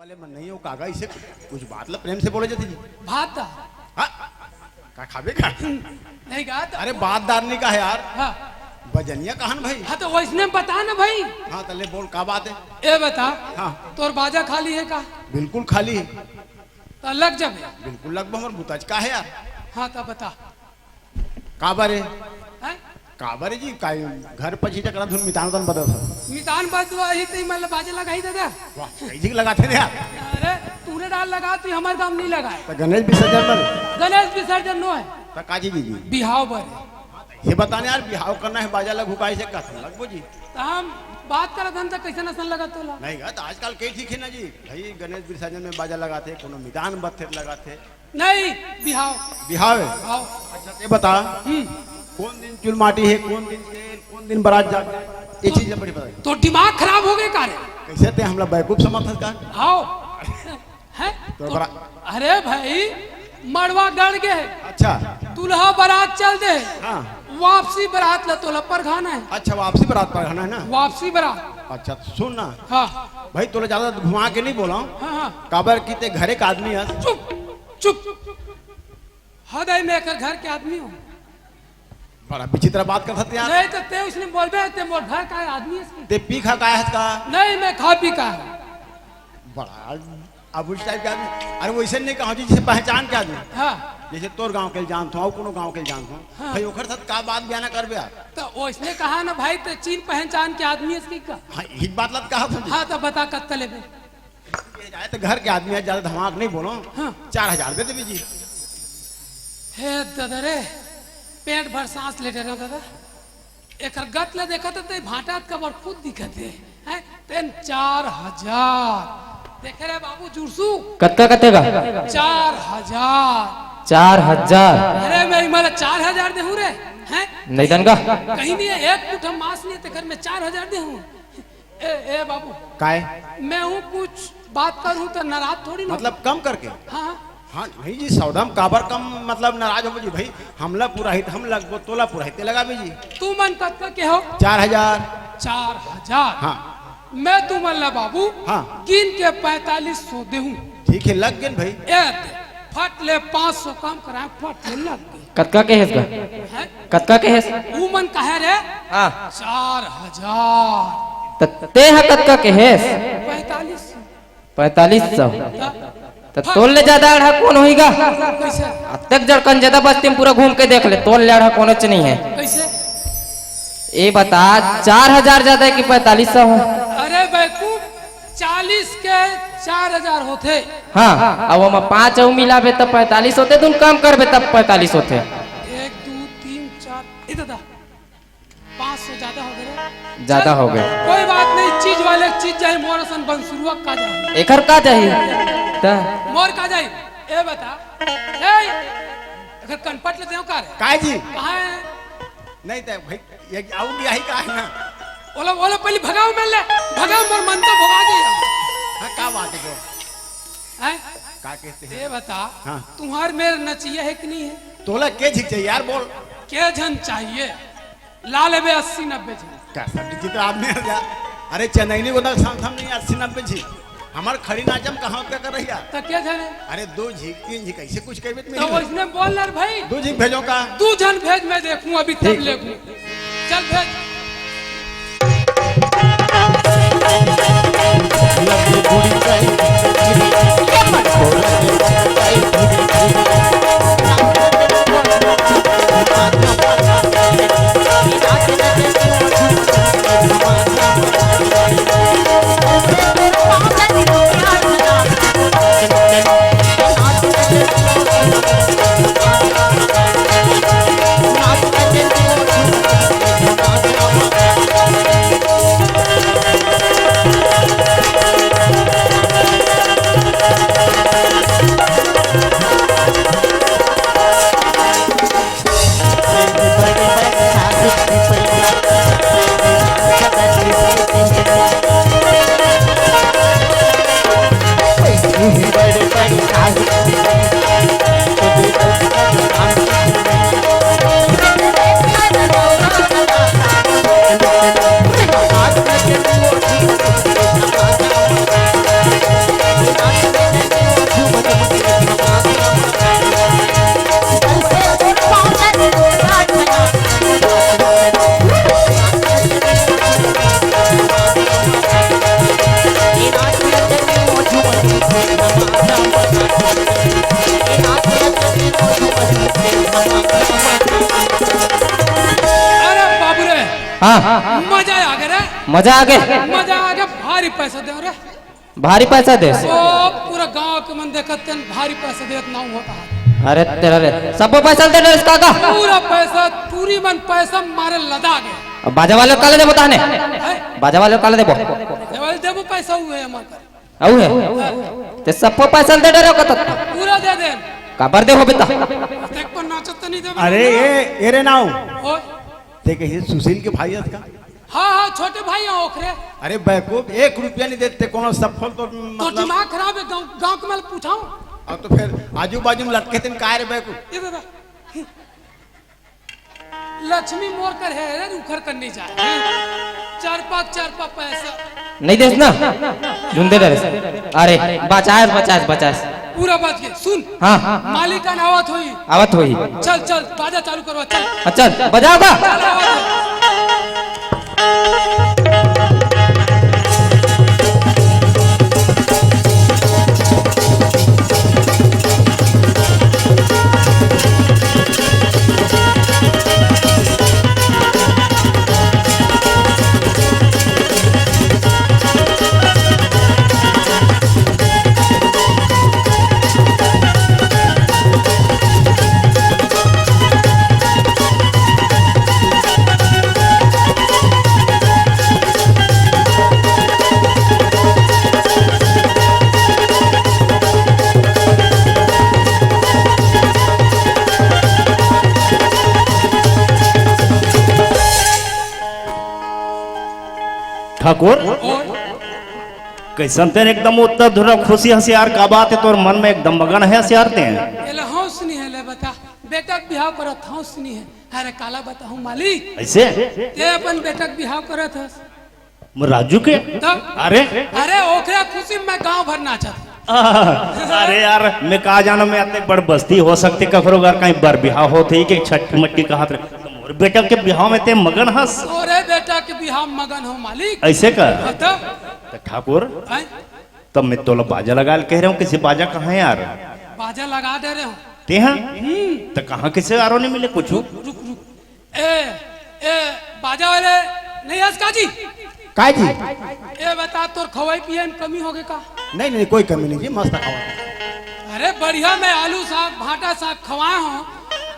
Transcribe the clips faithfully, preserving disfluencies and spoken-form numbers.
ले मन नहीं हो कागा, इसे कुछ बात ला प्रेम से बोले जाथे जी। भात दा। हाँ, का खाबे का? नहीं गा तो। अरे बात दार नहीं का है यार। हाँ। बजनिया कहान भाई? हाँ तो वैसने बता ना भाई। हाँ तो ले बोल का बात है? ए बता। हाँ। तोर बाजा खाली है का? बिल्कुल खाली है। तो लग जाबे। बिल्कुल लगबो, हमर बुताज का है यार? हाँ तो बता। काबर है? हैं? काबर है जी, काई घर पछी टकरा धुन मितान तन बदल। मितान बदल ही तो मतलब बाजा लगाही दादा। वाह, कई जी लगाथे रे यार। अरे तूने डाल लगा, तू हमर गांव नहीं लगाए। तो गणेश विसर्जन बर? गणेश विसर्जन नो है। तो काजी जी जी? बिहाव बर। ये बताने यार, बिहाव करना है, बाजा लगू का, इसे कथन लगबो जी। तो हम बात करत हन तो कैसे नसन लगा तोला? नहीं गा, तो आजकल कई ठीक है ना जी, भाई गणेश विसर्जन में बाजा लगाथे, कोनो मितान बत्थे लगाथे। नहीं, बिहाव। बिहाव है? आओ। अच्छा, ते बता, हम्म। कौन दिन चुलमाटी है, कौन दिन तेल, कौन दिन बारात जात है, ये चीज बड़ी पता है। तो दिमाग खराब हो गए का रे? कैसे ते हमला बेवकूफ समझत का? आओ। हैं? तो तो, बरा- अरे भाई, मड़वा गड़ गए। अच्छा। दूल्हा बारात चल दे। हाँ। वापसी बारात ला तोला परघाना है। अच्छा, वापसी बारात परघाना है ना? वापसी बारात। अच्छा, सुन ना। हाँ। भाई, तोला ज्यादा घुमा के नहीं बोला हूँ। हाँ, हाँ। काबर की ते घरे का आदमी है। चुप, चुप। हदय में एकर घर के आदमी हो। बड़ा विचित्र बात करत हस यार। नहीं तो ते उसने बोलबे, ते मोर घर का आदमी है इसकी। ते पी खा का है इसका? नहीं, मैं खा पी का है। बड़ा अब उस टाइप के आदमी, अरे वैसे नहीं कहा जी, जैसे पहचान के आदमी। हाँ। जैसे तोर गांव के जानत हूँ, और कोनो गांव के जानत हूँ। हाँ। भाई ओकर साथ का बात बयाना करबे यार? तो उसने कहा ना भाई, ते चीन पहचान के आदमी है इसकी का? हाँ, यही बात लत कहा था जी। हाँ, तो बता कत्ता लेबे? ये जाए तो घर के आदमी है, ज्यादा धमाक नहीं बोलो। हाँ। चार हजार दे देबे जी। हे दादा रे, पेट भर सांस ले रहा दादा। एकर गत ले देखत ते भांटा कबर खुद दिखत हे। हैं? तेन चार हजार। देखे रे बाबू जुरसू। कतका कतेगा? चार हजार। चार हजार। अरे मैं इमला चार हजार देहूं रे। हैं? नहीं दन का? कहीं नहीं है, एक मुठा मांस नहीं है, तेकर मैं चार हजार देहूं। ए, ए बाबू। काय? मैं हूँ कुछ बात करूँ तो नाराज थोड़ी ना। मतलब कम करके? हाँ, हाँ। हाँ, नहीं जी, सौदा में काबर कम, मतलब नाराज हो जी भाई, हमला पुराहित हम लगबो, तोला पुराहित ते लगाबे जी। तू मन कतका के हो? चार हजार। चार हजार। हाँ। मैं तुमन ला बाबू हाँ। गिन के पैंतालीस सौ देहूँ। ठीक है, लग गेन भाई। ए, फट ले पाँच सौ कम कराए, फट ले लग गेन। कतका के हेस गा? हैं? कतका के हेस? ऊ मन कहे रे? हाँ। चार हजार। त ते ह कतका के हेस? पैंतालीस। पैंतालीस सौ। त त तोर ले ज्यादा आढ़ा कोन होही गा? कैसे? अतेक जड़कन ज्यादा बस्ती में पूरा घूम के देख ले, तोर ले आढ़ा कोनोच नहीं है। कैसे? ए बता, चार हजार ज्यादा है कि पैंतालीस सौ है? अरे बेवकूफ, चालीस के चार हजार होथे। हाँ, अब ओमा पाँच अउ मिलाबे तब पैंतालीस होथे, तुम कम करबे तब पैंतालीस होथे। एक, दू, तीन, चार, ए दादा, पाँच सौ ज्यादा हो गए। ज्यादा चल, हो गए। कोई बात नहीं, चीज वाले चीज जाही, मोर असन बंसुरुआ का जाही। एकर का जाही? त? मोर का जाही? ए बता, ए, एकर कनपट ले देव का रे? काय जी? कहाँ है? नहीं त भाई, ये आऊ भी आई का है ना? ओला, ओला पहले भगाओ, मैं ले भगाओ, मोर मन तो भगा गया। हाँ, का बात है तो? हैं? का कहते हैं? ये बता, हाँ। तुम्हार मेर नचिया है कि नहीं है? तोला के झिक चाहिए यार, बोल। के झन चाहिए? ला लेबे अस्सी नब्बे झन। कैसा विचित्र आदमी है यार। अरे चंदैनी को तो सामथम नहीं, अस्सी नब्बे झी। हमार खड़ी नाचम कहाँ का कर रही यार? तो क्या झन है? अरे दो झी, तीन झी, कैसे कुछ कहबे तो तो मेरी? वैसने बोल यार भाई। दो झी भेजो का? दू झन भेज, मैं देखूं अभी तब ठीक। लेगू। चल भेज। हाँ। मजा आ गे रे। मजा आ गे। मजा आ गे, भारी पैसा दे रे। भारी पैसा देस। ओ, पूरा गांव के मन देखत तेन भारी पैसा देत नाऊ होता है। अरे तेरा रे, सबो पैसा दे डरेस काका। पूरा पैसा, टूरी मन पैसा मारे लदा गे। अब बाजा वाले काले देबो ताने? हैं? बाजा वाले काले देबो? ये वाले देबो पैसा हुए हमार कर। अउ है? ते सबो पैसा दे डरे हो कत? पूरा दे दे। काबर दे हो बेटा? देख पर नाचत तो नहीं दे। अरे ये, ये रे नाऊ। ओ, ते कहीं सुशील के भाई हस का? हाँ, हाँ, छोटे भाई हैं ओखरे। अरे बैकूफ, एक रुपया नहीं देते कोनो सफल तो तो मतलब दिमाग खराब है, गांव, गांव के मैं पूछाऊं? अब तो फिर आजू बाजू में लटके तेन काय रे बैकूफ? ये दादा, लक्ष्मी मोर कर है रे, उखर कर नहीं जाए। चार पाक, चार पाक पैसा। नहीं देस ना? झुंदे डरेस। अरे, बचाएस, बचाएस, बचाएस। पूरा बात ये सुन। हाँ। मालिक आन आवत होई। आवत होई। चल, चल, बाजा चालू करवा, चल। हाँ, चल, बजाओगा? चल, आवत होई। ठाकुर, कइसन तेन एकदम उत्तर धुरा खुशी हस यार, का बात हे तोर मन में एकदम मगन हस यार तें? एला हौस नहीं है, ले बता, बेटा के बिहाव करत हौस नहीं है। अरे काला बताहूँ मालिक। अइसे? ते अपन बेटा के बिहाव करत हस। मोर राजू के? तो? अरे? अरे ओकरे खुशी में गांव भर नाचत। अरे यार, मैं का जानों, मैं अतेक बड़ बस्ती हो सकथे, कखरो घर कहीं बर बिहाव होत हे कि छठ मट्टी कहत रहे। तो मोर बेटा के बिहाव में तें मगन हस। तोरे बेटा के बिहाव में मगन हों मालिक। अइसे का? हाँ तो? तो ठाकुर, हैं? तब मैं तोला बाजा लगा ले कह रहे हूँ, किसी बाजा कहाँ है यार? बाजा लगा दे रहे हूँ। ते हाँ? हम्म। तो कहाँ किसी आरो नहीं मिले कुछ? रुक, रुक, रुक। ए, ए, बाजा वाले, नहीं हस का जी? काय जी? ए, बता, तोर खवाई पिए में कमी हो गे का? नहीं, नहीं, कोई कमी नहीं जी, मस्त खावा। अरे, बढ़िया, मैं आलू साग, भांटा साग खवाए हूँ,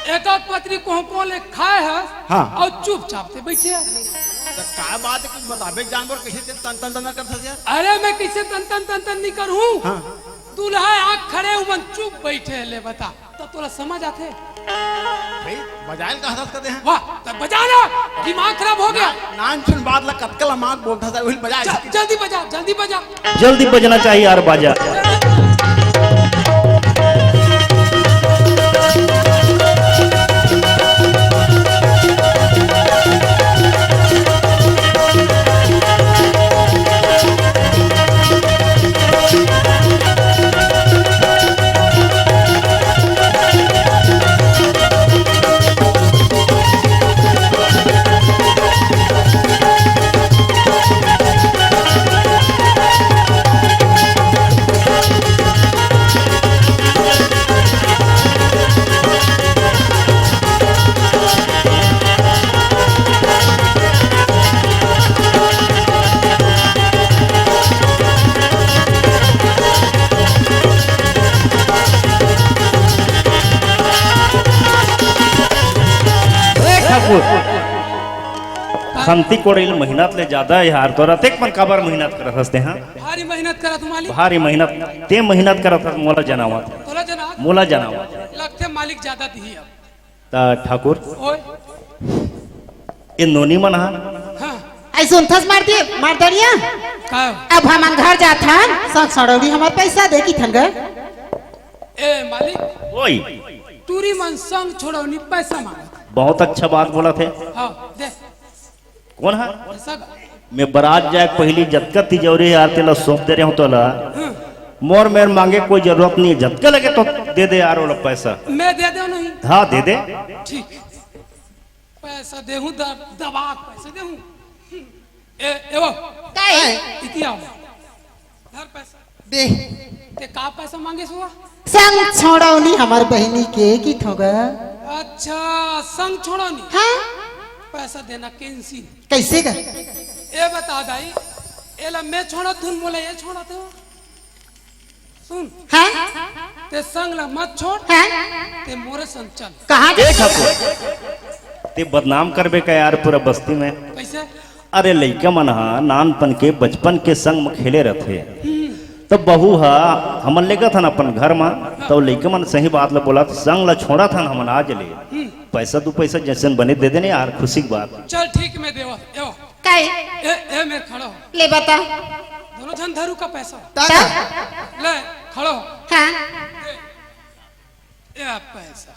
एक एक पतरी कोहको ले खाए हस, हाँ। अउ चुपचाप से बैठे हस। तो का बात है, कुछ बताबे जानवर कैसे ते तन तन तन करत हस यार? अरे, मैं कैसे तन तन तन तन नहीं करूँ? हाँ। दूल्हा आँख खड़े उमन चुप बैठे, ले बता। त तोला समझ आथे? भाई, बजाए ल कहत हस कते हैं? वाह, त बजा ना, दिमाग खराब हो गया। ना, नान सुन बात ला, कतका ला माग बोलत हस, वही बजा। चल, जल्दी बजा, जल्दी बजा। जल्दी बजना चाहिए यार बाजा। ए ठाकुर, खंती कोड़इल मेहनत ले जादा हे यार, तोर अतेक मन काबर मेहनत करत हस ते, हाँ? भारी मेहनत करत हूँ मालिक। भारी मेहनत, ते मेहनत करत हस, मोला जनावत। तोला जनावत? मोला जनावत। लगथे मालिक जादा दिही अब। त ठाकुर, ओए। ए नोनी मन हा? हाँ। अइसे उंथस मार दिए, मार दरिया। का? अब हमन घर जाथन, संग सड़ौरी हमर पैसा दे किथन ग। ए मालिक। ओए। टूरी मन संग छोड़ौनी पैसा मांगत। बहुत अच्छा बात बोलत हे। हाँ, दे। कोन हा? पैसा का? मैं बरात जाए पहिली जतका तिजौरी हे यार तेला सौंप दे रहे हूँ तोला। हाँ। मोर मेर मांगे कोई जरूरत नहीं हे, जतका लगे तो दे दे यार ओला पैसा। मैं दे देवँ नहीं? हाँ, दे दे। ठीक। पैसा देहूँ, द-, दबा के पैसा देहूँ। ए, ए वो। काय? इति आओ। धर पैसा। दे। ते का पैसा मांगेस हुआ? संग छोड़ौनी हमर बहिनी के किथों ग। अच्छा, संग छोड़ौनी। हाँ। पैसा देना cancel। कइसे का? ए बता दाई, एला मैं छोड़त हूँ, मोला ये छोड़त हो। सुन, हाँ? ते संग ला मत छोड़, हाँ? ते मोरे संग चल। कहाँ ए ठाकुर, ते बदनाम करबे का यार पूरा बस्ती में? कइसे? अरे लइका मन ह नानपन के, बचपन के संग म खेले रथे, त बहू ह हमन लेगत हन अपन घर म, त लइका मन सही बात ल बोलत, संग ल छोड़त हन हमन आज ले। पैसा दू पैसा जइसन बने दे देने यार, खुशी के बात। चल ठीक, मैं देवा, देवा। काय? ए, ए, मेर खड़ा हो। ले बता। दोनों झन धरू का पैसा। ता? ले, खड़ा हो। हाँ। ए, ए, आप पैसा।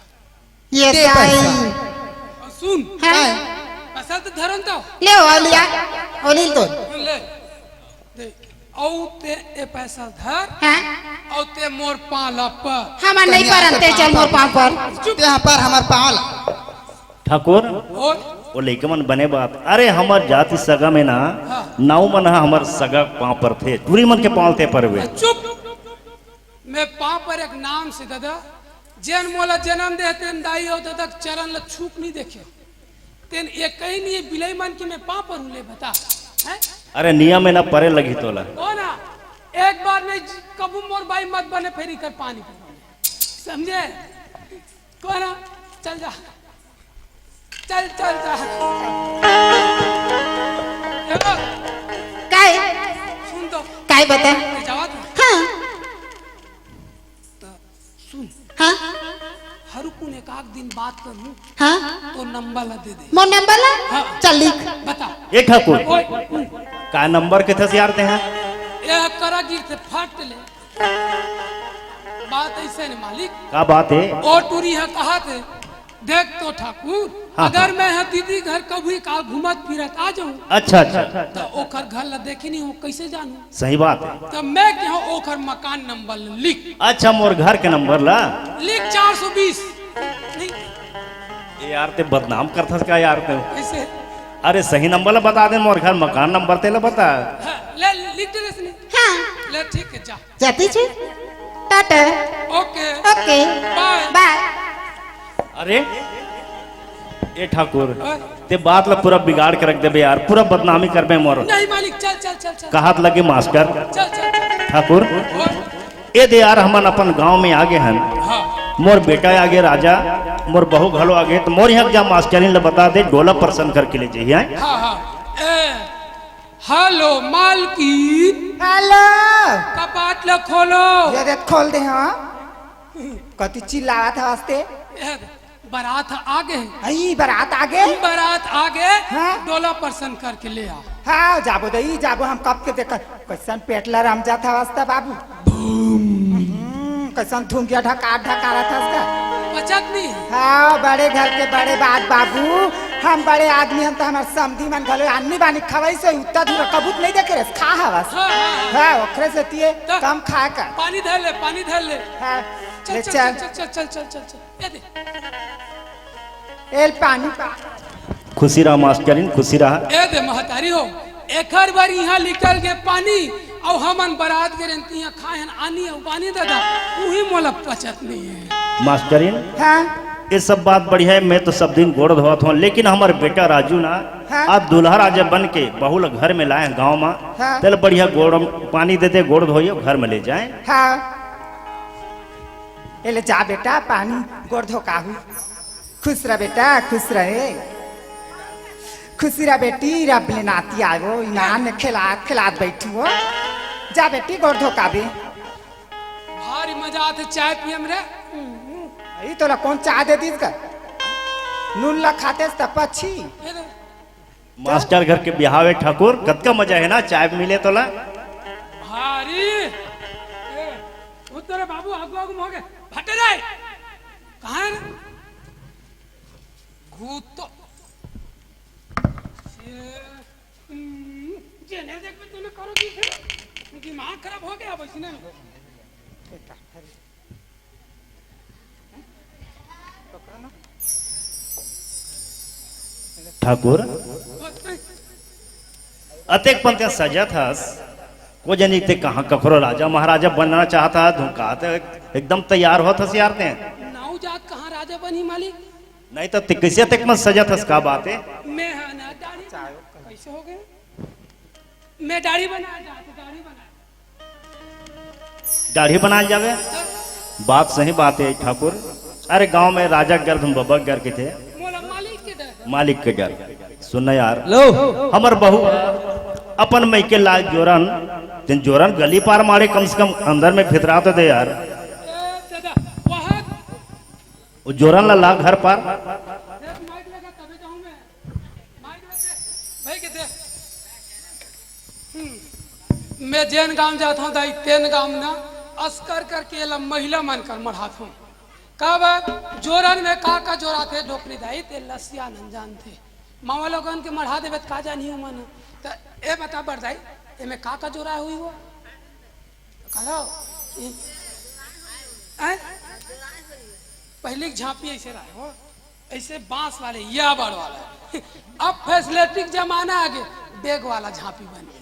ये दे साई। पैसा। अउ सुन। हाँ। काय? पैसा तो धरन तो। ले, ओ लिया। ओ लील तो। ले। देख, अउ ते ए पैसा धर, हाँ। अउ ते मोर पाँव ला पर। हमन नहीं परन, ते चल मोर पाँव पर। चुप। ते हाँ पर हमर पाँव ला। ठाकुर, ओए। ओ लइका मन बने बात। अरे हमर जाति सगा में ना, हाँ। नाऊ मन ह हमर सगा पाँव परथे, टूरी मन के पाँव ते परबे। चुप। मैं पाँव परेंव एक नाम से ददा, जेन मोला जनम दे हे तेन दाई अउ ददा के चरण ला छू के नहीं देखेंव। तेन ए कहीं नहीं हे बिलाई मन के मैं पाँव परहूँ ले बता। हैं? अरे नियम में ना परे लगही तोला। ओ ना, एक बार नहीं, कभू मोर बाई मत बने फेर इकर पानी पी। समझे? कोना, चल जा। चल, चल जा। ए, काय? सुन तो। काय बता? मैं जावत हूँ। हाँ। त सुन। हाँ। हरू कुन एक आध दिन बात करहूँ। हाँ। तो नंबर ला दे दे। मोर नंबर ला? हाँ। चल लिख। बता। ए ठाकुर। ओए, ओए। का नंबर के थस यार ते हैं? ए करा गिर थे फट ले। बात अइसे ने मालिक। का बात हे? ओ टूरी ह कहाथे, देख तो ठाकुर, हाँ, अगर हाँ। मैं ह दीदी घर कभी का घूमत फिरत आ जाऊं, अच्छा, अच्छा। त ओखर घर ला देखे नहीं हो, कइसे जानूं? सही बात हे। त मैं कहेंव ओखर मकान नंबर ल लिख। अच्छा, मोर घर के नंबर ला? लिख चार सौ बीस। नहीं। ए यार, ते बदनाम करथस का यार ते? कइसे? अरे सही नंबर ला बता दे, मोर घर मकान नंबर ते ला बता। हाँ, ले, लिख दे इसने। हाँ। ले, ठीक हे, जा। जाती छी। टाटा। ओके। ओके। बाय। बाय। अरे, ए ठाकुर, हाँ। ते बात ला पूरा बिगाड़ के रख देबे यार, पूरा बदनामी करबे मोर। नहीं मालिक, चल, चल, चल, चल। कहत लगे मास्टर। चल, चल, चल। ठाकुर, हाँ। ए दे यार, हमन अपन गांव में आगे हन। हाँ। मोर बेटा आगे राजा, मोर बहू घलो आगे, त मोर इहाँ जा मास्टरिन ला बता दे, डोला परसन करके ले जइही, हैं? हाँ, हाँ। ए, हेलो, मालकिन। हेलो। कपाट ला खोलो। ये देख, खोल दे, हाँ। कति चिल्लावत हवस ते? ए, बरात आगे। अई, बरात आगे? बरात आगे। हाँ। डोला परसन करके ले आ। हाँ, जाबो दई, जाबो, हम कब के देखत। कइसन पेट ला रम जात हवस त बाबू। बूम। हम्म, कइसन धुंगिया ढकार ढकारत हवस का। पचत नहीं। हाँ, बड़े घर के बड़े बात बाबू। हम बड़े आदमी हन त हमर समधी मन घलो आन्नी बानी खवइस हे, उत्ता धुरा कभू त नहीं देखे रहेस, खा हवस। हाँ, हाँ, हाँ। हाँ, ओखरे सेती ये त कम खाए कर। पानी धर ले, पानी धर ले। हाँ, चल, ले चल, चल। चल, चल, चल, चल, चल, चल। ए दे। एल पानी पा। खुशी रहा मास्टरिन, खुशी रहा। ए दे महतारी हो, एखर बर इहाँ निकल गे पानी, अउ हमन बरात गे रेन तिहाँ खाए हन आनी अउ बानी ददा, उही मोला पचत नहीं हे। मास्टरिन, हाँ। ये सब बात बढ़िया हे, मैं तो सब दिन गोड़ धोवत हूँ, लेकिन हमर बेटा राजू ना, हाँ। आज दूल्हा राजा बन के बहू ला घर में लाए हे गाँव में, हाँ। तेला बढ़िया गोड़ पानी दे दे, गोड़ धोइयो, घर में ले जाए। हाँ। एले जा बेटा, पानी गोड़ धो काहू। खुश रह बेटा, खुश रहे। खुशी रह बेटी, रब ले नाती आयो, इनान में खिलात खिलात बैठू हो। जा बेटी, गोड़ धो काबे। भारी मजा आथे चाय पियम रे। ई तोला कौन चाय दे दीस का? नून ला खातेस त पछी। ए रे। मास्टर घर के बिहाव हे ठाकुर, कतका मजा हे ना, चाय मिले तोला। भारी। ए, उतर रे बाबू, आगू आगू में हो गे। भट्टे रे। कहाँ हे रे? घूत तो। ये, हम्म, जेने देख पे तूने करो दी थे। दिमाग खराब हो गया अब इसने। ठाकुर, अतेक पन ते सजत हस, को जनी ते कहाँ कखरो राजा महाराजा बनना चाहत हस, धुन कहा ते एकदम तैयार होत हस यार ते। नाऊ जात कहाँ राजा बनी मालिक? नहीं तो ते कैसे अतेक मन सजत हस, का बात हे? मैं हा ना दाढ़ी। हो गए। मैं दाढ़ी बना जाते, दाढ़ी बना। दाढ़ी बनाए जावे? बात सही बात है ठाकुर। अरे, गांव में राजा के घर, तुम बबा के घर के थे। मोला मालिक के डर। मालिक के घर। सुन ना यार, लो। हमर बहू अपन मइके लाए जोरन, तेन जोरन गली पार मारे, कम से कम अंदर में भितरा तो दे यार। ए, दादा, वहाँ वो जोरन ला ला घर पार। देख, माइक लगा, तबे जाऊँ मैं। माइक लगा, भाई के दे। हम्म। मैं जेन गांव जात हूँ दाई, तेन गांव ना अस्कर करके एला महिला मन कर मढ़ात हूँ। काबर जोरन में का का जोराथे डोकरी दाई, ते लसिया नन जानथे। मामा लोगन के मढ़ा देबे त का जानही उमन। त ए बता बर दाई, एमे का का जोरा हुई वो? कहो। हैं? पहले के झांपी ऐसे रहे हो, ऐसे बांस वाले, या बड़ वाला। अब फैसिलिटी के जमाना आ गए, बैग वाला झांपी बन गए।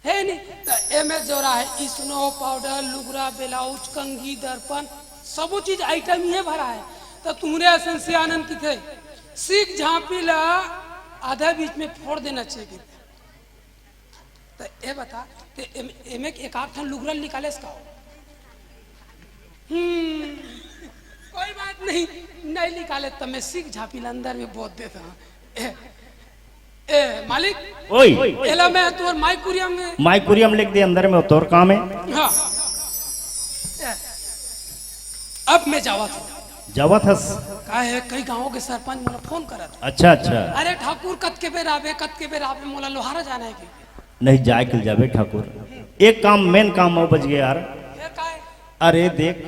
है नहीं? तो एमे जोरा है, स्नो पाउडर, लुगरा, ब्लाउज, कंघी, दर्पण, सबो चीज आइटम ही भरा है। तो तुमरे असन सियानन की थे, सीख झांपी ला आधा बीच में फोड़ देना चाहिए। तो ए बता, ते एम-, एमे एक आध ठन लुगरा निकालेस का हो? हम्म, कोई बात नहीं, नहीं निकाले, तब मैं सीख झांपी ला अंदर में बोत देता हूँ। ए, ए, मालिक, ओए। एला मैं तोर माइकुरियम में माइकुरियम लिख दे अंदर में, तोर काम है। हाँ। ए, अब मैं जावत हूँ। जावत हस? का है, कई गाँव के सरपंच मोला फोन करत। अच्छा, अच्छा। अरे ठाकुर, कतके बेर आबे, कतके बेर आबे, मोला लोहारा जाना है कि? नहीं, जाए के जाबे ठाकुर। एक काम, मेन काम अउ बच गया यार। ये का है? अरे देख,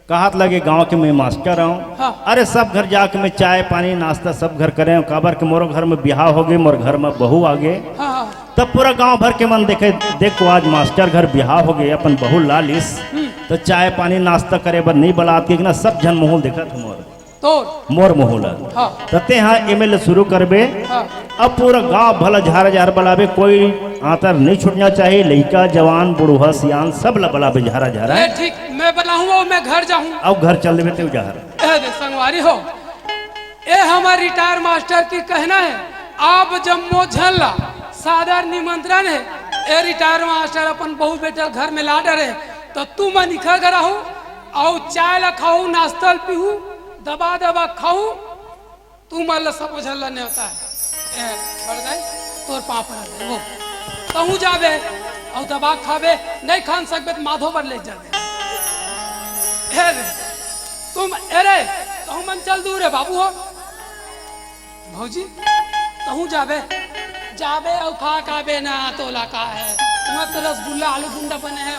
कहत लगे गांव के मैं मास्टर हूँ। हाँ। अरे सब घर जाके मैं चाय पानी नाश्ता सब घर करे हूँ, काबर के मोरो घर में बिहाव हो गए, मोर घर में बहू आ गए। हाँ, हाँ। तब पूरा गांव भर के मन देखे, देखो आज मास्टर घर बिहाव हो गए, अपन बहू ला लिस, हम्म। तो चाय पानी नाश्ता करे बर नहीं बलात के ना, सब झन मुहूल देखत मोर। तोर? मोर मुहूल। हाँ। त तेहा एमे ले शुरू करबे। हाँ। अब पूरा गांव भला झारा झार बलाबे, कोई आंतर नहीं छूटना चाहिए, लइका, जवान, बुढ़वा, सियान, सब ला बलाबे झारा झारा। ए, ठीक, मैं बलाहूँ अउ मैं घर जाहूँ। अब घर चल देबे तेहू झार। ए दे संगवारी हो, ए हमर रिटायर मास्टर की कहना है, आप जम्मो झन ला सादर निमंत्रण है। ए रिटायर मास्टर अपन बहू बेटा घर में ला डरे, तो तुमन इखर घर आहू, अउ चाय ला खाहू, नाश्ता ल पीहू, दबा दबा खाहू, तुमन ला सबो झन ला नेवता है। ए, बड़ दाई, तोर पाँव परत है वो। तहूँ जाबे, अउ दबा खाबे, नहीं खान सकबे त माधो बर ले जाबे। ए रे, तुम, ए रे, तहूँ मन चल दूर रे बाबू हो। भौजी, तहूँ जाबे? जाबे अउ खा खाबे ना, तोला का है? तुमन तो रसगुल्ला, आलू गुंडा बने है।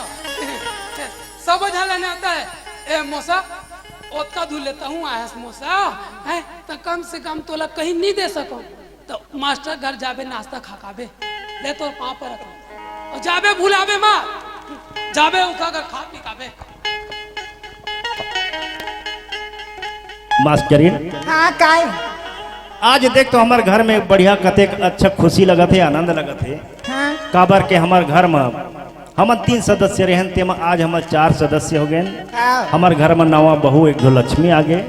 सबो झन ला नेवता है। ए मोसा, ओतका दूर ले तहूँ आयस मोसा, हैं? त कम से कम तोला कहीं नहीं दे सको। त मास्टर घर जाबे, नाश्ता खा खाबे। ले तोर पाँव परत हूँ। अउ जाबे भुलाबे मत। जाबे उखा कर खा पी खाबे। मास्टरिन। हाँ, काय? आज देख तो हमर घर में बढ़िया कतेक अच्छा खुशी लगत हे, आनंद लगत हे। हाँ। काबर के हमर घर में हमन तीन सदस्य रहेन, तेमा आज हमर चार सदस्य हो गए। हाँ। हमर घर में नवा बहू एक झो लक्ष्मी आ गए,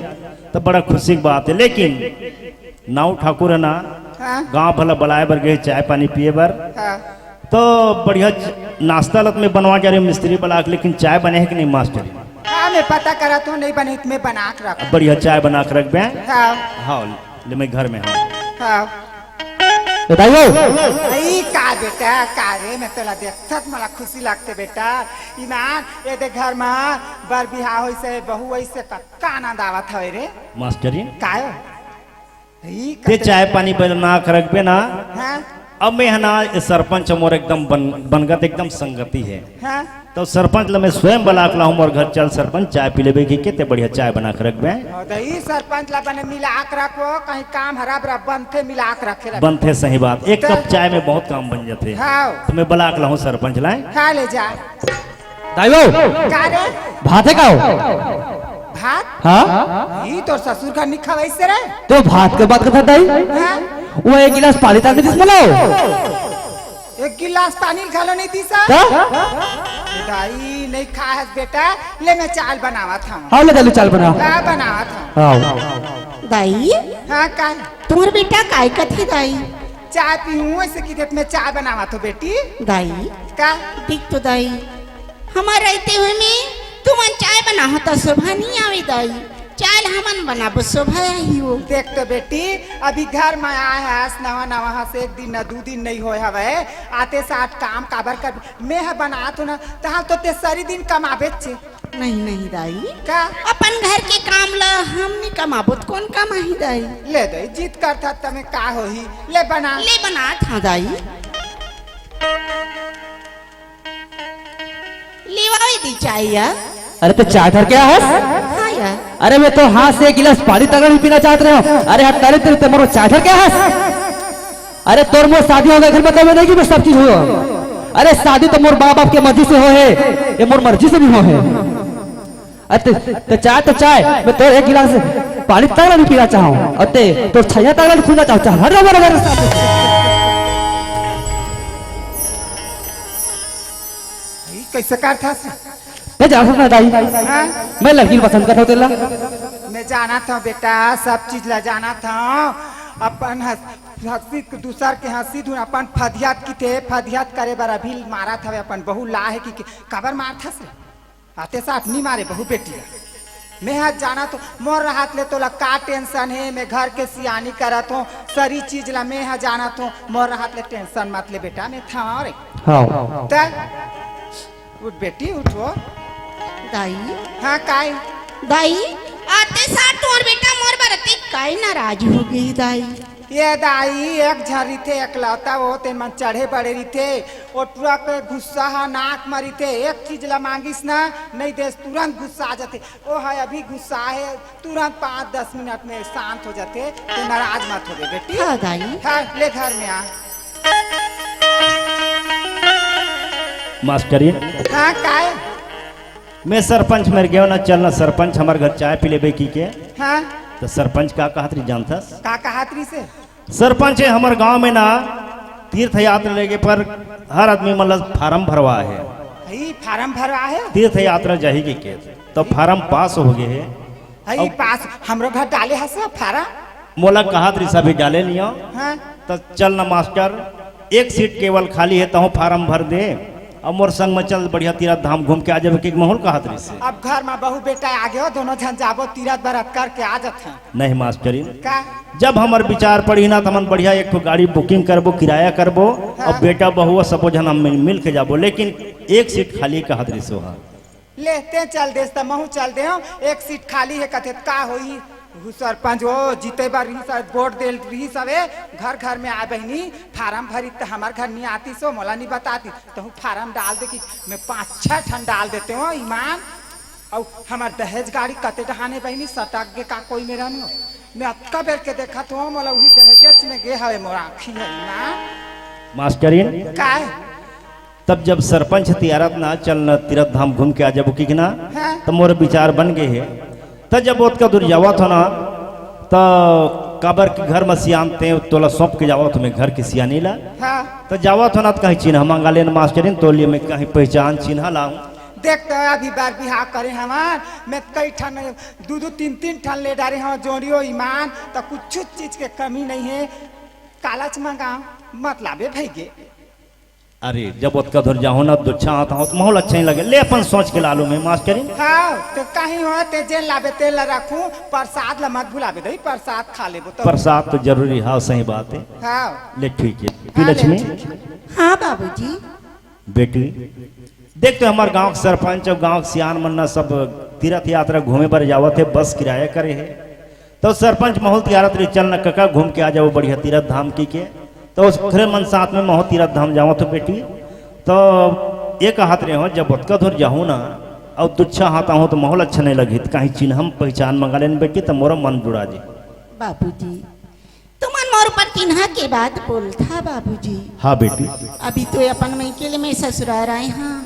तो बड़ा खुशी की बात है। लेकिन नाऊ ठाकुर है ना, हाँ। गांव भला बलाए बर गए चाय पानी पिए बर। हाँ। तो बढ़िया च-, नाश्ता लत में बनवा के, अरे मिस्त्री बला के, लेकिन चाय बने है कि नहीं मास्टर? हाँ, मैं पता करा तो नहीं बने, मैं बना के रख। बढ़िया चाय बना के रख बे। हाँ। हाँ, ले मैं घर में हूँ। हाँ। बताइयो। ई का बेटा, का रे, मैं तोला देखत मला खुशी लगते बेटा। ईमान, ये दे घर में बर बिहाव होइसे, बहू होइसे, कतका आनंद आवत हवे रे। मास्टरिन। काय? ई ते कते चाय पानी बना के रखबे ना। हाँ। अब मैं है ना, ये सरपंच मोर एकदम बन-, बनगत एकदम संगति है। हाँ। तो सरपंच ला मैं स्वयं बला के लाहूँ मोर घर, चल सरपंच, चाय पी लेबे की के, ते बढ़िया चाय बना के रखबे। हाँ, तो ई सरपंच ला बने मिला के रखो, कहीं काम हरा बरा बनथे, मिला के रखे रखो। बनथे, सही बात। एक चल। कप चाय में बहुत काम बन जाथे। हाँ। तो मैं बला के लाहूँ सरपंच ला। हाँ, ले जा। दाई बहू, का रे? भात है का हो? भात? हाँ? ई तोर ससुर घर नहीं खवाइस रे? तो भात के बात करता दाई? हाँ? वो एक गिलास पानी ताक दीस मला। एक गिलास पानी घलो नहीं दीस? का? दाई नहीं खाहस बेटा, ले मैं चाल बनावत हूँ। हाँ, ले जा, ले चाल बना। का बनावत हूँ? हाँ। दाई? हाँ, का? तुम्हार बेटा काय कथे दाई? चाय पीहूं, ऐसे किथे त मैं चाय बनावत हों बेटी। दाई, का? देख तो दाई, हमर रहते हुए में तुमन चाय बनाहू त शोभा नइ आवे दाई। चाय ल हमन बनाबो शोभा आही ओ। देख तो बेटी, अभी घर म आए हस, नवा नवा हस, एक दिन न दू दिन नइ होय हवय, आते साथ काम काबर कर, मैं ह बनात हों न, तहां तो ते सरी दिन कमाबेच हे। नहीं, नहीं दाई। का? अपन घर के काम ल हम नइ कमाबो त कोन कमाही दाई? ले दाई, जिद करथस त में का होही? ले बना। ले बनात हंव दाई। लेवा ए दी चाय या। अरे त चाय धर के आए हस? हां या। अरे मैं तो हाथ से एक गिलास पानी तक नइ पीना चाहत रहेंव। अरे हट, तले तेरे ते मोर चाय धर के आए हस? अरे तोर मोर शादी होगे, घर में कबे नहीं कि मैं सब चीज हों। अरे शादी तो मोर माँ बाप के मर्जी से होय हे, ये मोर मर्जी से नइ होय हे। अरे ते, ते चाय तो चाय, मैं तोर एक गिलास पानी तक नइ पीना चाहंव। अउ ते तोर छैया तक नइ खुलना चाहंव। चल, हट रे मेरे घर से। ई कइसे करथस? मैं जानत हंव ना दाई, हां? मैं लड़की ल पसंद करत हंव तेला। मैं जानत हंव बेटा, सब चीज ला जानत हंव। अपन हंस-, हंसी दूसर के हंसी धुन अपन फदियत किथे, फदियत करे बर अभी मारत हवे, अपन बहू ला हे कि, कि काबर मारथस रे? आते साथ नइ मारे बहू बेटी ला। मैं ह जानत हंव, मोर रहत ले तोला का tension हे, मैं घर के सियानी करत हंव, सरी चीज ला मैं ह जानत हंव, मोर रहत ले tension मत ले बेटा, मैं हंव रे। हां। त उठ बेटी, उठ ओ। दाई। हां, काय? दाई, आते साथ तोर बेटा मोर बर अतेक काय नाराज होगे दाई? ए दाई, एक झन रहिथे एकलौता, ओ तेन मन चढ़े बड़े रहिथे, ओ टुरा के गुस्सा ह नाक म रहिथे, एक चीज ला मांगिस ना, नइ देस, तुरंत गुस्सा आ जाथे। ओ ह अभी गुस्सा हे, तुरंत पाँच दस मिनट में शांत हो जाथे, ते नाराज मत होबे बेटी। हां दाई। हां, ले घर में आ। मास्टरिन। हां, काय? मैं सरपंच मेर गेंव ना, चल ना सरपंच, हमर घर चाय पी लेबे कहिके। हां। त सरपंच का कहत रहिस जानथस? का कहत रहिस हे? सरपंच हे, हमर गांव में ना तीर्थ यात्रा लेगे पर हर आदमी मन ल फारम भरवाए हे। हई फारम भरवाए हे? तीर्थ यात्रा जाही कहिके, त फारम पास होगे हे। हई अब पास हमरो घर डाले हस फारम? मोला कहत रहिस अभी डाले नइ हंव। हां। त चल ना मास्टर, एक सीट केवल खाली हे, तहूं फारम भर दे, अउ मोर संग म चल, बढ़िया तीरथ धाम घूम के आ जाबे कहिके महूं ल कहत रहिस हे। अब घर म बहू बेटा आगे हो, दूनों झन जाबो तीरथ बरत करके आ जाथन। नहीं मास्टरिन, का? जब हमर विचार पड़ही ना, त हमन बढ़िया एक ठो गाड़ी booking करबो, किराया करबो, हां। अउ बेटा बहू सबो झन हम मिल, मिल के जाबो, लेकिन एक सीट खाली कहत रहिस ओ ह। ले, तें चल देस त महूं चल देंव, एक सीट खाली हे कथे त का होही? हू सरपंच ओ जीते बर रहिस, वोट दे रहिस हवे, घर घर में आए बहिनी, फारम भरी त हमर घर नइ आतिस ओ, मोला नइ बतातिस, तहूं फारम डाल दे कि मैं पाँच छह ठन डाल देतेंव ईमान। अउ हमर दहेज गाड़ी कते डहान हे बहिनी, सटक गे का कोई मेर नइ हो? मैं अतका बेर के देखत हंव, मोला उही दहेजेच में गे हवे मोर आँखी ह ईमान। मास्टरिन, काय? तब जब सरपंच तियारत ना, चल ना तीरथ धाम घूम के आ जाबो कहिके ना, हां। त मोर विचार बन गे हे। त जब ओतका दूर जावत हों ना, त काबर कि घर म सियान तें तोला सौंप के जावत हों, मैं घर के सियानी ला। हां। त जावत हों ना, त कहीं चिन्हा मंगा लेन मास्टरिन, तोर लिए मैं कहीं पहचान चिन्हा लाऊं। देख त अभी बार बिहाव करे हवन, मैं कई ठन दू दू तीन तीन ठन ले डारे हंव जोड़ियो ईमान, त कुछु चीज के कमी नइ हे। कालाच मंगाओं, मतलब ए भइगे। अरे, जब ओतका दूर जाहूं ना, दुच्छा हाथ आऊं, त माहौल अच्छा नइ लगे। ले, अपन सोच के लालूं मैं, मास्टरिन। हां, त कहीं हो, ते जेन लाबे, तेन ला रखूं, प्रसाद ला मत भुलाबे दई, प्रसाद खा लेबो त। प्रसाद तो जरूरी हे, सही बात हे। हां। ले, ठीक हे। हां, ले, लक्ष्मी। ठीक हे। हां, बाबूजी। बेटी, देख तो हमर गांव के सरपंच अउ गांव के सियान मन ना सब तीरथ यात्रा घूमे बर जावत हे, बस किराया करे हे। त सरपंच महूं ल तियारत रहिस, "चल न कका, घूम के आ जाबो बढ़िया तीरथ धाम," कहिके। त ओकरे मन साथ में महूं तीरथ धाम जावत हों बेटी। त ए कहत रहेंव, जब ओतका दूर जाहूं ना, अउ दुच्छा हाथ आहूं त महूं ल अच्छा नइ लगही, त कहीं चिन्हा म पहिचान मंगा लेन बेटी, त मोरो मन जुड़ा जाही। बाबूजी, तुमन मोर ऊपर चिन्हा के बात बोलथा बाबूजी। हां बेटी। अभी तो अपन मइके ले मैं ससुरार आए हंव।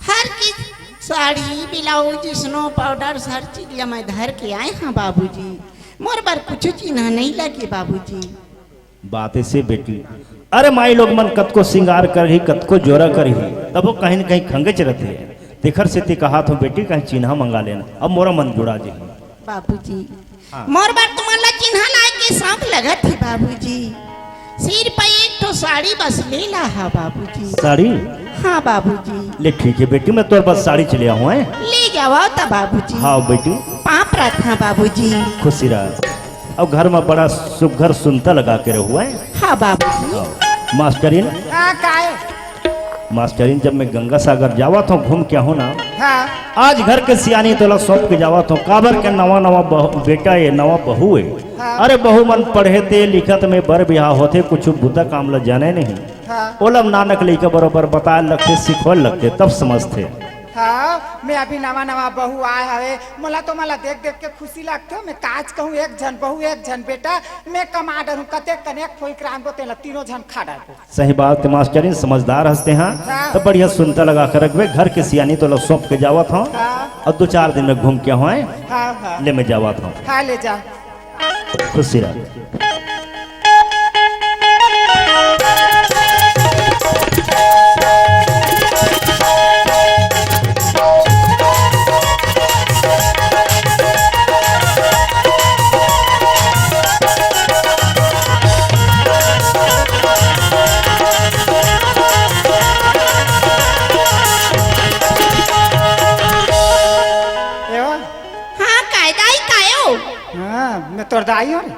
हर चीज, साड़ी, ब्लाउज, snow powder, हर चीज ला मैं धर के आए हंव बाबूजी। मोर बर कुछु चिन्हा नइ लगे बाबूजी। बात अइसे बेटी, अरे माई लोग मन कतको सिंगार करही, कतको जोरा करही, तभो कहीं न कहीं खंगेच रहिथे। तेखर सेती कहत हों बेटी, कहीं चिन्हा मंगा लेना, अब मोरो मन जुड़ा जाही। बाबूजी, हां। मोर बर तुमन ला चिन्हा लाए के शौक लगत हे बाबूजी। सिर्फ एक ठो साड़ी बस ले ला हा बाबूजी। साड़ी? हाँ बाबूजी। ले ठीक है बेटी, मैं तोर बस साड़ी चले आऊँ, हैं? ले जावा ता बाबूजी। हाँ बेटी। पाँव परत हा बाबूजी। खुशी रह। अउ घर में बड़ा सुघर सुनता लगा के रहू, हैं? हाँ बाबूजी। हाँ। मास्टरिन? हाँ, काय? मास्टरिन, जब मैं गंगा सागर जावत हूँ घूम के आहूँ ना, हाँ। आज घर के सियानी तोला सौंप के जावत हूँ, काबर के नवा नवा बहू, बेटा ये नवा बहू है। हाँ। अरे बहू मन पढ़े ते लिखत में बर बिहाव होथे, कुछ बुता काम ला जाने नहीं। हाँ। ओला नानक लइका बरोबर बताए लगथे, सिखोए लगथे, तब समझथे। हाँ, मैं अभी नवा नवा बहू आए हवे, मोला तो मोला देख देख के खुशी लगथे। मैं काच कहूँ, एक झन बहू एक झन बेटा, मैं कमा डरहूँ, कतेक कन एक फोइक रांधबो तेला तीनों झन खा डरबो। सही बात, ते मास्टरिन समझदार हस ते, हाँ? हाँ। तो बढ़िया सुनता लगा के रखबे, घर के सियानी तोला सौंप के जावत हूँ। हाँ। अउ दो चार दिन में घूम के आऊँ। हाँ, हाँ। ले मैं जावत हूँ। हाँ, ले जा। खुशी रह। एवा? हाँ, काय दाई, काय हो? हाँ, मैं तोर दाई हो रे।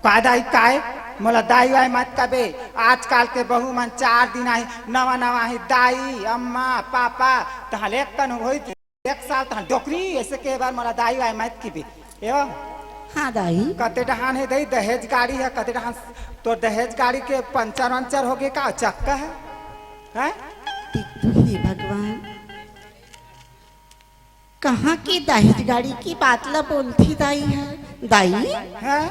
का दाई, काय? मोला दाई वाई मत कबे। आजकल के बहू मन चार दिन आही, नवा नवा आही, दाई, अम्मा, पापा, तहाँ ले कन होई। एक साल तहाँ डोकरी, ऐसे के बार मोला दाई वाई मत किबे। एवा? हाँ दाई। कते डहान है दाई, दहेज गाड़ी है, कते डहान तोर दहेज गाड़ी के पंचर वंचर हो गे का, चक्का है? हैं? देख तो हे भगवान, कहाँ के दहेज गाड़ी की बात ला बोलथी दाई हा? दाई? हैं?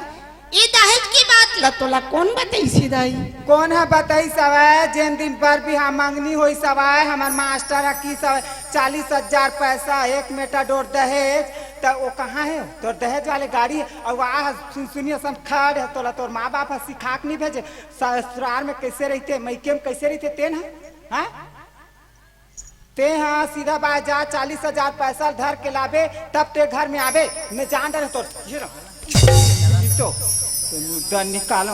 ये दहेज की बात ला तोला कोन बताइस हे दाई? कोन ह बताइस हवय? जेन दिन बर बिहा मंगनी होइस हवय, हमर मास्टर ह किहिस हवय, चालीस हजार पैसा एक मेटा डोर दहेज, त ओ कहाँ हे? तोर दहेज वाले गाड़ी, अउ आ ह सुनसुनी असन खड़े हे, तोला तोर माँ बाप ह सिखा के नइ भेजे, ससुरार में कइसे रहिथे, मइके में कइसे रहिथे, तेन ह, हाँ? तें हा सीधा बाजार चालीस हजार पैसा धर के लाबे, तब ते घर में आबे। मैं जान डरे तोर, ये रह, ये तो, ते मुद्दा निकालो।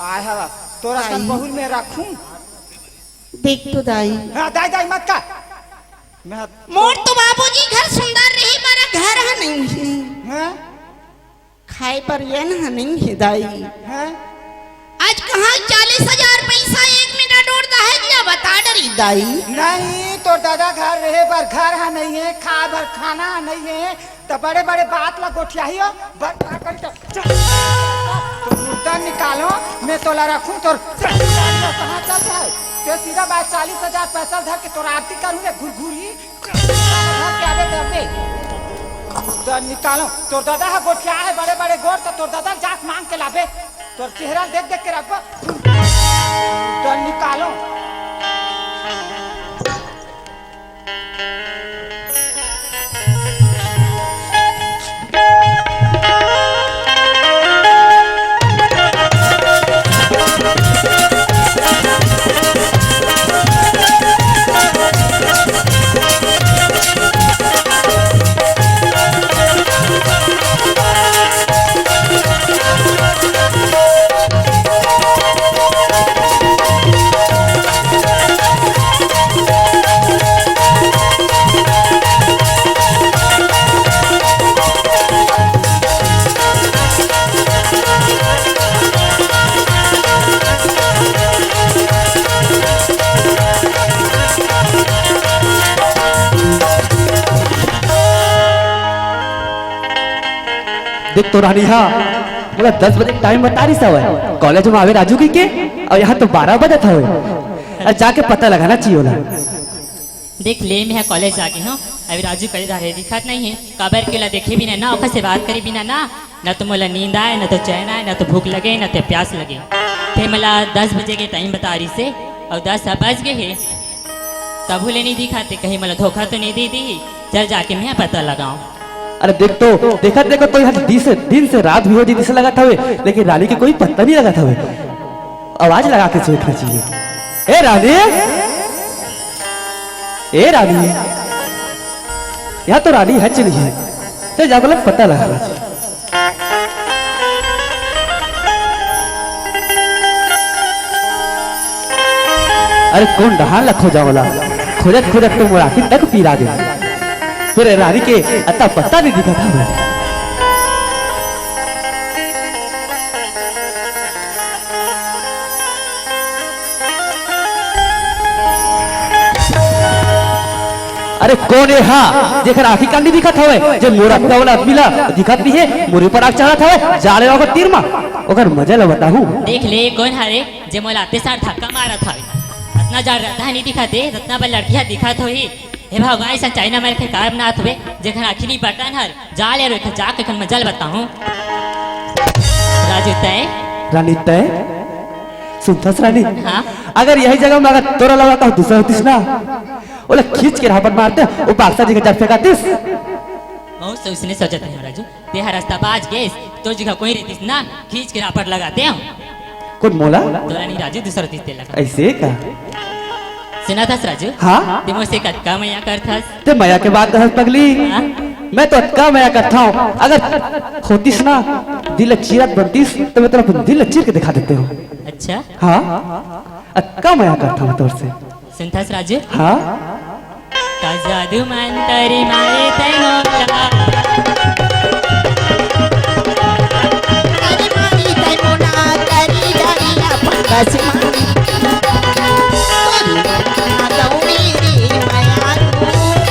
आय हवा, तोर असन आई। बहू ल मैं रखूं। देख तो दाई। हाँ, दाई, दाई मत का। मैं मोर तो बाबूजी घर सुंदर रही, बड़ा घर ह नहीं है। हाँ? खाए बर एन ह नइ हे दाई। हैं? आज कहाँ चालीस हजार पैसा एक मेटा डोर दहेज ला बता डरी दाई। नहीं, तोर दादा घर रहे बर घर ह नइ हे, खाए बर खाना ह नइ हे, त बड़े-बड़े बात ला गोठियाही हो, बर का करी त, चल, तो मुद्दा निकालो, मैं तोला रखूं, तोर, चल, कहाँ चल रहा है? ते सीधा बात चालीस हजार पैसा धर के तोर आरती करूं रे घुरघुरी। घर के आगे कर दे। तो निकालो। तोर दादा ह गोठिया हे बड़े-बड़े गोठ, त तोर दादा जात मांग के लाबे। तोर चेहरा देख-देख के रखबो। तो निकालो। देख तो रानी हा, मोला दस बजे के टाइम बता रही हवय, कॉलेज में आवे राजू कहिके, अउ यहाँ तो बारह बजत हवय। अउ जाके पता लगाना चाहिए ओला। देख ले, मैं कॉलेज जाके हूँ, अभी राजू करे जा रहे दिखत नहीं है, काबर के ला देखे बिना ना, ओकर से बात करे बिना ना, ना तो मोला नींद आए, ना तो चैन आए, ना तो भूख लगे, ना तो प्यास लगे। ते मोला दस बजे के टाइम बता रही से, अउ दस अब बज गए हे, तभू ले नहीं दिखा ते, कहीं मोला धोखा तो नहीं दे दी। चल जाके मैं पता लगाऊं। अरे देख तो, देखत देखत तो यहाँ दिन से, दिन से रात भी हो जी, दिसे लगत हवे, लेकिन रानी के कोई पता नहीं लगत हवे। आवाज लगा के देखना चाहिए। ए रानी, ए रानी, यहाँ तो रानी है चली है, चल जा, मतलब पता लगा। अरे कोन डहान ला खोजांव ओला, खोजत खोजत तो मोर आँखी तक पीरा गे। फेर रानी के अता पता नइ दिखत हवे। अरे कोन ए हा, जेकर आँखी कान नइ दिखत हवे, जे मोर अतका वाला आदमी ला दिखत नइ हे, मोरे ऊपर आग चढ़त हवे, जा ले ओकर तीर मा, ओकर मजा ला बताहूँ। देख ले, कोन हरे, जे मोला अते सार धक्का मारत हवे, अतना जाड़ रहता है नइ दिखत हे, रतना बर लड़की हा दिखत होही। हे भगवान, अइसन चाइना मार के कार बनात हवे, जेकर आँखी नइ बटन हर, जा ले रे, जा के कन मजा ला बताहूँ। राजू तय। रानी तय। सुनथस रानी? हाँ? अगर यही जगह में अगर तोर अलावा कहूँ दूसरा होतिस ना, ओला खींच के रापट मारतेंव, ओ बाक्सा जी के जर फेंकातिस। बहुत से उसने सोचत हे राजू, तेहा रस्ता बाज गेस, तोर जगह कोई रहतिस ना, खींच के रापट लगातेंव। कोन मोला? तोला नइ राजू, दूसरा होतिस तेला। अइसे का? सुनथस राजू? हाँ? ते मोर से कतका मया करथस? ते मया के बात करथस पगली? हाँ? मैं तो अतका मया करथंव, अगर होतिस ना, दिल ला चीरत बनतिस, त मैं तोला अपन दिल ला चीर के देखा देतेंव। अच्छा? हाँ? अतका मया करथंव तोर से। सुनथस राजू? हाँ? का जादू मंतर मारे तै मोला। अरे मारी तै मोला, करी जाई अपन बस मारी। तोरी मया दौड़ी रे मया रू,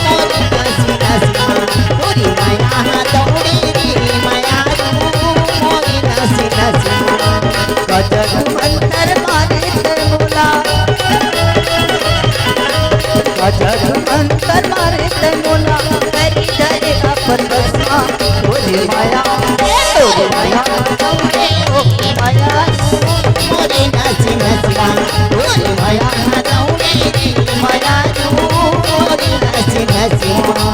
मोरी नस नस मा। तोरी मया दौड़ी रे मया रू, मोरी नस नस मा। गजब मंतर मारे तै मोला, गजब मंतर मारे तै मोला, करी डरे अपन बस मा। तोरे मया, तोरे मया, तोरे मया, तोरे नस नस मा। तोरे मया, तोरे मया, तोरे नस नस मा।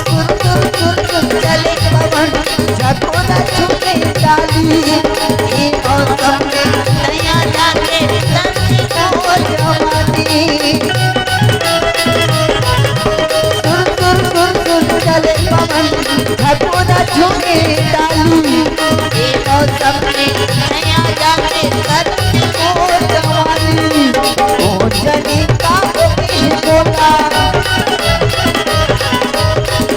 सुर सुर सुर सुर चले पवन, झकोरा छुटे डाली। ई मौसम में नैया जागे धरती मोर जवानी। सुर सुर सुर सुर चले पवन, झकोरा छुटे डाली। ई मौसम में नैया जागे धरती मोर जवानी। ओ जनी का होई मोला,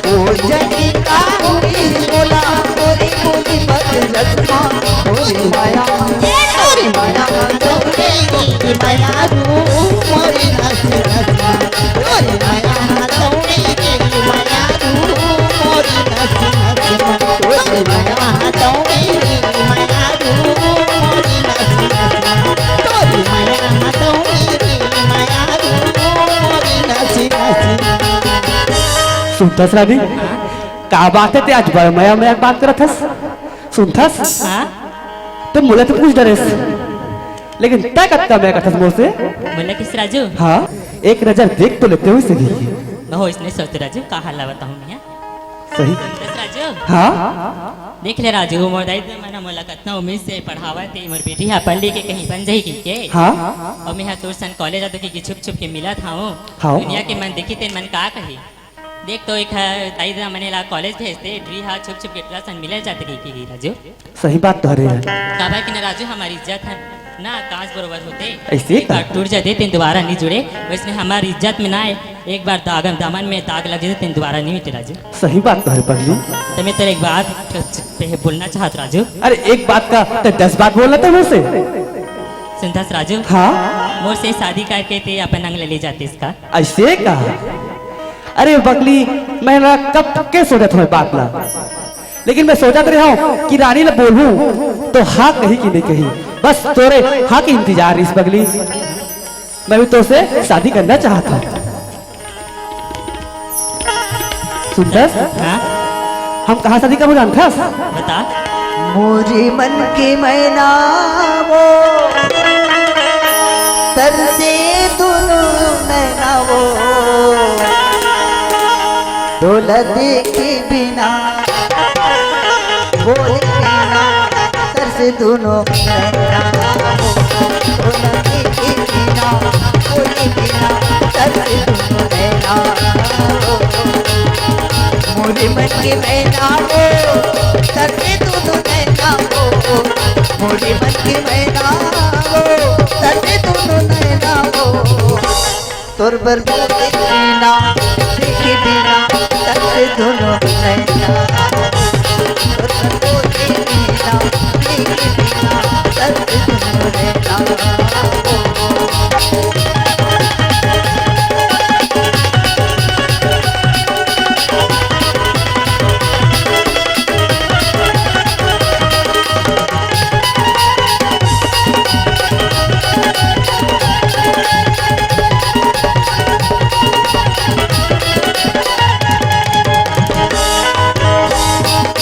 ओ जनी का होई मोला, तोरी बोली मत रखना, तोरी मया, तोरी मया, तोरी मया रू, मोरी नस नस मा। तोरी मया, तोरी मया रू, मोरी नस नस मा। तोरी मया, तोरी मया रू, मोरी नस नस मा। तोरी मया, तोरी मया रू, मोरी नस नस मा। सुनथस रानी? का बात हे, ते आज बड़ मया मया बात करत हस? सुनथस? हाँ? ते मोला तो पूछ डरेस, लेकिन तै कतका मया करथस मोर से? बोला किस राजू? हाँ, एक नजर देख तो लेते हुए सही। मैं हो इसने सोच राजू, का हाल बताऊँ मैं? सही। बस राजू। हाँ? देख ले राजू, मोर दाई मन मोला कतना उम्मीद से पढ़ावत हे, मोर बेटी हा पढ़ लिख के कहीं बन जाही कहिके। हाँ? अउ मैं हा तोर सन कॉलेज आतो कहिके छुप छुप के मिलत हूँ। हाँ? दुनिया के मन देखी तेन मन का कही? देख तो एक ह-, दाई ददा मने ला कॉलेज भेजते, दुई हा छुप छुप के टूरा सन मिले जाते कहिके राजू। सही बात तो हरे यार। काबर कि ना राजू, हमारी इज्जत है ना कांच बरोबर होते। ऐसे एक का? बार टूट जाते, तेन दोबारा नहीं जुड़े। वैसने हमारी इज्जत में ना आए, एक बार दागन दामन में दाग लग जाते, तेन दोबारा नहीं मिटे राजू। सही बात तो हरे पगली। तो मैं तेरे एक बात पे बोलना चाहत राजू। अरे एक बात का तो दस बात बोलना था मुझसे। सुनथस राजू? हाँ? मोर से शादी करके ते अपन अंग ले, ले जाते इसका। ऐसे का? अरे बगली, मैं ना कब के सोचत हूँ बात ला, लेकिन मैं सोचत रहे हूँ कि रानी ला बोलूँ तो हाँ कही कि नहीं कही। बस तोरे हाँ के इंतजार रहिस बगली। मैं भी तोसे शादी करना चाहत हूँ। सुनथस? हाँ? हम कहाँ शादी करबो जानथस? बता। मोरी मन के मैना वो, तरसे दुनों नैना वो। तोला देखे बिना, बोले बिना, तरसे दूनों नैना। तोला देखे बिना, बोले बिना, तरसे दूनों नैना। मोरे मन के मैना वो, तरसे दूनों नैना वो। मोरे मन के मैना वो, तरसे दूनों नैना वो। तोर बर बोले बिना, देखे बिना, तरसे दूनों नैना। तोर बर बोले बिना, देखे बिना, तरसे दूनों नैना।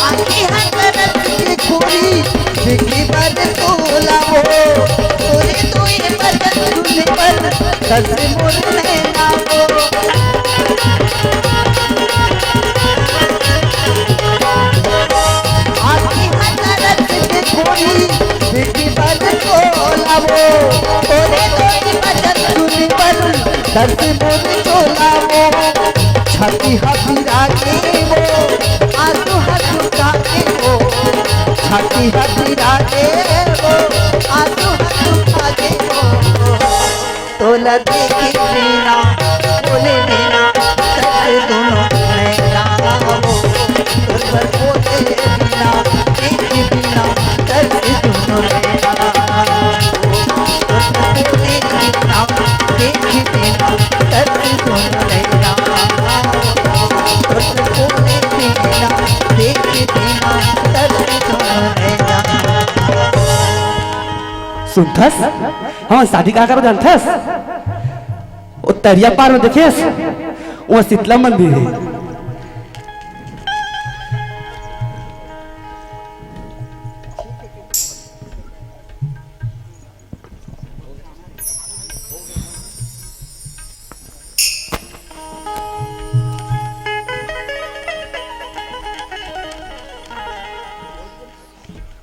आँखी हा करत के कोरी, देखे बर तोला वो, तोरे तो ये बदन सुने बर, तरसे मोर नैना वो। आँखी हा करत के कोरी, देखे बर तोला वो, तोरे तो ये बदन सुने बर, तरसे मोर चोला वो। छाती हा पिरागे वो, आंसू हा सुखागे वो। छाती हा पिरागे वो, आंसू हा सुखागे वो। तोला देखे बिना, बोले बिना, तरसे दूनों नैना वो। तोर बर बोले बिना, देखे बिना, तरसे दूनों नैना। सुनथस? हमन शादी का करबो जानथस? ओ तरिया पार में देखेस, ओ शीतला मंदिर हे।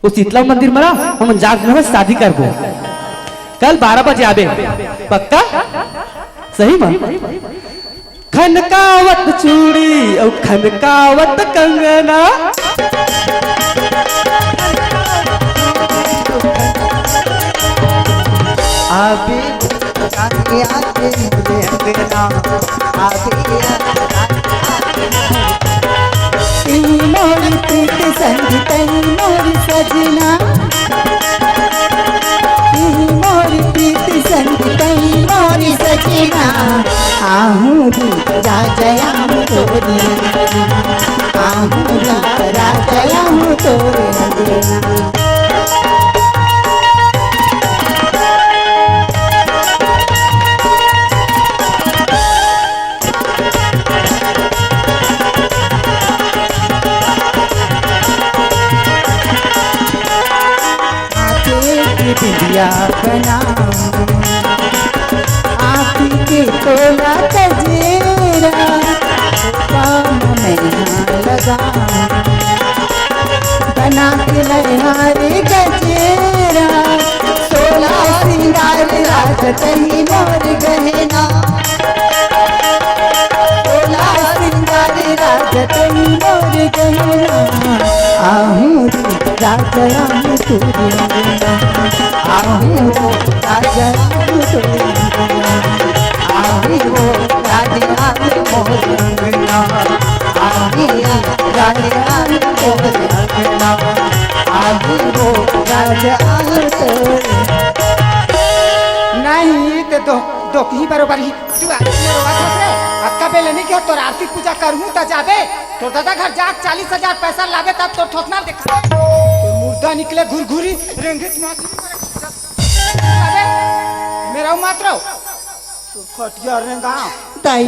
ओ शीतला मंदिर म ना हमन जाके ना शादी करबो। कल बारह बजे आबे, पक्का? सही म? खनकावत चूड़ी अउ खनकावत कंगना। आबे आगे आगे मोरे अंगना, आगे आगे आगे। तई मोर प्रीत संग तई मोर सजना, तई मोर प्रीत संग तई मोर सजना। आहूँ री राजा आहूँ तोरे, आहूँ री राजा आहूँ तोरे। आँखी के बिंदिया बनाऊं, आँखी के तोला गजेरा, पाँव में हार लगाऊं। बना के लइहा रे गजेरा, सोला सिंगार राज तही मोर गहना। सोला सिंगार राज तही मोर गहना। आहूँ री राजा आहूँ तोरे अंगना। आहूँ री राजा आहूँ तोरे अंगना। आहूँ री राजा आहूँ मोर अंगना। आही रानी आही तोर अंगना, आही हो राजा आही तोर। नहीं ते दो, दोकही बरोबर ही। तू आरती में रोवत हस रे, अतका बेले नहीं किया तोर आरती पूजा करहूँ त जाबे, तोर दादा घर जाके चालीस हजार पैसा लाबे तब तोर थोथना देखा। तोर मुर्दा निकले घुरघुरी, रेंगत मात। अबे, मेरा मत रहो। तू खटिया रेंगा। दाई।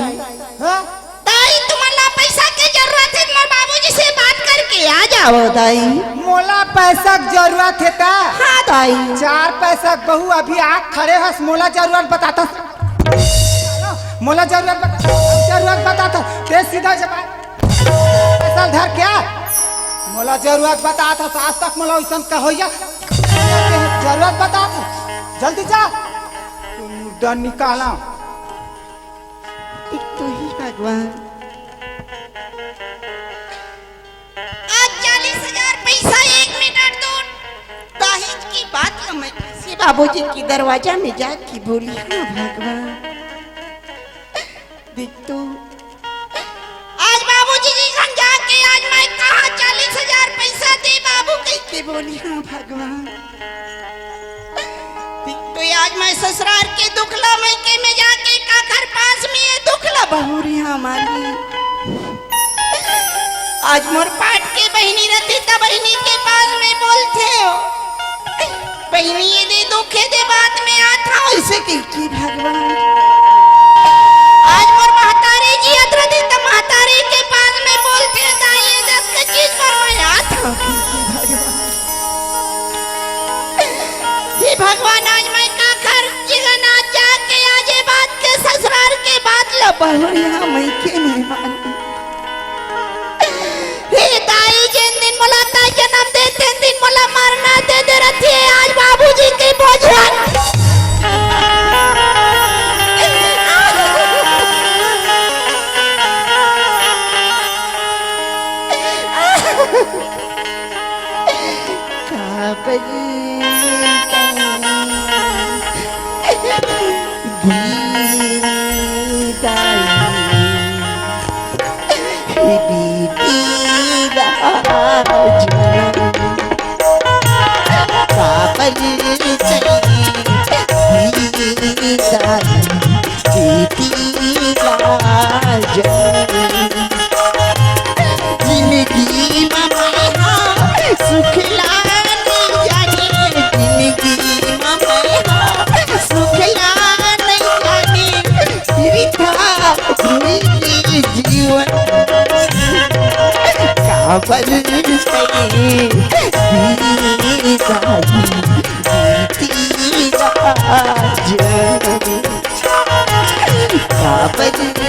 हाँ? दाई, तुमन ला पैसा के जरूरत हे, तुम्हारे बाबूजी से बात करके आ जाओ, दाई। मोला पैसा के जरूरत हे ता? हाँ, दाई। चार पैसा के बहू अभी आके खड़े हस, मोला जरूरत बताथस। मोला जरूरत बता, जरूरत बताथस। ते सीधा जवाब। पैसा धर के आ। मोला जरूरत बता था, आज तक मोला वैसन का होइया। जरूरत बता था, जल्दी जा। तू मुर्दा निकाला। एक तो ही भगवान। आज चालीस हजार पैसा एक मिनट दूर। दहेज की बात ल मैं कैसे बाबूजी की दरवाजा में जाके बोली? हाँ भगवान, देख तो, आज बाबूजी जी संग जाके आज मैं कहाँ चालीस हजार पैसा दे बाबू कह के बोली? हाँ भगवान, तो आज मैं ससुरार के दुख ला मइके में जाके काखर पास में ये दुख ला बहुरी हमारी। आज मोर पाट के बहिनी रहिती त बहिनी के पास में बोलथे हो, बहिनी ये दे दुख हे दे बात में आत हव, ऐसे कह के भगवान। आज मोर महतारी जियत रहिती त महतारी के पास में बोलथे दाई ये दस के चीज पर मैं आत हव, कह के भगवान। हे भगवान, आज मैं काखर जिगन आज जाके आज ये बात के ससुरार के बात ल बहुरिया मइके में मानी। हे दाई, जेन दिन मोला दाई जनम दे, तेन दिन मोला मरना दे दे रथे। आज बाबूजी के बोझ काबर गीताई बीती राजन। काबर गीताई बीती राजन। जिंदगी म मैं हा सुख ला नइ जाने, जिंदगी म मैं हा सुख ला नइ जाने, बिरथा भुइगे जीवन काबर सही बीती राजन। काबर बचपन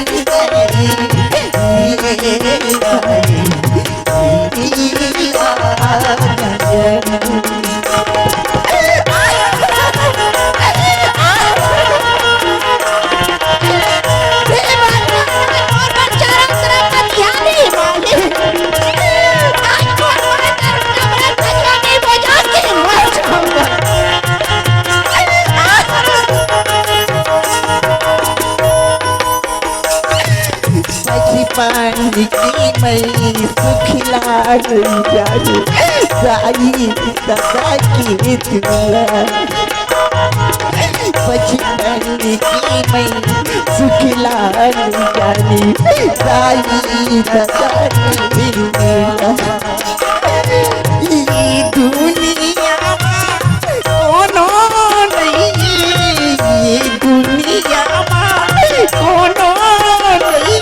की मैं सुखला नइ जाने, दाई ददा के दुलार। बचपन की मैं सुखला नइ जाने, दाई ददा के दुलार। ई दुनिया कोनो नइ, ये दुनिया मा कोनो नइ,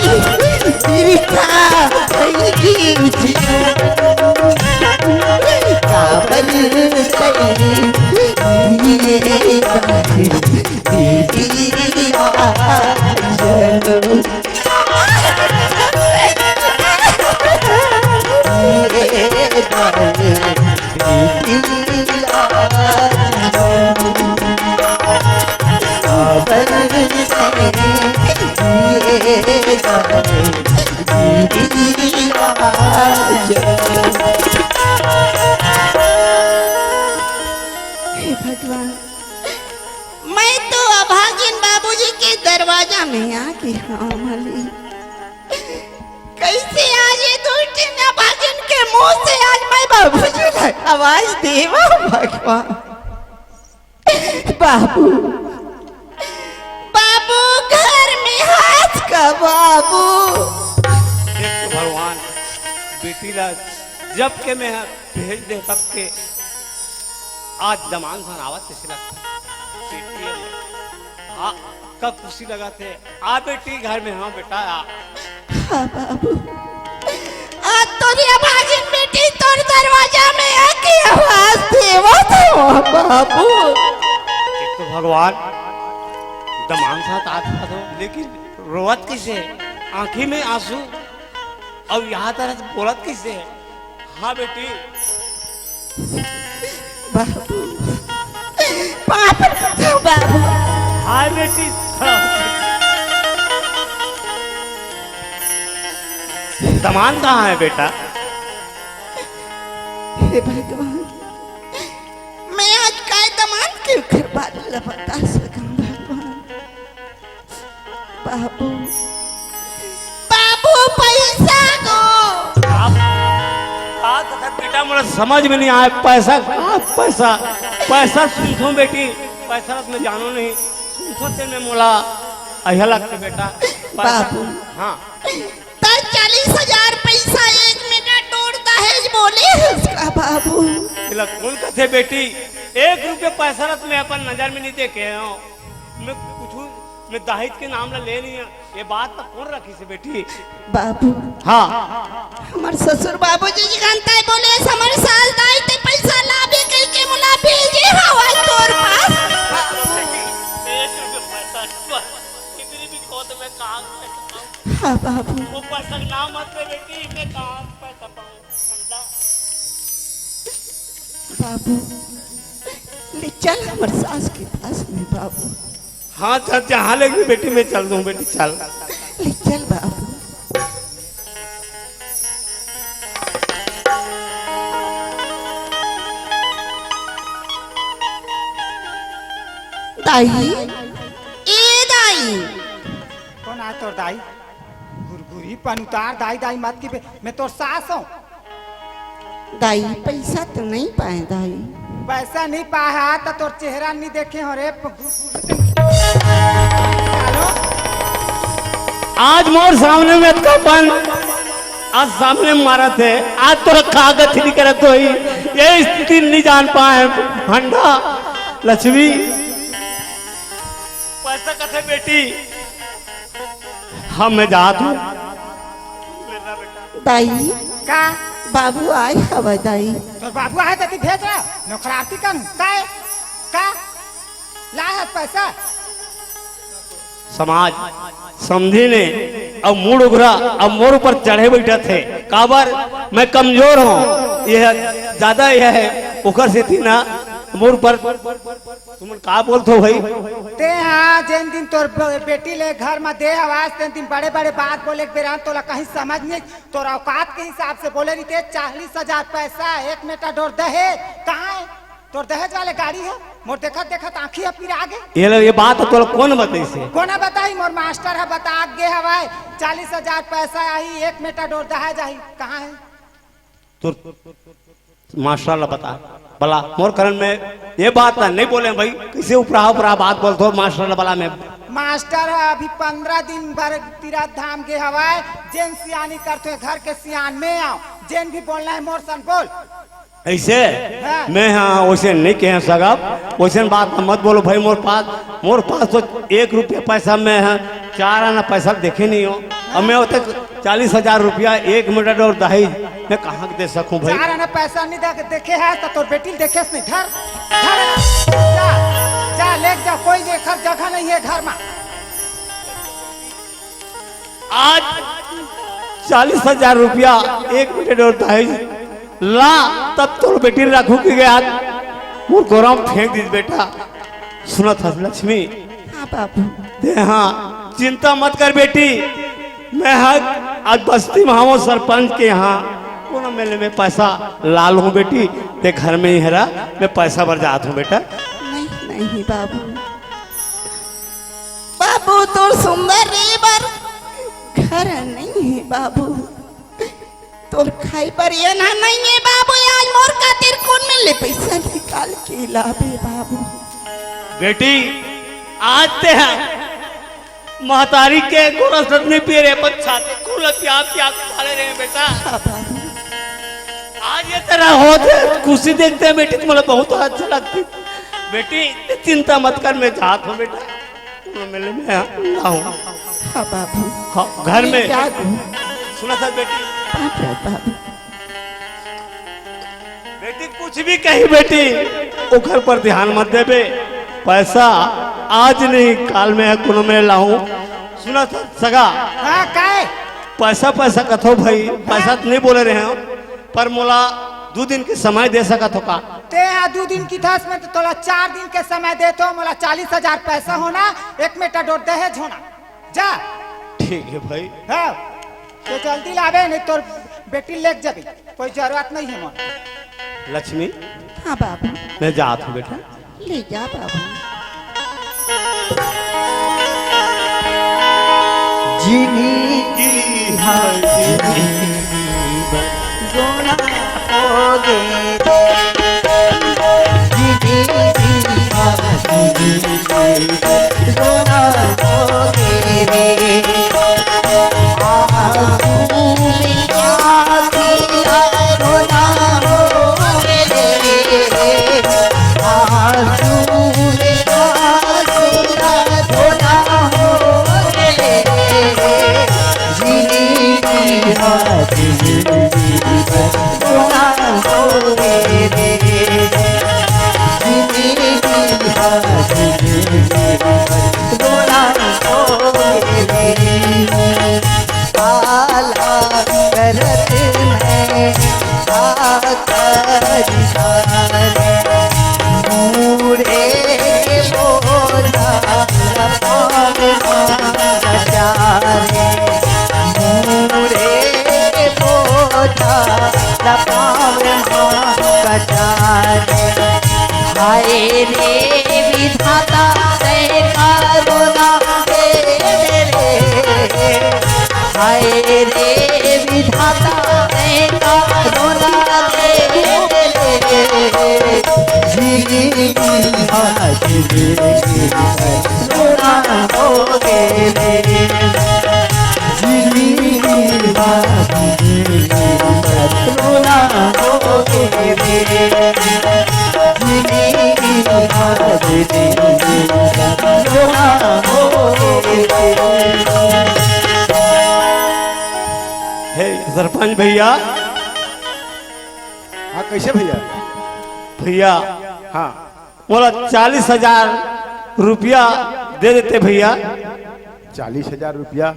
बिरथा भइगे जीवन। काबर कही ये बात दीदी आज। हे भगवान, मैं तो अभागिन बाबूजी के दरवाजा में आके हंव मालिक। कइसे आज ये दुष्ट अभागिन के मुंह से आज मैं बाबूजी ला आवाज देवंव भगवान। बाबू, बाबू घर में हस का बाबू। देख तो भगवान, बेटी ला जब के मैं भेज दे तब के आज दमांद सन आवत कइसे लगथे। बेटी अब, हाँ, कब खुशी लगथे। आ बेटी घर में, हाँ बेटा आ। हाँ बाबू, आज तोर ये भागिन बेटी तोर दरवाजा में आके आवाज देवत हवय बाबू। एक तो भगवान दमांद साथ आज दो, लेकिन रोवत कइसे, आंखी में आंसू। अउ यहाँ तरह से बोलत कइसे हे? हाँ बेटी। बाबू, पाँव परत हँव बाबू। हाँ बेटी। दमांद कहाँ हे बेटा? हे भगवान, मैं आज काय दमांद के ओकर बात ला बता सकँव भगवान। बाबू, बाबू, पैसा दो। आप, आप तो बेटा मोला समझ में नइ आय, पैसा, आप पैसा, पैसा सुनथों बेटी, पैसा रथ में जानो नहीं, सुनथों तेन में मोला अइहा लगथे बेटा। पैसा, बाबू। हाँ। तैं चालीस हजार पैसा एक मेटा डोर दहेज बोले हस का बाबू? एला कोन कथे बेटी, एक रुपया पैसा रथ में अपन नजर में नइ देखे हँव। मैं कुछू, मैं दहेज के नाम ला ले नइ हँव। ये बात तो कोन रखिस हे बेटी? बाबू। हाँ। हमर ससुर बाबूजी जी जानता है बोले, "हमर सास दाई तैं पैसा लाबे कहिके मोला भेजे हवय तोर पास।" बाबू। एक रुपया पैसा, बस, इतनी भी खोत में कहाँ से पाऊँ? हाँ बाबू। वो पैसा के नाम मत ले बेटी, मैं कहाँ से पैसा पाऊँ? बाबू, ले चल हमर सास के पास में बाबू। हाँ, चल, जहाँ ले भी बेटी, मैं चल दूँ बेटी, चल। ले चल बाबू। दाई, ए दाई। कोन आय तोर दाई? गुरगुरी पन उतार, दाई, दाई मत कहिबे, मैं तोर सास हँव। दाई, पैसा तो नइ पाएँव, दाई। पैसा नइ पाए हस, त तोर चेहरा नइ देखे हँव रे, प-, गु-, गु-, चलो। आज मोर सामने में अतका पन, आज सामने में मारत हे, आज तोर का गति नइ करत होही, ये स्थिति नइ जान पाएँव, भंडा, लक्ष्मी। पैसा कथे बेटी, हाँ, मैं जात हँव। दाई। का? बाबू आय हवय, दाई। तोर बाबू आय त तैं भेज रे, नौकराती कन। काय? का? लाय हस पैसा? समाज समझे ने, अब मूड़ उघरा, अब मोर ऊपर चढ़े बइठत हे। काबर? मैं कमजोर हँव, ये ज्यादा ये हे, ओकर सेती ना मोर ऊपर तुमन का बोलथो भाई? तैं हा जेन दिन तोर ब-, बेटी ले घर म दे हवस, तेन दिन बड़े-बड़े बात बोले के बेरा तोला कहीं समझ नइ, तोर औकात के हिसाब से बोले रहिते, चालीस हजार पैसा, एक मेटा डोर दहेज, कहाँ हे? तोर दहेज वाले गाड़ी हे? मोर देखत-देखत आँखी ह पिरा गे। ये लो, ये बात तोला कोन बताइस हे? कोन बताही? मोर मास्टर ह बता गे हवय, चालीस हजार पैसा आही, एक मेटा डोर दहेज आही, कहाँ हे? तोर मास्टर ला बता, बला, मोर करन में ये बात ला नइ बोले भाई, कइसे उपरा उपरा बात बोलथो, मास्टर ला बला मैं। मास्टर ह अभी पंद्रह दिन बर तीरथ धाम गे हवय, जेन सियानी करथे घर के सियान में आँव, जेन भी बोलना हे मोर सन बोल। अइसे? हाँ। मैं हाँ, वइसे नइ कहे सकँव, वइसे बात मत बोलो भाई, मोर पास, मोर पास तो एक रुपया पैसा मैं हाँ, चार आना पैसा देखे नइ हँव, अब मैं ओतक चालीस हजार रुपया एक मेटा डोर दहेज मैं कहाँ के दे सकँव भाई? चार आना पैसा नइ दे, देखे हस त तोर बेटी ल देखेस नहीं। धर, धर, जा, जा, लेके जा, कोई एखर जगह नइ हे घर म। आज चालीस हजार रुपया एक मेटा डोर दहेज ला, तब तोर बेटी ल राखहूँ कहिके आज मोर कोरा म फेंक दिस बेटा। सुनत हस लक्ष्मी? हाँ बाबू। तैं हाँ, चिंता मत कर बेटी, मैं हा आज बस्ती में हवँव सरपंच के यहाँ, कोनो मेले में पैसा ला लूहूँ बेटी, तैं घर में ही रह, मैं पैसा बर जात हँव बेटा। नहीं, नहीं बाबू, बाबू तोर सुंदर रहे बर घर नइ हे बाबू। तोर खाए बर ये ना नइ हे बाबू, आज मोर खातिर कोन मेर ले पैसा निकाल के लाबे बाबू। बेटी, आज तैं हा महतारी के गोरस रस नइ पिए रहे, अपन छाती खून ल पिया पिया के पाले रहे बेटा। हाँ बाबू। आज ये तरह होत हे, खुशी देखते हैं बेटी, तुम्हें बहुत अच्छा लगती। बेटी, चिंता मत कर, मैं जात हँव बेटा। कोनो मेले में हाँ, ना हो। हाँ बाबू। हाँ, घर में। क्या दूँ? सुनत हस बेटी? बाप रे बाबू। बेटी कुछ भी कही बेटी, ओकर पर ध्यान मत देबे। पैसा आज नहीं काल में हे, कोनो मेर लाहूँ। सुनत हस सगा? हाँ, काय? पैसा, पैसा कथो भाई, पैसा तो नहीं बोले रहे हो, पर मोला दू दिन के समय दे सकत हो का? ते हा दू दिन की थस में तो तोला चार दिन के समय देथो, मोला चालीस हजार पैसा होना, एक मेटा डोर दहेज होना। जा। ठीक है भाई। हाँ, तो जल्दी लावे, नहीं तोर बेटी लेके जाबे, कोई जरूरत नहीं है मोर। लक्ष्मी। हाँ बाबू। मैं जात हूँ बेटा। ले जा बाबू। जिंदगी है जिंदगी, रोना होगे रे। जिंदगी है जिंदगी, रोना होगे रे। आंसू में आंसू, रोना होगे रे। आंसू में आंसू, रोना होगे रे। जिंदगी हा जिंदगी, रोना होगे रे। जिंदगी हा जिंदगी, रोना होगे रे। काला करत मैं आकर मुड़े के बोला पावे माँ बचारे। मुड़े के बोला पावे माँ बचारे। हाय रे विधाता, ऐ का रोना दे रे। हाय रे विधाता, ऐ का रोना दे रे। जिंदगी हा जिंदगी, रोना होगे रे। जिंदगी हा जिंदगी, रोना होगे रे। जिंदगी हा जिंदगी, रोना होगे रे। हे सरपंच भैया। हाँ, कैसे भैया? भैया, हाँ। मोला चालीस हजार रुपया दे देते भैया। चालीस हजार रुपया?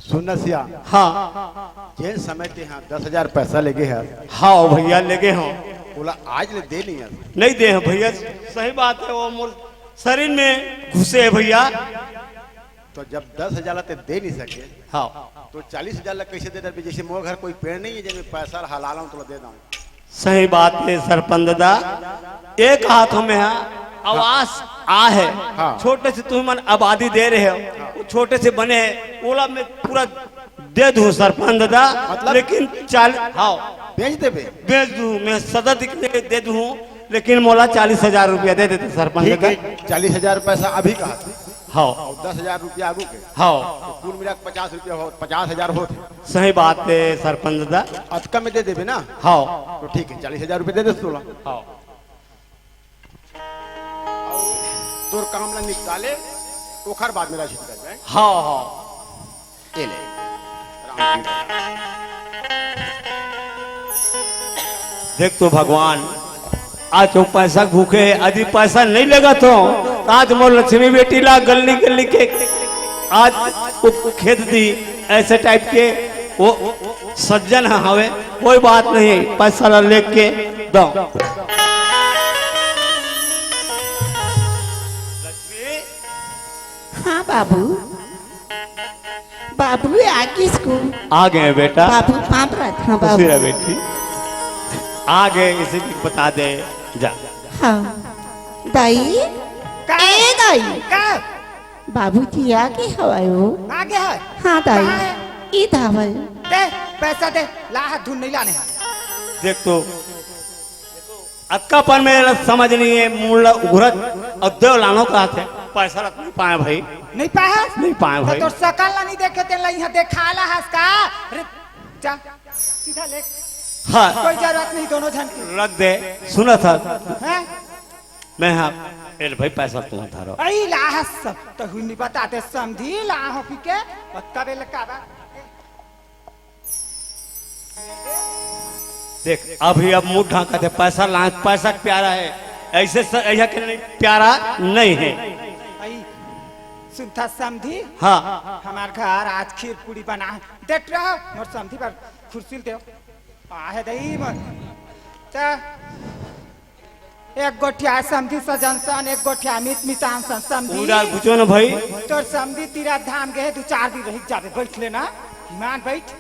सुन न सिया। हाँ। जेन समय ते हाँ दस हजार पैसा लेगे है। हाँ भैया, लेगे हो। ओला आज ले दे नहीं है। नहीं दे हो भैया, सही बात है, वो मोर शरीर में घुसे है भैया। तो जब दस हजार ला ते दे नहीं सके, हाँ। तो चालीस हजार ला कैसे दे देबे? जैसे मोर घर कोई पेड़ नहीं है, जेमे पैसा ला हलालाऊं तो ला दे दाऊं। सही बात है सरपंच दादा, एक हाथ में है, आवास आ है, हाँ। छोटे से तुम मन आबादी दे रहे हो, हाँ। वो छोटे से बने है, ओला मैं पूरा दे दूं सरपंच दादा, मतलब? लेकिन चाल-, हाँ। बेच देबे? बेच दूं, मैं सदा दिख दे, दे दूं, लेकिन मोला चालीस हजार रुपया दे देते सरपंच ठीक दादा। है, चालीस हजार पैसा अभी कहा। हाँ। और दस हजार रुपया आगू के। हाँ। तो कुल मिला के पचास रुपया हो, पचास हजार होत है। सही बात है सरपंच दादा। अतका में दे देबे ना? हाँ। तो ठीक है, चालीस हजार रुपया दे दे तोला। हाँ। और तोर काम ला निपटा ले, ओखर बाद मेला छुट्टी कर जाए। हाँ, हाँ। ये ले। राम जी। देख तो भगवान, आज वो पैसा भूखे है, यदि पैसा नहीं लेगा तो, तो आज मोर लक्ष्मी बेटी ला गली गली के आज वो खेद दी, ऐसे टाइप के वो सज्जन हवे, कोई बात नहीं, पैसा ला लेके दो। हाँ बाबू, बाबू आ गए स्कूल। आ गए बेटा। बाबू पाँव परत, हाँ खुशी बाबू। रह बेटी। आ गए, इसे भी बता दे जा। हाँ दाई। का? ए दाई। का? बाबू जी आ गए हवाई हो। आ गए है? हाँ दाई। कहाँ है? ई धावल। दे, पैसा दे, ला हाथ धुन नहीं लाने हैं। देख तो, अतका पन में समझ नहीं है, मुंडा उघरत अउ देव लानो कहत हे, पैसा रख नहीं पाए भाई। नहीं पाए है? नहीं पाए तो भाई। तोर सकल ला नहीं देखे, तेन ला यहाँ देखाला हस का? अरे, जा, सीधा ले। हाँ। कोई जरूरत नहीं दोनों झन की। रख दे, सुनत हस। हैं? मैं हाँ, ए ले भाई पैसा तू धरो। अई ला हस, तो हुई नहीं बताते समझी ला हो पी के, अतका बेल का बा। देख, अभी अब मुंह ढांका थे, पैसा लांच, पैसा प्यारा है, ऐसे स-, ऐसा के नहीं, प्यारा नहीं है। आई, सुनथा समधी? हाँ। हमार घर आज खीर पूड़ी बना हे। देख रहा, मोर समधी बर खुरसी ल देव। आहे दई मोर। चा, एक गोठिया समधी सजन सन, एक गोठिया मीत मितान सन समधी। उधार बुझो ना भाई। तोर समधी तीरथ धाम गे हे, दू चार दिन रहि जाबे, बैठ लेना। ईमान बैठ।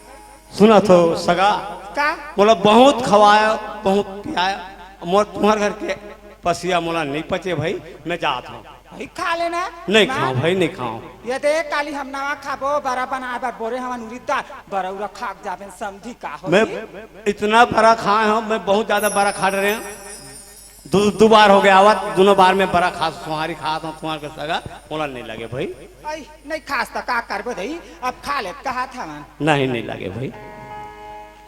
सुना तो सगा। का? मोला बहुत खवाया, बहुत पियाया। मोर तुम्हार घर के पसिया मोला नहीं पचे भाई, मैं जात हूँ। भाई खा लेना। नहीं ना। खाऊं भाई, नहीं खाऊं। ये देख, काली हम नवा खाबो, बरा बनाए बर बोरे हवन उरीद दार, बरा उरा खा के जाबे समधी का हो मैं जी? इतना बरा खाए हूँ, मैं बहुत ज्यादा बरा खा रहे हैं। दो, दो बार हो गया आवत, दोनों बार में बरा खा, सुहारी खात हूँ, तुम्हार के सगा, मोला नहीं लगे भाई। आई, नहीं खास त का करबो दई, अब खा ले, कहा था मन। नहीं, नहीं लगे भाई।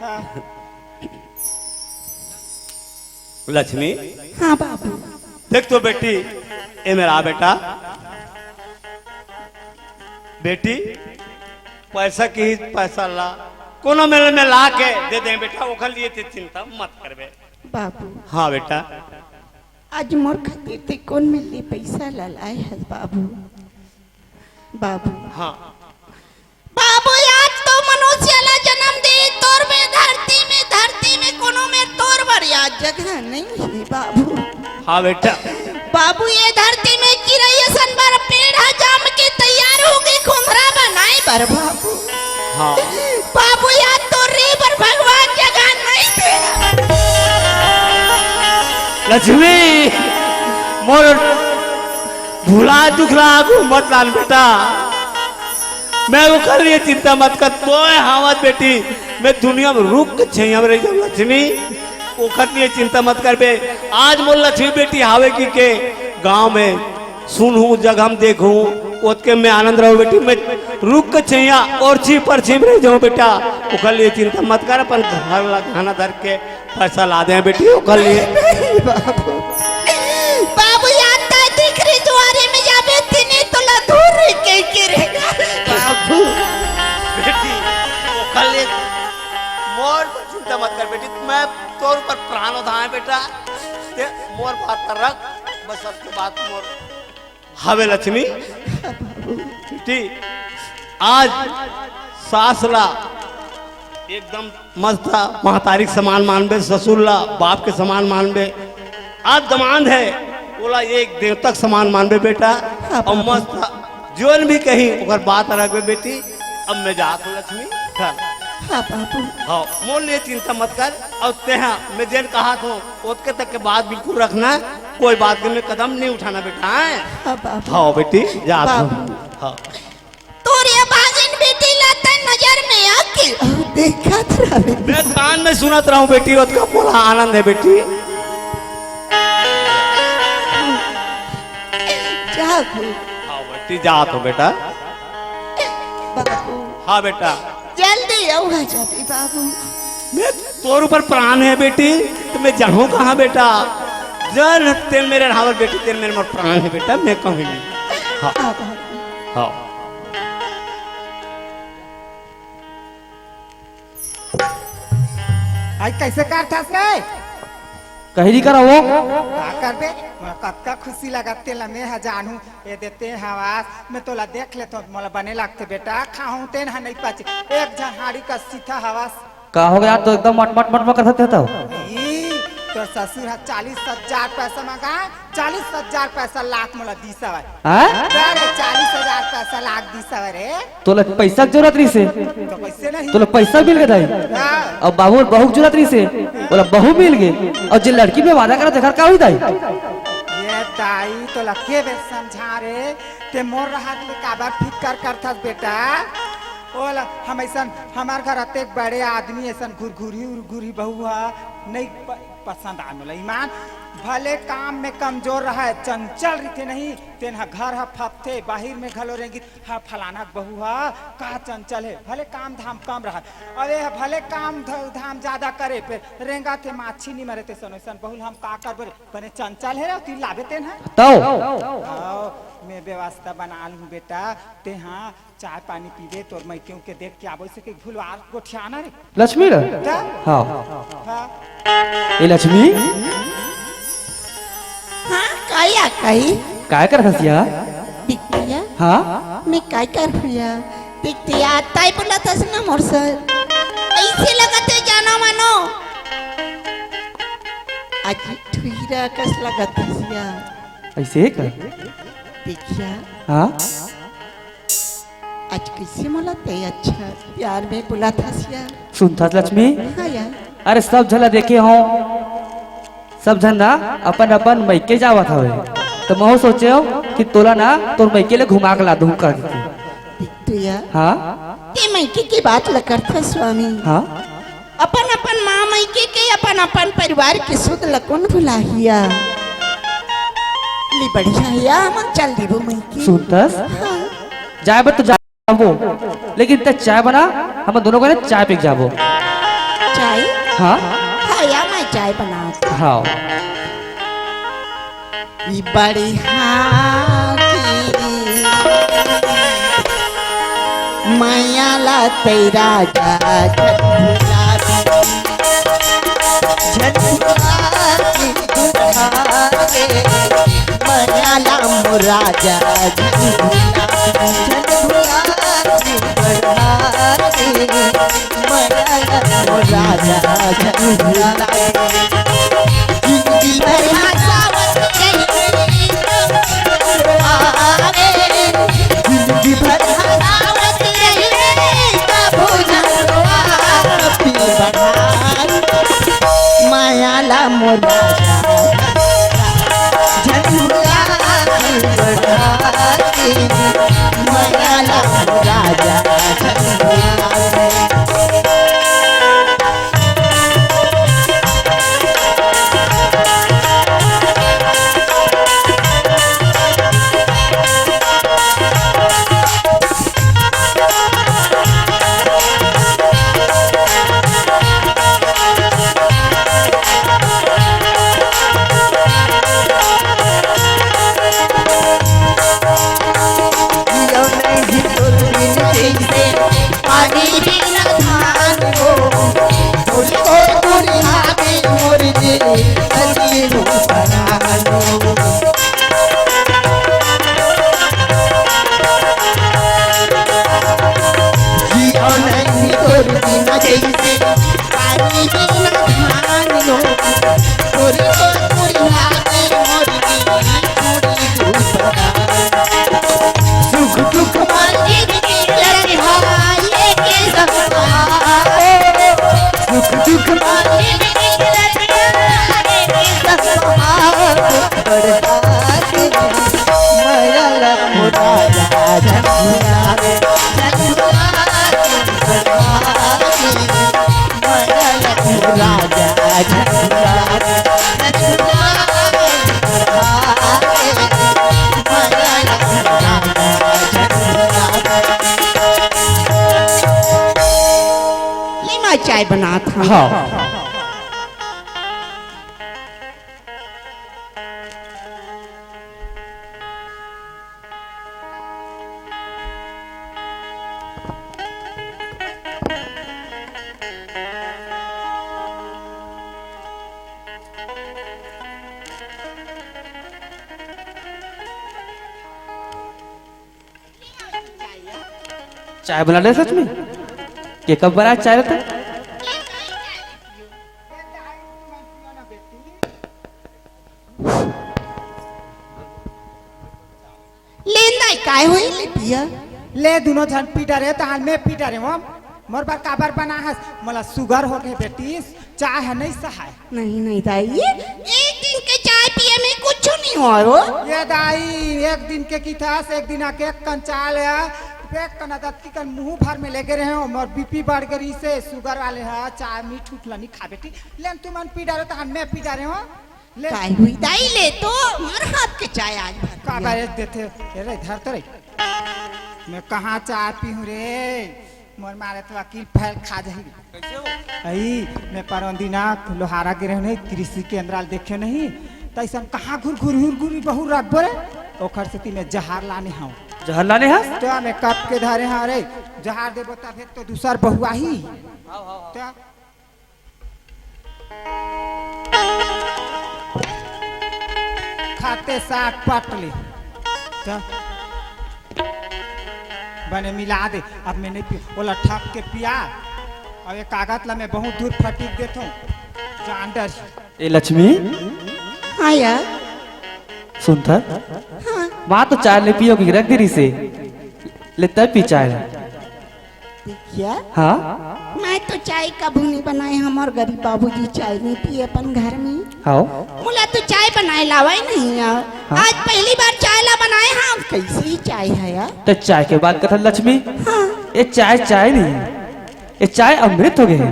हाँ। लक्ष्मी। हाँ बाबू। देख तो बेटी, ए मेरा बेटा, बेटी, पैसा की ही पैसा ला, कोनो मेले में ला के दे दे बेटा, ओखर लिए ते चिंता मत करबे। बाबू। हाँ बेटा। आज मोर खातिर ते कोन मेले पैसा ला लाए हस बाबू? बाबू। हाँ। बाबू, आज तो मनुष्य ला जन्म दे, तोर में धरती में, धरती में कोनो में तोर बर आज जगह नहीं है बाबू। हाँ बेटा। बाबू, ये धरती में चिरई असन बर पेड़ ह जाम के तैयार हो गे खोंधरा बनाए बर बाबू। हाँ। बाबू, आज तोर रे बर भगवान जगह नहीं दे। लक्ष्मी, मोर भुला दुखला आगू मत लान बेटा। मैं ओखर लिए चिंता मत कर, तोय हावत बेटी, मैं दुनिया में रुख के छैया में रह जाऊं लक्ष्मी, ओखर लिए चिंता मत कर बे। आज मोर लक्ष्मी बेटी हावे की के गांव में सुनहूं, जगह में देखूं, ओतके में आनंद रहूं बेटी। मैं रुख के छैया और छी पर छी में रह जाऊं बेटा, ओखर लिए चिंता मत कर, अपन घर ला खाना धर के पैसा ला दे बेटी, ओखर लिए। बाबू। बाबू, याद त दिखरी दुआरी में जाबे, तिनी तोला दूर रह के के रे। बाबू। बेटी, ओखर लिए मोर पर चिंता मत कर बेटी, मैं तोर ऊपर प्राण उठाए बेटा, ते मोर बात कर रख, बस सबके बात मोर। हवे लक्ष्मी, बेटी, आज सास ला एकदम मस्त महतारी के समान मानबे, ससुर ला बाप के समान मानबे। आज दमांद है, ओला एक देवता के समान मानबे बेटा। हाँ, और बाबू। मस्त जोन भी कही ओकर बात रखबे बेटी। अब मैं जात हूँ लक्ष्मी, घर। हाँ बाबू। हाँ, मोर लिए चिंता मत कर। और तेहा मैं जेन कहा थो ओतके तक के बात बिल्कुल रखना, कोई बात के में कदम नहीं उठाना बेटा, हैं? हाँ बाबू। हाँ बेटी, जात हूँ। बाबू। हाँ। तोर ये बागिन बेटी ला तन नजर में आके। देखत रहे। मैं कान में सुनत रहूं बेटी, ओतका मोला आनंद है बेटी। जागो। हाँ बेटी, जात हूँ बेटा। बाबू। हाँ बेटा। जल्दी आऊ, आ जाबे बाबू। मैं तोर ऊपर प्राण है बेटी, तो मैं जाहूं कहाँ बेटा? जन तेन मेरे हावर बेटी, तेन मेरे मोर प्राण है बेटा, मैं कहूँ नहीं। हाँ। हाँ बाबू। हाँ। आई कैसे करथस रे? कहीं नहीं करा वो। का करबे? मोला कतका खुशी लगत तेला मैं ह जानहूं। ए देते हवास, मैं तोला देख लेथों, मोला बने लगथे बेटा, खाहूं तेन ह नहीं पचे। एक झन हाड़ी का सीथा हवास। का हो गया? तो एकदम मट मट मट मट करत हे तो। ई, तोर ससुर ह चालीस हजार पैसा मांगा, चालीस हजार पैसा लात मोला दीस हवय। हाँ? अरे, चालीस हजार पैसा लात दीस हवय रे। तोला पैसा के जरूरत रहिसे। तो कैसे नहीं? तोला पैसा मिल गे दाई। हाँ। अब बाबू बहुत जरूरत रहिसे। बोला बहू मिल गे। और जे लड़की में वादा करा तेकर का हुई दाई? ये दाई तोला के बे समझा रे? ते मोर रहत ले काबर फिकर करथस बेटा? ओला हम ऐसन, हमार घर अतेक बड़े आदमी ऐसन घुरघुरी उरघुरी बहू ह नहीं प-, पसंद आए मोला। ईमान भले काम में कमजोर रहे, चंचल रहिथे नहीं, तेन ह घर ह फपथे, बाहिर में घलो रेंगित, "हा, फलाना के बहू ह, का चंचल हे।" भले काम धाम कम रहे, अब ये ह भले काम ध-, धाम ज्यादा करे, फिर रेंगा थे माछी नहीं मरे, ते सनो सन बहू ल हम का करबो रे, बने चंचल हे रे, ती लाबे तेन ह। तौ। आओ, मैं व्यवस्था बना लूँ बेटा, ते हाँ चाय पानी पीबे, तोर मइके उके देख के आबो, इसे के भुलवार गोठियाना रे। लक्ष्मी रे? का? हाँ। हाँ। ए लक्ष्मी? हाँ, कहिया कही? काय करत हस या? बिटिया। हाँ? मैं काय कर भैया? देख, ते आज ताई बोलत हस ना मोर से। अइसे लगत हे जानो मानो। आज ठुईरा कस लगत हस या। अइसे का? देखिया। हाँ? आज कइसे मोला ते अच्छा प्यार में बोलत हस या। सुनथस लक्ष्मी? हाँ यार। अरे सब झन ला देखे हों, सब झन ना अपन अपन मइके जावत हवे, त महूं सोचे हों कि तोला ना तोर मइके ले घुमा के ला दूं कहिके। देख तो यार, हाँ? ते मइके के बात ल करथस स्वामी। हाँ? अपन अपन माँ मइके के, अपन अपन परिवार के सुध ल कोन भुलाही या? ले बढ़िया हे या, हमन चल देबो मइके। सुनथस? हाँ। जाए बर तो जाबो, लेकिन ते चाय बना, हमन दूनों कने चाय पी के जाबो। चाय? हाँ। हाँ या, मैं चाय बनात। हाँ। ई बढ़िया की मया ला तैं राजा झन भुला, झन भुला की दुल्हा रे, मया ला मोर राजा झन भुला, झन भुला की दुल्हा रे। मया ला मोर राजा झन भुला। जिंदगी भर हंसावत रहिबे, जिंदगी भर हंसावत रहिबे, कभू न रोआ पी बढ़ाई। मया ला मोर राजा झन भुला बढ़ाई। मया ला मोर राजा झन भुला। जियो नहीं तोर बिन जैसे पानी बिन धान हो, तोर को दुनिया में मोर जे सजीव परान हो। जियो नहीं तोर बिन जैसे पानी बिन धान हो, तोर को दुनिया में मोर जे सुख दुख में जिंदगी लड़ाई के सहारा। सुख दुख में जिंदगी लड़ाई के सहारा। बरसात में मया ला मोर राजा झन भुला रे, झन भुला रे। बरसात में मया ला मोर राजा झन भुला रे, झन भुला रे। ले मैं चाय बनात हंव। हाँ। चाय बना ले सच में? के कब बना चाय रहता? लेन दाई, काय होई ले पिया? ले दुनो झन पी डरे, तहान मैं पी डरे हंव। मोर बर काबर बना हस? मोला सुगर हो गे बेटी, चाय ह नहीं सहाय। नहीं, नहीं दाई, एक दिन के चाय पिए में कुछु नहीं होय हो। ये दाई, एक दिन के किथस, एक दिन आके एक कन चाय ले आ, एक कन अदतकी कन मुंह भर में लेगे रहे हंव, मोर बीपी बढ़ गे रहिस हे, सुगर वाले ह, चाय मीठ उठ ल नहीं खा बेटी। लेन तुमन पी डरे, तहान मैं पी डरे हंव। ले। काय हुई दाई, ले तो मोर हाथ के चाय आज भर पिया। काबर एक देथे, ए रे, धर तो रे। मैं कहाँ चाय पीहूं रे? मोर मारे तो अकिल फैल खा जाही। कइसे हो? अई, मैं परौंदी ना लोहारा गे रहेंव नहीं, कृषि केंद्र वाले देखेंव नहीं, त अइसन कहाँ घुर घुर हुर घुर बहुत रखबो रे, ओखर सेती मैं जहार लाने हंव। जहार लाने हस? त मैं कब के धरे हंव रे, जहार देबो तभे तो दूसर बहू आही। त खाते साग पाटली। त बने मिला दे। अब मैं नहीं पी, ओला ठक के पिया। अब ये कागज ला मैं बहुत दूर फटिक देथों। जान डर। ए लक्ष्मी। हाँ यार। सुन त। हाँ। माँ तो चाय ले पियो कि रख दे रिसे। ले तब पी चाय। देखिया। हाँ। मैं तो चाय कभू नहीं बनाए, हमर गरीब बाबूजी चाय नहीं पिए अपन घर में। हाँ। मोला तो चाय बनाए लावे नहीं यार। हाँ। आज पहली बार चाय ला बनाए, हाँ, कैसी चाय है यार? त चाय के बात कथा लक्ष्मी। हाँ। ये चाय, चाय नहीं है, ये चाय अमृत हो गए है।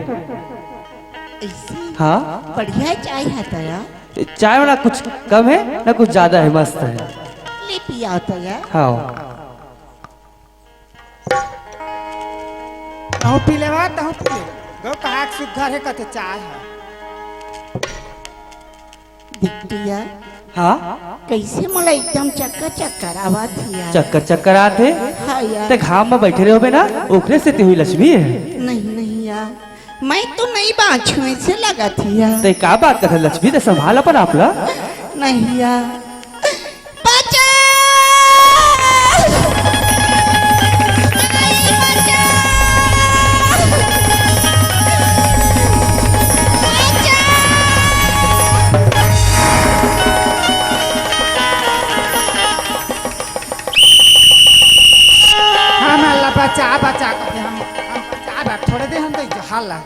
ऐसी? हाँ। बढ़िया चाय है तो यार। ये चाय वाला कुछ कम है ना कुछ ज्यादा है, मस्त है। ले पिया तो यार। हाँ। तहूँ पी लेवा, तहूँ पी ले। गो कहा के सुग्घर है, कते चाय है। बिट्टिया। हाँ? कैसे मोला एकदम चक्कर चक्कर आवत हिया। चक्कर चक्कर आत हे? हाँ यार। ते घाम में बैठे रहोबे ना, ओकरे से ते हुई लक्ष्मी है। नहीं, नहीं यार, मैं तो नहीं बाँचूँ, ऐसे लगत हिया। ते का बात करत लक्ष्मी, ते संभाल अपन आप ला। नहीं यार। बचा! आई बचा! बचा! हम ला बचा, बचा करके हम, हम बचा बा, थोड़े दे हम तो जहाल ला।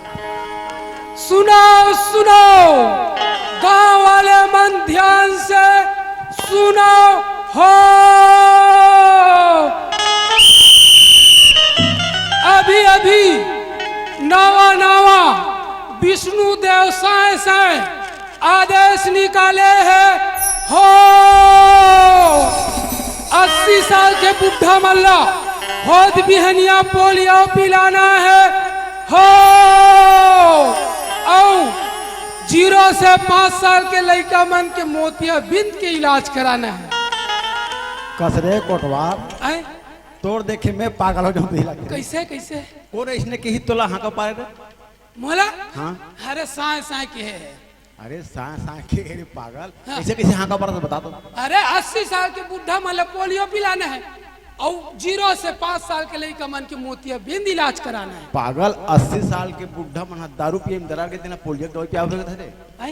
सुनो, सुनो, गांव वाले मन ध्यान से सुनो हो। अभी, अभी नवा, नवा विष्णु देव साय, साय आदेश निकाले हे हो। अस्सी साल के बुढ़ा मन ला होत बिहनिया पोलियो पिलाना हे हो। अउ जीरो से पाँच साल के लइका मन के मोतियाबिंद के इलाज कराना हे। कस रे कोटवार, आय? तोर देखे मैं पागल हो जाऊं, तुझे लगे। कैसे, कैसे? कोन अइसने किही तोला हांका पारे रे? मोला? हाँ। अरे साय साय के हे। अरे साय साय के हे रे पागल। हाँ। ऐसे कैसे हांका पारे, बता तो। अरे अस्सी साल के बुढ़ा मन ला पोलियो पिलाना हे, अउ जीरो से पाँच साल के लइका मन के मोतियाबिंद इलाज कराना हे। पागल, अस्सी साल के बुढ़ा मन ह दारू पिए में दरार के तेला पोलियो के दवाई पियावे थे। आय?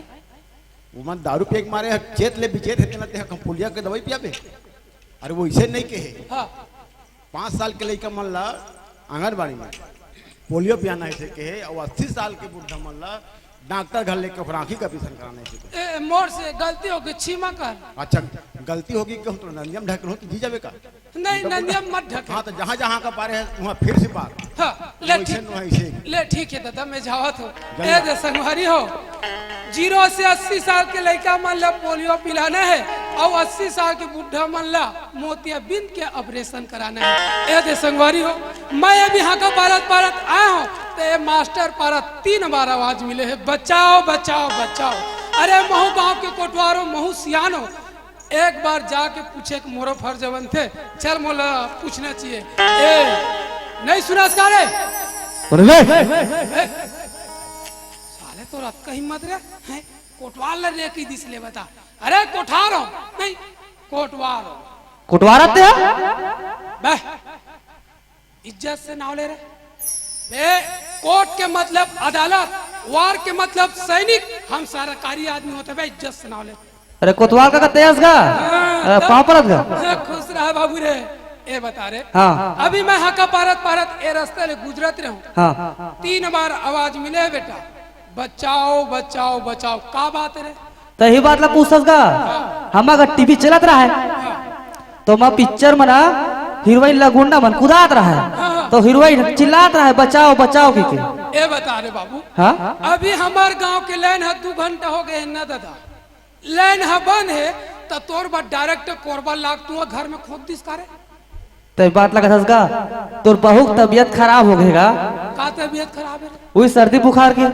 वो मन दारू पिए के मारे ह, चेत ले बिचेत हे तेला ते ह पोलियो के दवाई पियाबे। अरे वो इसे नहीं कहे। हाँ। पाँच साल के लइका मन ला आंगनबाड़ी में पोलियो पियाना हे कहे, अउ अस्सी साल के बुढ़ा मन ला डॉक्टर घर लेके ओकर आँखी का ऑपरेशन कराना हे कहे। ए, मोर से गलती हो गई, क्षमा कर। अच्छा, गलती होगी, कहूँ तो नंदिया में ढकेल हो तो जी जाबे का? नहीं, नंदिया में मत ढकेल। हाँ, तो जहाँ जहाँ का पारे हे, वहाँ फिर से पार। हाँ, ले वैसे ठीक, न वैसे। ले ठीक हे दादा, मैं जावत हूँ। जल्दी। ए दे संगवारी हो, जीरो से अस्सी साल के लइका मन ला पोलियो पिलाना हे, अउ अस्सी साल के बुढ़ा मन ला मोतियाबिंद के ऑपरेशन कराना हे। ए दे संगवारी हो, मैं अभी हांका पारत पारत आया हूँ, तो ये मास्टर पारा तीन बार आवाज मिले हे, "बचाओ, बचाओ, बचाओ।" अरे महू गांव के कोटवारो, महू सियानो, एक बार जाके पूछे के मोरो फर्ज बनथे। चल, मोला पूछना चाहिए। ए, नहीं सुनस का रे? अरे रे! ए, साले तोर अतका हिम्मत रे, हैं? कोटवार ला रे कहि दिस ले बता। अरे कोठार हो, नहीं, कोटवार हो। कोटवार आते हैं? बे, इज्जत से नाव ले रे। बे, कोर्ट के मतलब अदालत, वार के मतलब सैनिक, हम सरकारी आदमी होते बे, इज्जत से नाव ले। अरे कोतवाल का, का तेज का? हाँ, अ, तब पाँव परत का? खुश रहा बाबू रे। ए बता रे। हाँ। अभी मैं हांका पारत पारत ए रस्ते ले गुजरत रहूं। हाँ। तीन बार आवाज मिले हे बेटा, "बचाओ, बचाओ, बचाओ।" का बात रे? त ही बात ला पूछस का? हाँ। हम अगर टीवी चलत रहा हे, हाँ। तो मैं पिक्चर में ना हीरोइन ला गुंडा मन कुदात रहा हे, हाँ। तो हीरोइन चिल्लात रहा हे, "बचाओ, बचाओ," की के। ए बता रे बाबू। हाँ? अभी हमार गांव के लाइन ह दू घंटा हो गए हे ना दादा। लाइन ह बंद हे, त तोर बर डायरेक्ट कोरबा लाग तू घर में खोद दिस का रे? तय बात लगत हस का? तोर बहुत तबीयत खराब हो गए गा। का तबीयत खराब हे? वही सर्दी बुखार के।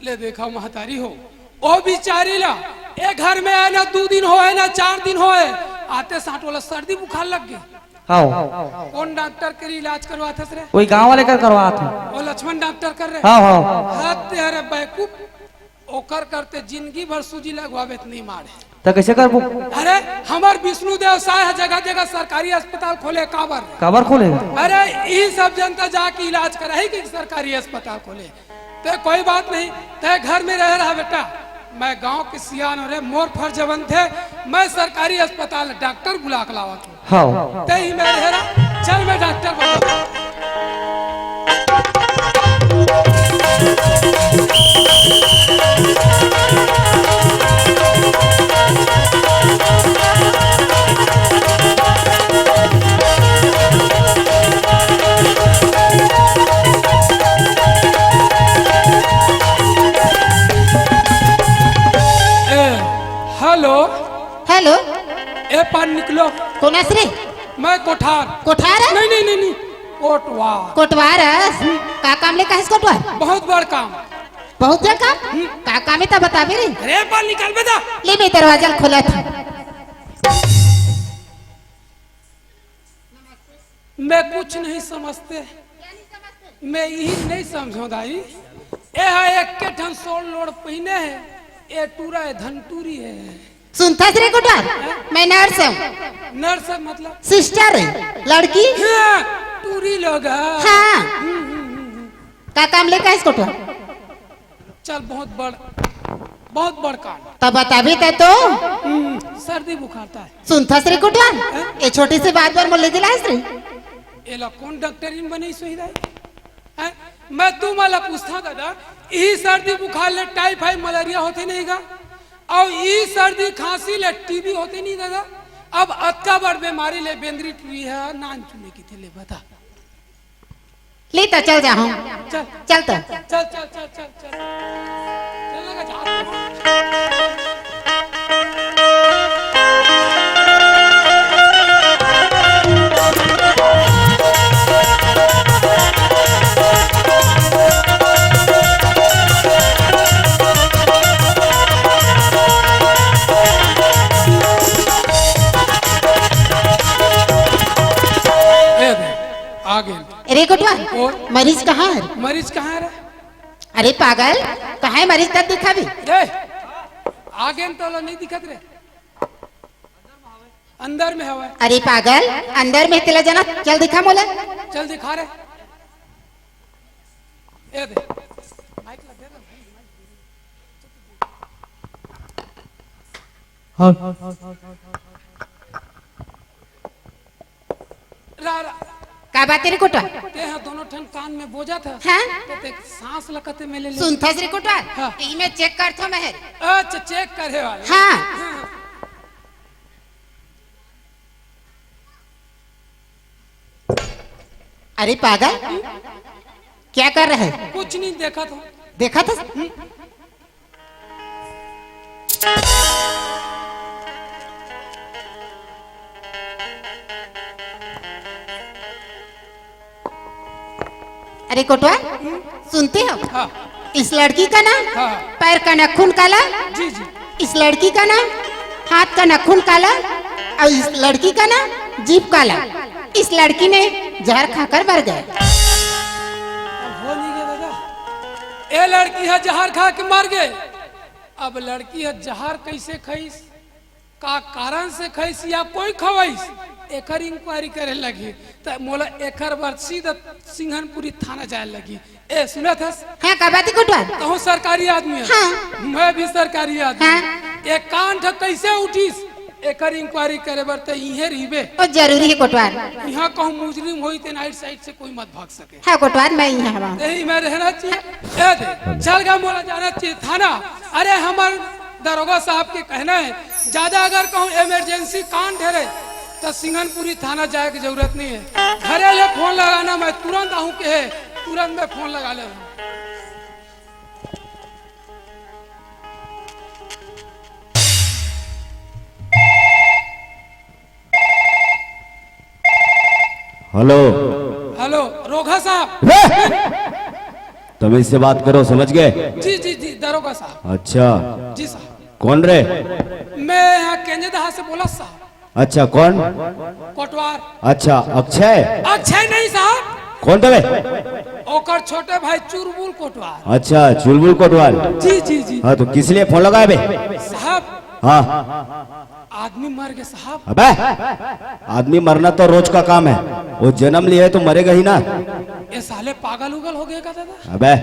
ले देखा महतारी हो, ओ बिचारी ला, ए घर में आए ना दू दिन होए ना चार दिन होए, आते साथ वाला सर्दी बुखार लग गए। हाँ। कौन डॉक्टर के इलाज करवात हस रे? वही गांव वाले कर करवात हूँ। ओ लक्ष्मण डॉक्टर कर रे? हाँ, हाँ। हाथ ते अरे बैकूफ। ओकर करते जिंदगी भर सूजी लगवाबे त नहीं माड़े। त कैसे करबो? अरे, हमर विष्णु देव साय ह जगह जगह सरकारी अस्पताल खोले, काबर? काबर खोले? अरे, ई सब जनता जाके इलाज कराही कि सरकारी अस्पताल खोले। ते कोई बात नहीं, ते घर में रह रहा बेटा। मैं गांव के सियान हो रे, मोर फर्ज बनथे, मैं सरकारी अस्पताल डॉक्टर बुला के लावत हूँ। हाँ। ते ही मैं रह रहा, चल मैं डॉक्टर बना। ए, हेलो। हेलो। ए पार निकलो। कोन अस रे? मैं कोठार। कोठार? नहीं, नहीं, नहीं, नहीं। कोटवार। कोटवार अस? का काम ले काहेस कोटवार? बहुत बड़ काम। बहुत बड़ काम? हम्म। का काम हे त बताबे रे। अरे पार निकल बे दा। ले मैं दरवाजा ल खोलत हूँ। मैं कुछ नहीं समझते, मैं यही नहीं समझो दाई। ए हा एक के ठन सोल लोड़ पहिने हे, ए टूरा हे, धनटूरी हे। सुनथस रे कोटवार, मैं नर्स हूँ। नर्स मतलब? सिस्टर हे, लड़की। हाँ, टूरी लोग हे। हाँ। हम्म, हम्म, हम्म, हम्म। का काम ले काहेस कोटवार? चल, बहुत बड़, बहुत बड़ कांड। तब बताबे त तो। हम्म, सर्दी बुखार त हे। सुनथस रे कोटवार, ए छोटी सी बात बर मोला लेगे लायस रे। एला कोन डॉक्टरिन बनइस होही दाई? हैं? मैं तुमन ला पूछथंव दादा, इही सर्दी बुखार ले टाइफाइड मलेरिया होथे नहीं गा? अउ ई सर्दी खांसी ले टीबी होथे नहीं दादा? अब अतका बड़ बेमारी ले बेंदरी टूरी ह नान चुने किथे ले बता। ले त चल जाहूँ। चल। चल त। चल, चल, चल, चल, चल। चल ना, जा। ए दे, आ गेन। अरे कोटवार, ओ। मरीज कहाँ हे? मरीज कहाँ हे रे? अरे पागल, कहाँ हे मरीज तक दिखाबे? ए, आ गेन त ओला नहीं दिखत रे। अंदर में हवय। अरे पागल, अंदर में तेला जाना, चल दिखा मोला। चल दिखा रे। ए दे। माइक लग गया ना। हाँ। रा, रा। का बात हे रे कोटवार? ते हा दोनों ठन कान में बोजत हस। हाँ? ते, ते सांस ल कते में ले ले। सुनथस रे कोटवार? हाँ। इमे चेक करथों मैं। अच्छा, चेक करे वाला। हाँ। हाँ। अरे पागल, क्या कर रहे? कुछ नहीं, देखत हूँ। देखत हस? अरे कोटवार, सुनते हो? हाँ। इस लड़की का ना हाँ। पैर का नाखून काला, जी, जी। इस लड़की का ना हाथ का नाखून काला, और इस लड़की का ना जीभ काला। इस लड़की ने जहर खाकर मर गए। अब हो नहीं गया दादा, ए लड़की ह जहर खा के मर गए। अब लड़की ह जहर कैसे खइस, का कारण से खइस या कोई खवइस, एकर इंक्वायरी करे लगही। त मोला एकर बर सीधा सिंघनपुरी थाना जाए लगही। ए, सुनत हस? हाँ, का बात हे कोटवार? तहूँ सरकारी आदमी हस। हाँ। मैं भी सरकारी आदमी। हाँ। ए कांड ह कैसे उठिस, एकर इंक्वायरी करे बर ते इहें रहिबे। ओ, जरूरी हे कोटवार। इहाँ कहूँ मुजरिम होही ते नाइट साइड से कोई मत भाग सके। हाँ कोटवार, मैं इहाँ हवँव। यही मैं रहना चाहिए। ए दे, चल गा, मोला जाना चाहिए थाना। अरे हमर दरोगा साहब के कहना हे, ज्यादा अगर कहूँ इमरजेंसी कांड हे रे, त सिंघनपुरी थाना जाए के जरूरत नहीं हे। घरे ले फोन लगाना, मैं तुरंत आहूँ कहे, तुरंत मैं फोन लगा ले हूँ। हेलो। हेलो, रोघा साहब। रे! तमीज से बात करो, समझ गए? जी, जी, जी, दरोगा साहब। अच्छा। जी साहब। कौन रे? मैं यहाँ केंजदहा से बोलत साहब। अच्छा, कौन? कोटवार। अच्छा, अक्षय? अक्षय नहीं साहब, कौन था बे? ओकर छोटे भाई चुलबुल कोटवाल। अच्छा, चुलबुल कोटवाल। जी, जी, जी। हाँ, तो किस लिए फोन लगाए बे? साहब, हाँ। आदमी मर गए साहब। अबे, आदमी मरना तो रोज का काम है, वो जन्म लिया है तो मरेगा ही ना। ये साले पागल उगल हो गए का दादा? अबे,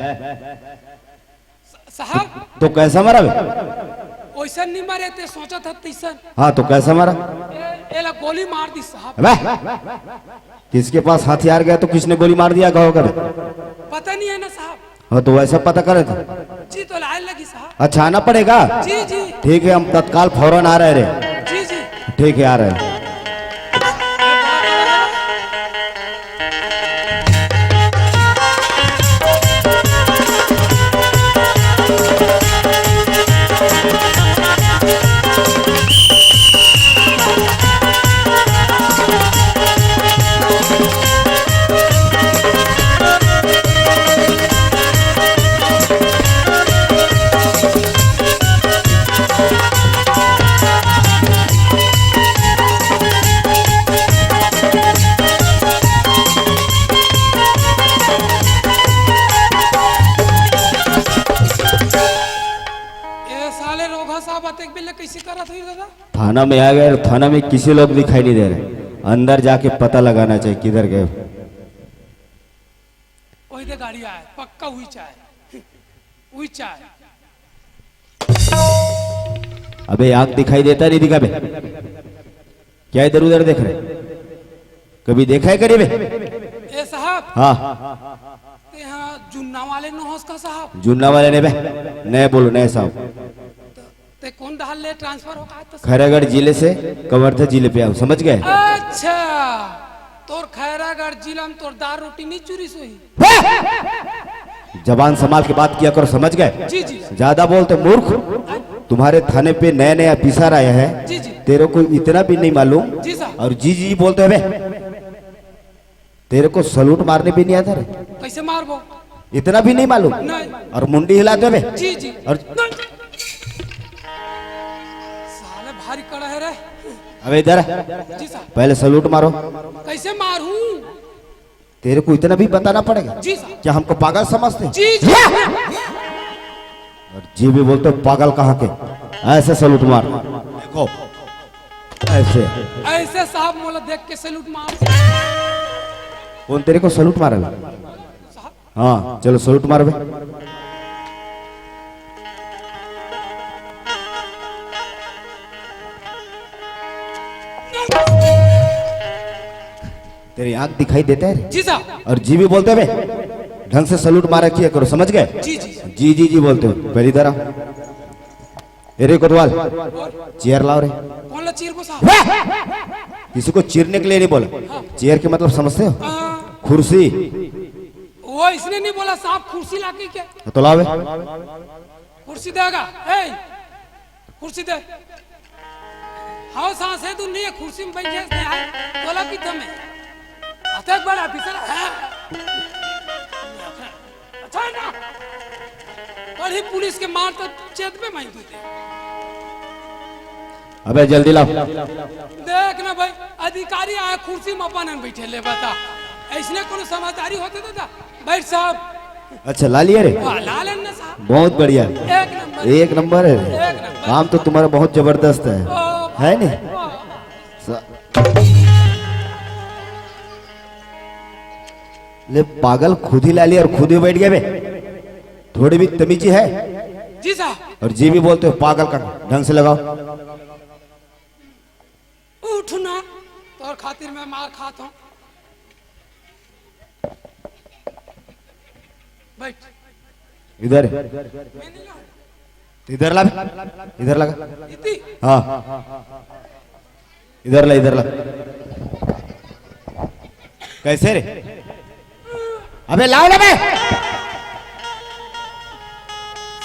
स-, साहब। तो कैसा मरा बे? वैसा नहीं मरे थे, सोचा था तैसन। हाँ, तो कैसा मरा? ए, एला गोली मार दी साहब। अबे, किसके पास हथियार गया तो किसने गोली मार दिया, कहो कभी? पता नहीं है ना साहब। हाँ, तो वैसा पता करे तो। जी, तो लाइन लगी साहब। अच्छा, आना पड़ेगा। जी, जी। ठीक है, हम तत्काल फौरन आ रहे रे। जी, जी। ठीक है, आ रहे हैं। ए साले रोघा साहब, अतेक बेले कैसे करत होई दादा? थाना में आ गए, थाना में किसी लोग दिखाई नहीं दे रहे। अंदर जाके पता लगाना चाहिए किधर गए। वही दे गाड़ी आए, पक्का हुई चाय, हुई चाय। अबे, आंख दिखाई देता नहीं, दिखा बे। क्या इधर उधर देख रहे? कभी देखा है करीब? ए साहब। हाँ। ते हाँ जुन्ना वाले न होस का साहब? जुन्ना वाले ने बे, नए बोलो, नए साहब। ते कौन डहार ले ट्रांसफर हो का तो? खैरागढ़ जिले से कवर्धा जिले पे आओ, समझ गए? अच्छा, तोर खैरागढ़ जिला में तोर दाल रोटी नहीं चुरी सोई। जबान संभाल के बात किया करो, समझ गए? जी, जी। ज्यादा बोलते मूर्ख। तुम्हारे थाने पे नया नया ऑफिसर आया है। जी, जी। तेरे को इतना भी नहीं मालूम। जी, साहब। और जी, जी बोलते हुए तेरे को सलूट मारने भी नहीं आता रे। कैसे मारबो? इतना भी नहीं मालूम। नहीं। और मुंडी हिला देवे। जी, जी। और नहीं। साले भारी कड़ा है रे। अबे इधर आ। जी, साहब। पहले सलूट मारो। कैसे मारूं? तेरे को इतना भी बताना पड़ेगा? जी, साहब। क्या हमको पागल समझते हैं? जी, जी। और जी भी बोलते हो, पागल कहाँ के? ऐसे सलूट मार। देखो, ऐसे। ऐसे साहब मोला देख के सलूट मार। कौन तेरे को सलूट मारा? साहब। हाँ, चलो सलूट मार बे। तेरी आंख दिखाई देता है? जी साहब। और जी भी बोलते हैं बे, ढंग से सलूट मारा किया करो, समझ गए? जी, जी। जी, जी, जी बोलते हो। पहली तरह, ए रे कोतवाल, चेयर लाओ रे। कौन ला चेयर को साहब? वाह! किसी को चीरने के लिए नहीं बोला। हाँ। चेयर के मतलब समझते हो? हाँ। कुर्सी। वो इसने नहीं बोला साहब, कुर्सी लाके क्या? तो लाओ बे। कुर्सी देगा? ए, कुर्सी दे। हाँ, सांसे तू नहीं है, कुर्सी में बैठे से है, बोला कि तुम्हें। अतक बड़ा ऑफिसर है। अच्छा है ना? बड़ी पुलिस के मार तो चेत पे माई दूते। अबे जल्दी लाओ। देख ना भाई, अधिकारी आया कुर्सी में अपन बैठे ले बता। ऐसने कोनो समझदारी होते तो था। बैठ साहब। अच्छा, ला लिया रे? वाह, ला लेना साहब। बहुत बढ़िया। एक नंबर। एक नंबर है। एक नंबर। काम तो तुम्हारा बहुत जबरदस्त है। ओ, है नहीं? वाह। सा-, ले पागल, खुद ही ला लिया और खुद ही बैठ गया बे। थोड़ी भी तमीजी है? जी साहब। और जी भी बोलते हो पागल का, ढंग से लगाओ। उठ ना, तोर खातिर मैं मार खात हूँ। बैठ। इधर। मैं नहीं लाऊं। इधर ला बे। इधर लगा। इतनी? हाँ। इधर ला, इधर ला। कैसे रे? अबे लाओ ना बे।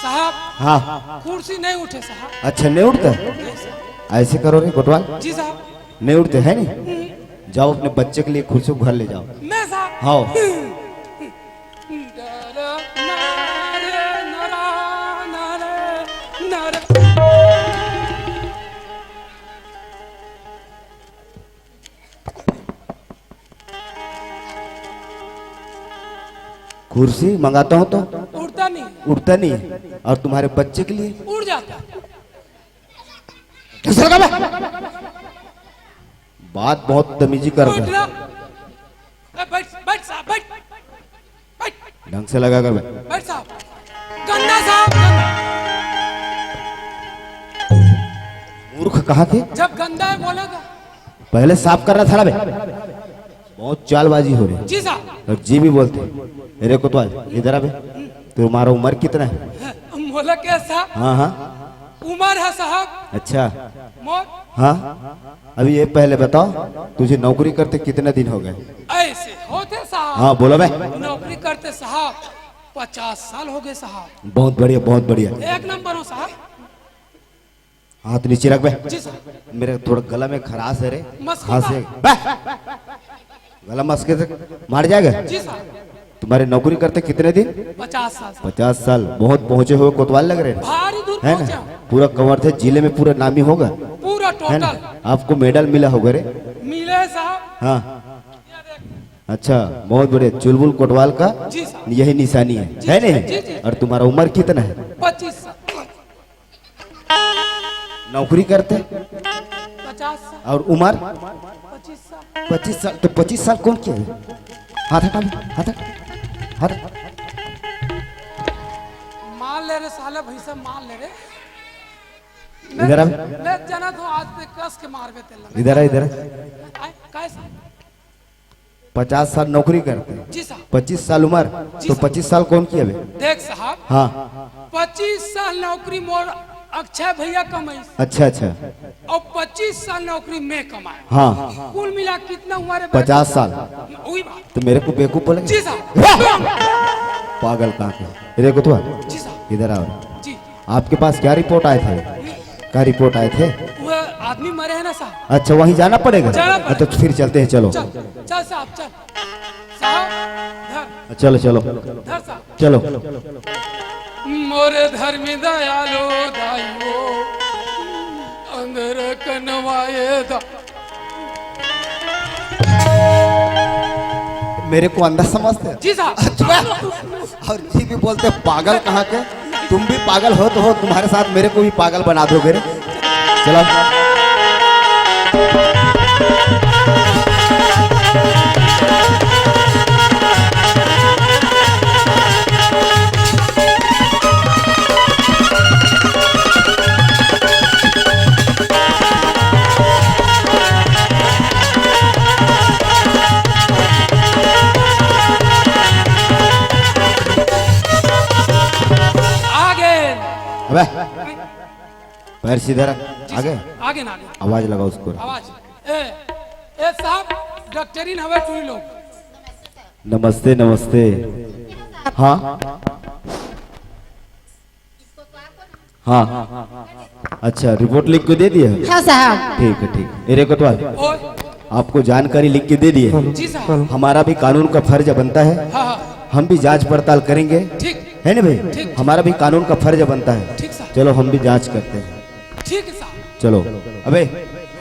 साहब। हाँ। कुर्सी नहीं उठे साहब। अच्छा, नहीं उठता? नहीं साहब। ऐसे करो रे कोतवाल। जी साहब। नहीं उठते है नहीं? हम्म। जाओ अपने बच्चे के लिए कुर्सी को घर ले जाओ। मैं साहब। हाँ। कुर्सी मंगाता हूँ तो उठता नहीं। उठता नहीं है, और तुम्हारे बच्चे के लिए उड़ जाता है। ढिसर का बे। बात बहुत तमीजी कर रहा है। ए, बैठ, बैठ साहब, बैठ, बैठ। ढंग से लगा कर बैठ। बैठ साहब। गंदा साहब, गंदा। मूर्ख कहाँ के? जब गंदा है बोलेगा। पहले साफ करना था ना बे। बहुत चालबाजी हो रही है। जी साहब। और जी भी बोलते हैं, "अरे कोतवाल, इधर आ बे, तुम्हारा उम्र कितना है?" बोला, "क्या साहब?" हाँ, हाँ। उम्र है साहब। अच्छा। मोर। हाँ, अभी ये पहले बताओ, तुझे नौकरी करते कितने दिन हो गए? ऐसे होते साहब। हाँ, बोलो बे। नौकरी करते साहब, पचास साल हो गए साहब। बहुत बढ़िया, बहुत बढ़िया। एक नंबर हो साहब। हाथ नीचे रख बे। जी साहब। मेरे थोड़ा गला में खराश है रे। मस्को खांसी का। है। बे! गला मस्के से मार जाएगा। जी साहब। तुम्हारे नौकरी करते कितने दिन? पचास साल। पचास साल, बहुत पहुंचे हुए कोतवाल लग रहे हैं। भारी दूर है ना? पहुंचे हो। पूरा कवर्धा जिले में पूरा नामी होगा। पूरा है ना? टोटल। आपको मेडल मिला होगा रे। मिले साहब। हाँ। अच्छा, बहुत बढ़िया। चुलबुल कोतवाल का जी साहब। यही निशानी है, जी, है नहीं? जी, जी। और तुम्हारा उम्र कितना है? पच्चीस साल। नौकरी करते? पचास साल। और उम्र? पच्चीस साल। पच्चीस साल। तो पच्चीस साल कौन किया है? हाथ हटा बे, हाथ हटा, हाथ हटा। मार ले रे साले, भैंसा मार ले रे। इधर आ। मैं जानत हूँ आज ते कस के मारबे तेला। इधर आ, इधर आ। आय, काय साहब? पचास साल नौकरी करते, जी साहब। पच्चीस साल उम्र, जी तो साहब। पच्चीस साल कौन किया बे? देख साहब, हाँ। पच्चीस साल नौकरी मोर अक्षय भैया कमाई। अच्छा, अच्छा। और पच्चीस साल नौकरी मैं कमाया। हाँ। कुल मिला कितना हुआ रे? पचास साल। वही बात। तो मेरे को बेवकूफ बोलेंगे? जी साहब। पागल कहाँ के? रे कोतवाल, जी साहब। इधर आओ। जी। आपके पास क्या रिपोर्ट आए थे? क्या रिपोर्ट आए थे? वो आदमी मरे हैं ना साहब। अच्छा, वहीं जाना पड़ेगा? जाना पड़ेगा। तो फिर चलते हैं, चलो। चल, चल साहब, चल। साहब, धर। चलो, चलो। धर साहब। चलो। मोरे धर्मी दयालो दाई वो, अंदर कनवाए दा। मेरे को अंधा समझते हैं? जी साहब। अच्छा। और जी भी बोलते, पागल कहाँ के? तुम भी पागल हो तो हो, तुम्हारे साथ मेरे को भी पागल बना दोगे रे। चलो। आगे। अबे, पैर सीधा रख। जी आगे। सर, आगे ना, आगे। आवाज लगाओ उसको। आवाज। ए, ए साहब, डॉक्टरीन हवे टूरी लोग। नमस्ते, नमस्ते। हाँ। हाँ। अच्छा, रिपोर्ट लिख के दे दिए? हाँ साहब। ठीक है, ठीक है। अरे कोतवाल, ओए। आपको जानकारी लिख के दे दिए। जी साहब। हमारा भी कानून का फर्ज बनता है। हाँ, हाँ। हम भी जांच पड़ताल करेंगे। ठीक। है ना भाई? ठीक। हमारा भी कानून का फर्ज बनता है। ठीक साहब। चलो, हम भी जांच करते हैं। ठीक है साहब। चलो। अबे,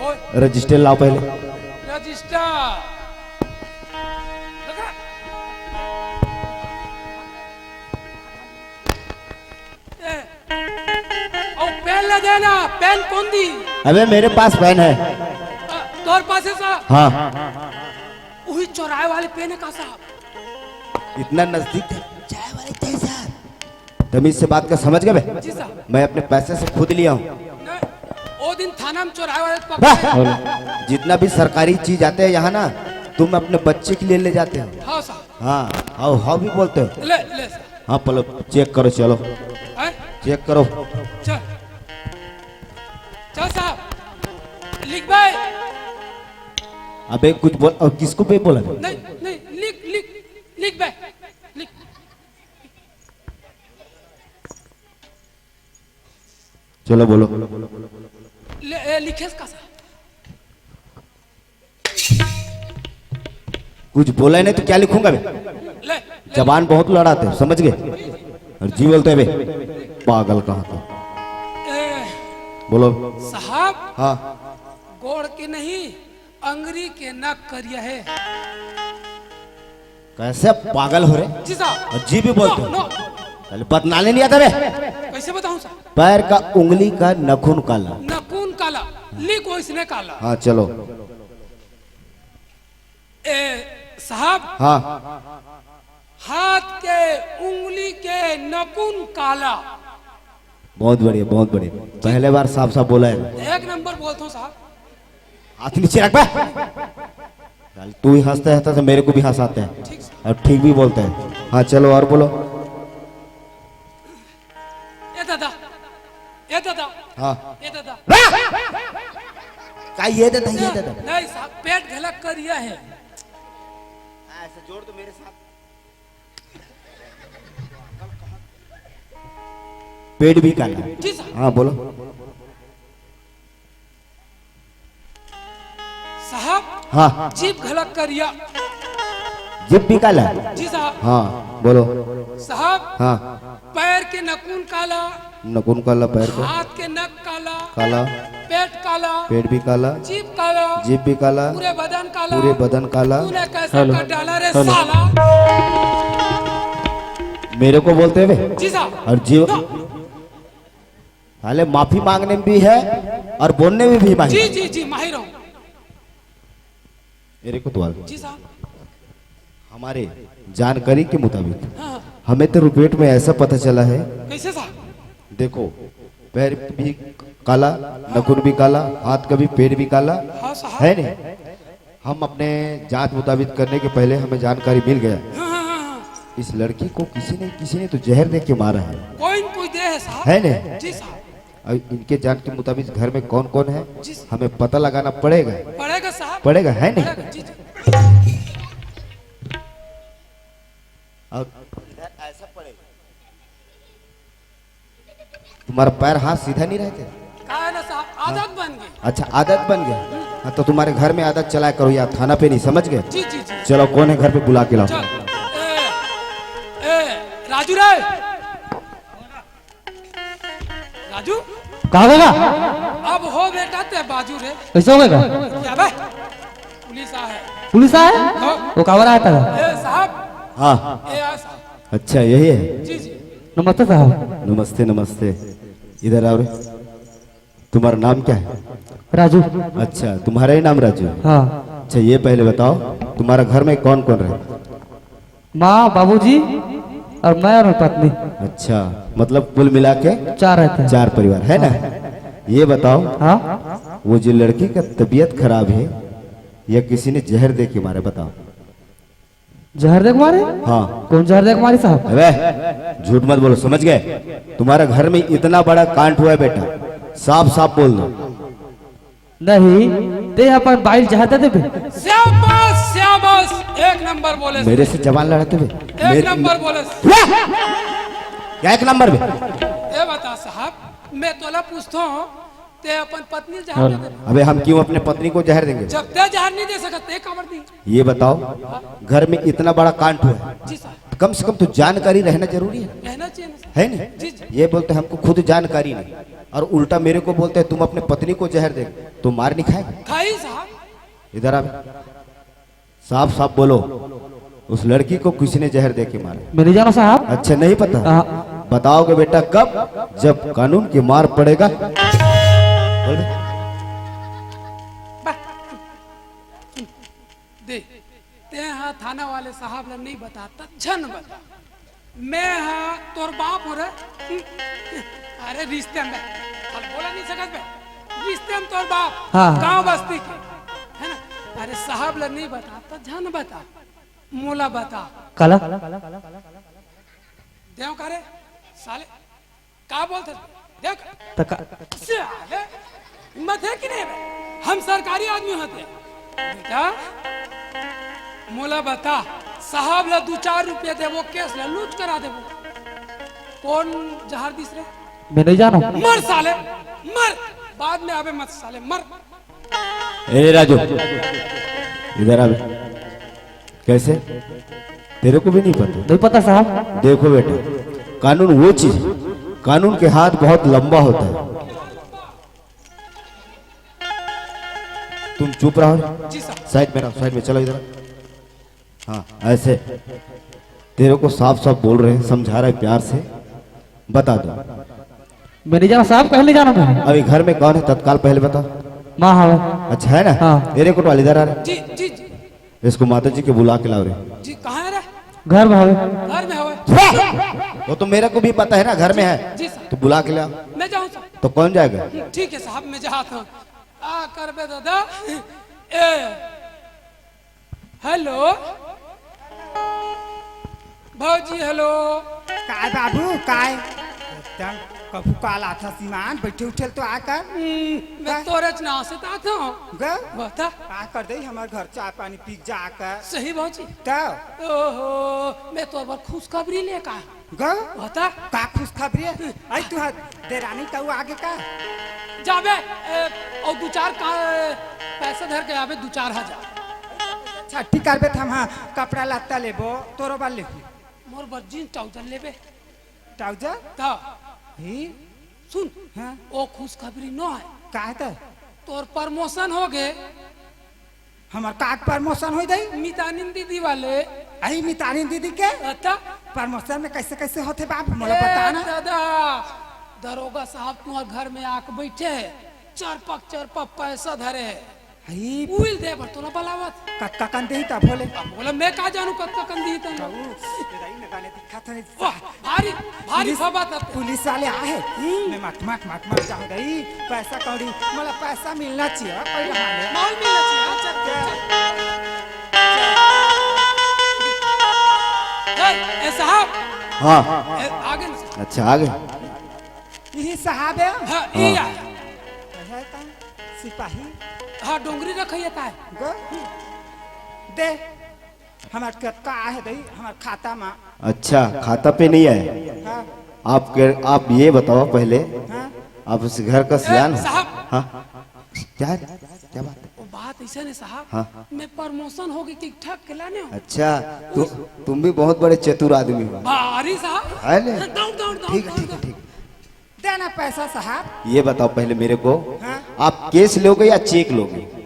ओए। रजिस्टर लाओ पहले। रजिस्टर। लगा। ए, ओ पेन ला दे ना, पेन कौन दी? अबे मेरे पास पेन है। अ, तोर पास है साहब? हाँ। वही चौराहे वाले पेन है का साहब? इतना नजदीक है, चाय वाले चाय साहब। तमीज से बात कर, समझ गए बे? जी साहब। मैं अपने पैसे से खुद लिया हूँ। नहीं, वो दिन थाना में चौराहे वाले पकड़े। बस! जितना भी सरकारी चीज आते हैं यहाँ ना, तुम अपने बच्चे के लिए ले जाते हो। हाँ साहब। हाँ, हाँ, हाँ भी बोलते हो। ले, ले साहब। हाँ, पहले चेक करो, चलो। हैं? चेक करो। चल। चल साहब। लिख बे। अबे कुछ बोल, और किसको बे बोला? नहीं, नहीं, लिख, लिख, लिख बे। लिख। चलो बोलो। ले, ए, लिखेस का साहब? कुछ बोला ही नहीं तो क्या लिखूंगा बे? ले, ले। जबान बहुत लड़ाते हो, समझ गए? और जी बोलते हैं बे, पागल कहाँ का। ए, बोलो। साहब, हाँ। गोड़ के नहीं, अंगरी के नक करिया है। कैसे पागल हो रे? जी साहब। और जी भी बोलते हो? नो। पहले बतनाले नहीं आता रे। कैसे बताऊं साहब? पैर का उंगली का नखून काला। नखून काला, लिख वैसने काला। हाँ, चलो। ए साहब। हाँ। हाथ के उंगली के नखून काला। बहुत बढ़िया, बहुत बढ़िया। पहले बार साफ साफ बोला है। एक नंबर बोलता हूँ साहब। हाथ नीचे रख बे। चल, तू ही हंसता है तो मेरे को भी हंस आते हैं। ठीक। और ठीक भी बोलते हैं। हाँ, चलो और बोलो। ए दादा, ए दादा, हाँ। ए दादा। का ये दादा, ये दादा? नहीं साहब, पेट घलक करिया है। ऐसे जोड़ दो मेरे साथ। पेट भी काला। जी साहब। हाँ, बोलो। साहब। हाँ। जीभ घलक करिया। जीभ भी काला? जी साहब। हाँ, बोलो। साहब। हाँ। पैर के नखून काला। नखून काला पैर के। हाथ के नख काला। काला। पेट काला। पेट भी काला। जीभ काला। जीभ भी काला। पूरे बदन काला। पूरे बदन काला। तूने कैसे हेलो। कर डाला रे हेलो। साला? मेरे को बोलते हुए? जी साहब। और जीव। नो। साले माफी मांगने में भी है और बोलने में भी माहिर जी, है। जी, जी, माहिर हूँ। मेरे को तो जी साहब। हमारे जानकारी के मुताबिक हाँ। हमें तो रिपोर्ट में ऐसा पता चला है। कैसे साहब? देखो, पैर भी काला, नखून भी काला, हाथ का भी, पेट भी काला, हाँ साहब। है नहीं? हम अपने जांच मुताबिक करने के पहले हमें जानकारी मिल गया, हाँ, हाँ, हाँ, हाँ। इस लड़की को किसी ने, किसी ने तो जहर दे के मारा है। कोई न कोई दे है साहब। है नहीं? जी साहब। अब इनके जान के मुताबिक घर में कौन कौन है, जी साहब। हमें पता लगाना पड़ेगा। पड़ेगा साहब। पड़ेगा, है नहीं? पड़ेगा, जी, जी। और तुम्हारा पैर हाथ सीधा नहीं रहते? का है ना साहब, आदत बन गई। अच्छा, आदत बन गया। हाँ, तो तुम्हारे घर में आदत चलाया करो यार, थाना पे नहीं, समझ गए? जी, जी, जी। चलो, कौन है घर पे, बुला के लाओ। चल। ए, ए, राजू रे। राजू। का होगे गा? अब हो बेटा ते बाजू रे। कैसे होगे गा? क्या बे? पुलिस आ है। पुलिस आ है? हाँ। वो काबर आया था? ए साहब। हाँ। ए आ साहब। अच्छा, यही है? जी, जी। नमस्ते साहब। नमस्ते, नमस्ते। इधर आओ रे। तुम्हारा नाम क्या है? राजू। अच्छा, तुम्हारा ही नाम राजू है? हाँ। अच्छा, ये पहले बताओ, तुम्हारा घर में कौन कौन रहता है? माँ, बाबूजी और मैं और पत्नी। अच्छा, मतलब कुल मिला के चार रहते हैं। चार परिवार है ना? हाँ। ये बताओ, हाँ? वो जो लड़की का तबीयत खराब है, या किसी ने जहर दे के मारे, बताओ। जहर दे के मारे? हाँ। कौन जहर दे के मारे साहब? अबे, झूठ मत बोलो, समझ गए? तुम्हारे घर में इतना बड़ा कांड हुआ है बेटा, साफ साफ बोल दो। नहीं, ते अपन बाइल जहर दे देबे। शाबाश, शाबाश, एक नंबर बोले। मेरे से जबान लड़ाते हुए। एक मेरे नंबर बोले। वाह! क्या एक नंबर में? ये बता साहब, मैं तोला पूछता हूँ, ते अपन पत्नी जहर दे दे। अबे, हम क्यों अपने पत्नी को जहर देंगे? जब ते जहर नहीं दे सकत, ते काबर दी? ये बताओ, घर में इतना बड़ा कांड हुआ है, जी साहब। कम से कम तो जानकारी रहना जरूरी है। रहना चाहिए ना साहब। है नहीं? जी, जी। ये बोलते हमको खुद जानकारी नहीं, और उल्टा मेरे को बोलते हैं तुम अपने पत्नी को जहर दे, तो मार नहीं खाएगा? खाई साहब। इधर आ, साफ साफ बोलो, उस लड़की को किसी ने जहर दे के मारा? मैं नहीं जाना साहब। अच्छा, नहीं पता? हाँ। बताओगे बेटा कब? जब कानून की मार पड़ेगा। बोल बे। दे, ते हा थाना वाले साहब ला नहीं बता, त झन बता। मैं हा तोर बाप हो रे। अरे रिश्ते में, हम बोला नहीं सकत बे। रिश्ते में तोर बाप, हाँ, हाँ। गांव बस्ती के, है ना? अरे साहब ला नहीं बता, त झन बता, मोला बता। काला? देव का रे, साले। का बोलत हस? देख। त का? साले, हिम्मत है कि नहीं बे? हम सरकारी आदमी होते। बेटा, मोला बता, साहब ला दू चार रुपया देबो, केस ला लूट करा देबो। कौन जहर दिस रे? मैं नहीं जानूं। मर साले, मर। बाद में आबे मत साले, मर। ए राजू, इधर आ बे। कैसे? तेरे को भी नहीं पता? नहीं पता साहब। देखो बेटा, कानून वो चीज, कानून के हाथ बहुत लंबा होता है। तुम चुप रहो। जी साहब। साइड में रहो, साइड में चलो इधर। हाँ, ऐसे तेरे को साफ साफ बोल रहे हैं, समझा रहे हैं प्यार से, बता दो। मैं नहीं जाना साहब, कहीं नहीं जाना मैं। अभी घर में कौन है, तत्काल पहले बता। माँ हवे। अच्छा है ना? हाँ। तेरे को इधर आ रहे। जी, जी, जी। इसको माता जी के बुला के लाओ रे। जी, कहाँ है रे? घर में हवे। घर में हवे। वो तो मेरे को भी पता है ना, घर में है। जी, सर। तो बुला के ला। मैं जाऊँ, सर? तो कौन जाएगा? ठीक है साहब, मैं जाता हूँ। आ करबे दादा। ए, हेलो। भौजी, हेलो। काय बाबू, काय? एकदम कभू काल आथस ईमान, बइठे उठे ल तो आय कर। हम्म, मैं का? तोरेच नाव से त आथंव। ग? बता। का कर दे हमर घर चाय पानी पी के जा कर। सही भौजी। त? ओहो, मैं तोर बर खुशखबरी लेके आय। ग? बता। का खुशखबरी हे? अई तुँहर देरानी तऊ आगे का? जाबे, ए, अउ दू चार का, ए, पैसा धर के आबे, दू चार हजार। छट्ठी करबे त हम, हाँ, कपड़ा लत्ता लेबो, तोरो बर लेबो। मोर बर jeans trouser लेबे। Trouser? त। ही? सुन, हाँ। ओ खुशखबरी नो हे। का हे त? तोर promotion होगे। हमर का promotion होई दई? मितानिन दीदी वाले। अई मितानिन दीदी के? अच्छा। Promotion में कइसे कइसे होथे बाप, मोला ए बता ना। दादा, दरोगा साहब तुम्हर घर में आके बइठे हे, चरपक चरपक पैसा धरे हे। हई। उही ल दे बर तोला बलावत। कतका कन देही त भोले? अब बोला, मैं का जानू कतका कन देही तन। बाबू, ये दाई में गाने दिखा था नहीं। वाह, भारी, भारी पुलिस, फबा था। पुलिस वाले आए हैं। हम्म। मैं मट, मट, मट, मट जाऊं दाई। पैसा कौड़ी, मोला पैसा मिलना चाहिए, पहले मांगे। माल मिलना चाहिए, हाँ, चल, चल, चल। ए, ए साहब। हाँ। ए, आगे न। अच्छा, आगे। यही साहब है? हाँ, हाँ। ये आया। है का? सिपाही? हाँ, डोंगरी रखइया का है? गो? दे। हमार कतका आहे दई, हमार खाता मा। अच्छा, खाता पे नहीं आए। हाँ। आप के, आप ये बताओ पहले, हाँ। आप उस घर का ए, सियान हो? साहब। हाँ। क्या है? क्या बात है? वो बात ऐसा नहीं साहब। हाँ। मैं promotion हो गई, ठीक ठाक के लाने हो। अच्छा, तु, तुम भी बहुत बड़े चतुर आदमी हो। भारी साहब। है ना? Down, down, down, ठीक, down, ठीक, down। ठीक। देना पैसा साहब। ये बताओ पहले मेरे को, हाँ? आप cash लोगे या cheque लोगे?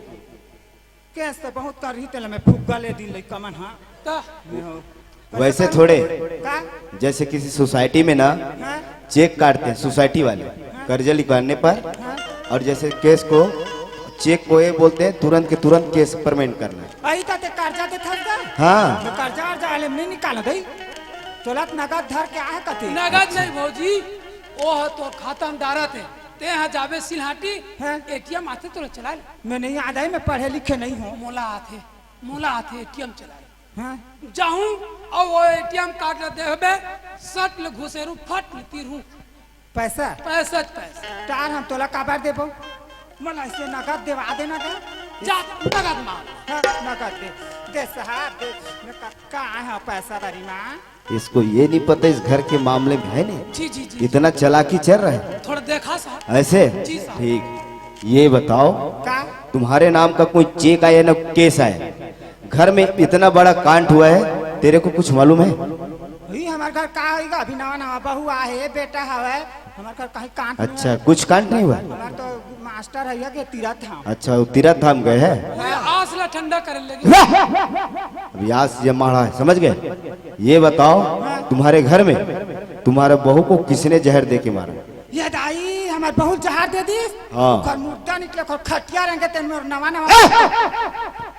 Cash तो बहुत कर रही, तेला मैं फुग्गा ले दिन लइका मन, हाँ। तो? मैं हो। वैसे थोड़े, का? जैसे किसी society में ना, हाँ? Cheque काटते हैं society वाले, हाँ? कर्जा निकालने पर, हाँ? और जैसे cash को, cheque को ये बोलते हैं तुरंत के तुरंत cash payment करना। अई ता ते कर्जा देथस का? हाँ। तो कर्जा अर्जा वाले में नहीं निकालो दई। तोला त नगद धर के आहे कते? नगद नहीं भौजी, ओ ह तोर खाता में डारत हे। ते ह जाबे सिलहाटी, हाँ। ATM आथे तोला चला ले। मैं नहीं आ जाए, मैं पढ़े लिखे नहीं हूँ। मोला आथे, मोला आथे ATM चला ले। हाँ। जाहूँ अउ वो ATM card ला देहबे, सट ले घुसेरू, फट ले तीरहूँ। पैसा? पैसा त पैसा। तार हम तोला काबर देबो? मोला ऐसे नगद देवा देना का? जा, नगद मांग। हाँ, नगद दे। दे साहब, दे। मैं का, का आहे पैसा बारी माँ? इसको ये नहीं पता इस घर के मामले में है नहीं। जी, जी, जी। इतना चालाकी चल रहा है। थोड़ा देखा साहब। ऐसे? जी साहब। ठीक। ये बताओ, का? तुम्हारे नाम का कोई cheque आया ना cash आया? घर में इतना बड़ा कांड हुआ है, तेरे को कुछ मालूम है? ही हमार घर का होइगा? अभी नवा नवा बहू आहे, बेटा हवे, हमार घर कहीं कांड नहीं अच्छा, हुआ। कुछ कांड नहीं हुआ? हमार तो मास्टर है के तीरथ धाम। अच्छा, वो तीरथ धाम गए हैं? ये आस ला ठंडा करे लगे। अभी आस ये माड़ा है, समझ गए? ये बताओ, तुम्हारे घर में तुम्हारे बहू को किसने जहर दे के मारा? ये दाई, हमार बहू जहर दे दिस। हाँ। ओकर मुर्दा निकले, ओकर खटिया रेंगे तेन में नवा नवा।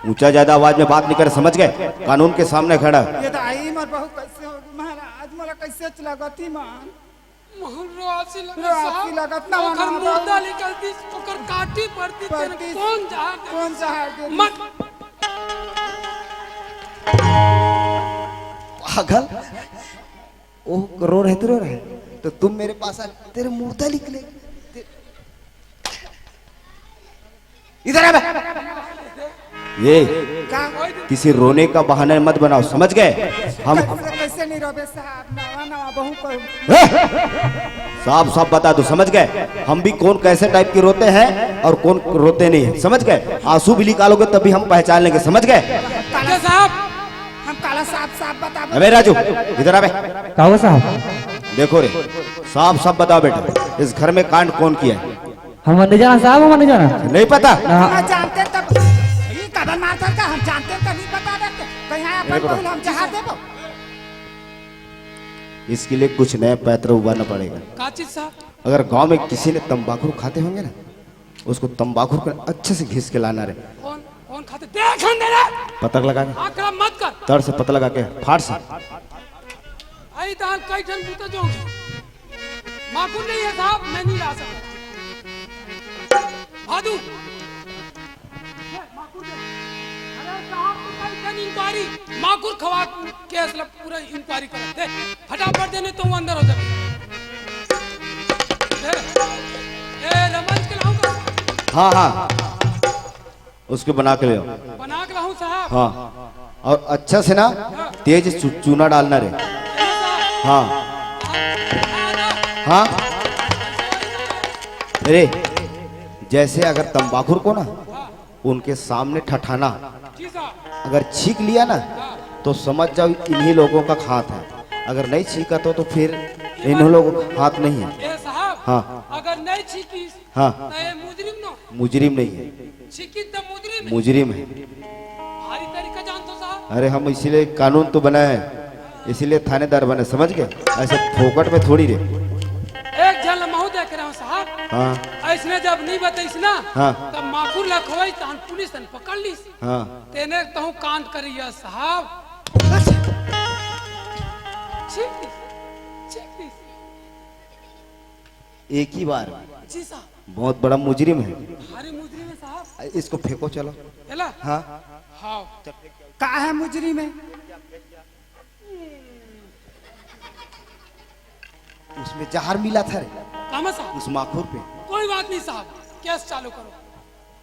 ऊंचा ज्यादा आवाज में बात नहीं करे, समझ गए? कानून के सामने खड़ा। ये दाई, मोर बहू कैसे हो महाराज, मोला कैसे लगती मान? मोहन रोआसी लगत रोआसी साहब, लगत ना ओकर मानो मुर्दा बाबू। निकलती, ओकर काटी पड़ती, तेरे पड़ती, कौन जहाज दे कौन जहाज दे मत। पागल, वो रो रहे, तू रो रहे, तो तुम मेरे पास आ, तेरे मुर्दा निकले। ते- इधर आ बे। ये का? किसी रोने का बहाना मत बनाओ, समझ गए? हम कैसे, कैसे नहीं रोबे साहब, नवा नवा बहू को। ए! साफ साफ बता दो, समझ गए? हम भी कौन कैसे टाइप के रोते हैं और कौन रोते नहीं है, समझ गए? आंसू भी निकालोगे तब भी हम पहचान लेंगे, समझ गए? काला साहब, हम काला साफ साफ बता। अबे राजू, इधर आ बे। का हुआ साहब? देखो रे, साफ साफ बताओ बेटा, इस घर में कांड कौन किया है? हम नहीं जाना साहब, हम नहीं जाना। नहीं पता? ना। हम जानते तब, ये कदम मारता था, हम जानते तो नहीं बता देते। कहीं आया देखो। हम जहाज देबो। इसके लिए कुछ नया पैतरा उबारना पड़ेगा। का चीज साहब? अगर गांव में किसी ने तंबाकू खाते होंगे ना, उसको तंबाकू को अच्छे से घिस के लाना रे। कौन, कौन खाते? देख अंदर है। पता लगा के। आंकड़ा मत कर। तड़ से पता लगा के, फाड़ से। आई दाल कई ठन बूता जो। माकुर नहीं है साहब, मैं नहीं ला सकता। भादू। माकुर दे। अरे साहब, तो कई ठन इंक्वायरी, माकुर खवा केस ला पूरा इंक्वायरी करत हे। फटाफट दे, नहीं तो वो अंदर हो जाए। ए, ए, रमन के लाऊं का? हाँ, हाँ, उसको बना के ले आओ। बना के लाऊं साहब? हाँ, और अच्छा से ना, तेज चू-, चूना डालना रे। हाँ, हाँ। अरे, जैसे अगर तंबाकू को ना, उनके सामने ठठाना, जी साहब। अगर छींक लिया ना, हाँ। तो समझ जाओ इन्हीं लोगों का हाथ है। अगर नहीं छींका तो, तो फिर इन्हीं लोगों का हाथ नहीं है। ए साहब, हाँ। अगर नहीं छींकी, हाँ। तो ये मुजरिम नो। मुजरिम नहीं है। छींकी तो मुजरिम है। मुजरिम है। भारी तरीका जानते हो साहब। अरे, हम इसीलिए कानून तो बनाए हैं, इसीलिए थानेदार बने, समझ गए? ऐसे फोकट में थोड़ी रे। एक झन ला महू देख रहे हो साहब। हाँ। ऐसने जब नहीं बताइस ना, हाँ। तब माकुर ला खोई, तहन पुलिस तन पकड़ लीस। हाँ। तेने तहु कांड करिया साहब। ठीक, ठीक। एक ही बार। जी साहब। बहुत बड़ा मुजरिम है। भारी मुजरिम है साहब। इसको फेंको, चलो। चला? हाँ। हाँ। का है मुजरिम है? उसमें जहर मिला था रे। कामा साहब? उस माखुर पे। कोई बात नहीं साहब, केस चालू करो।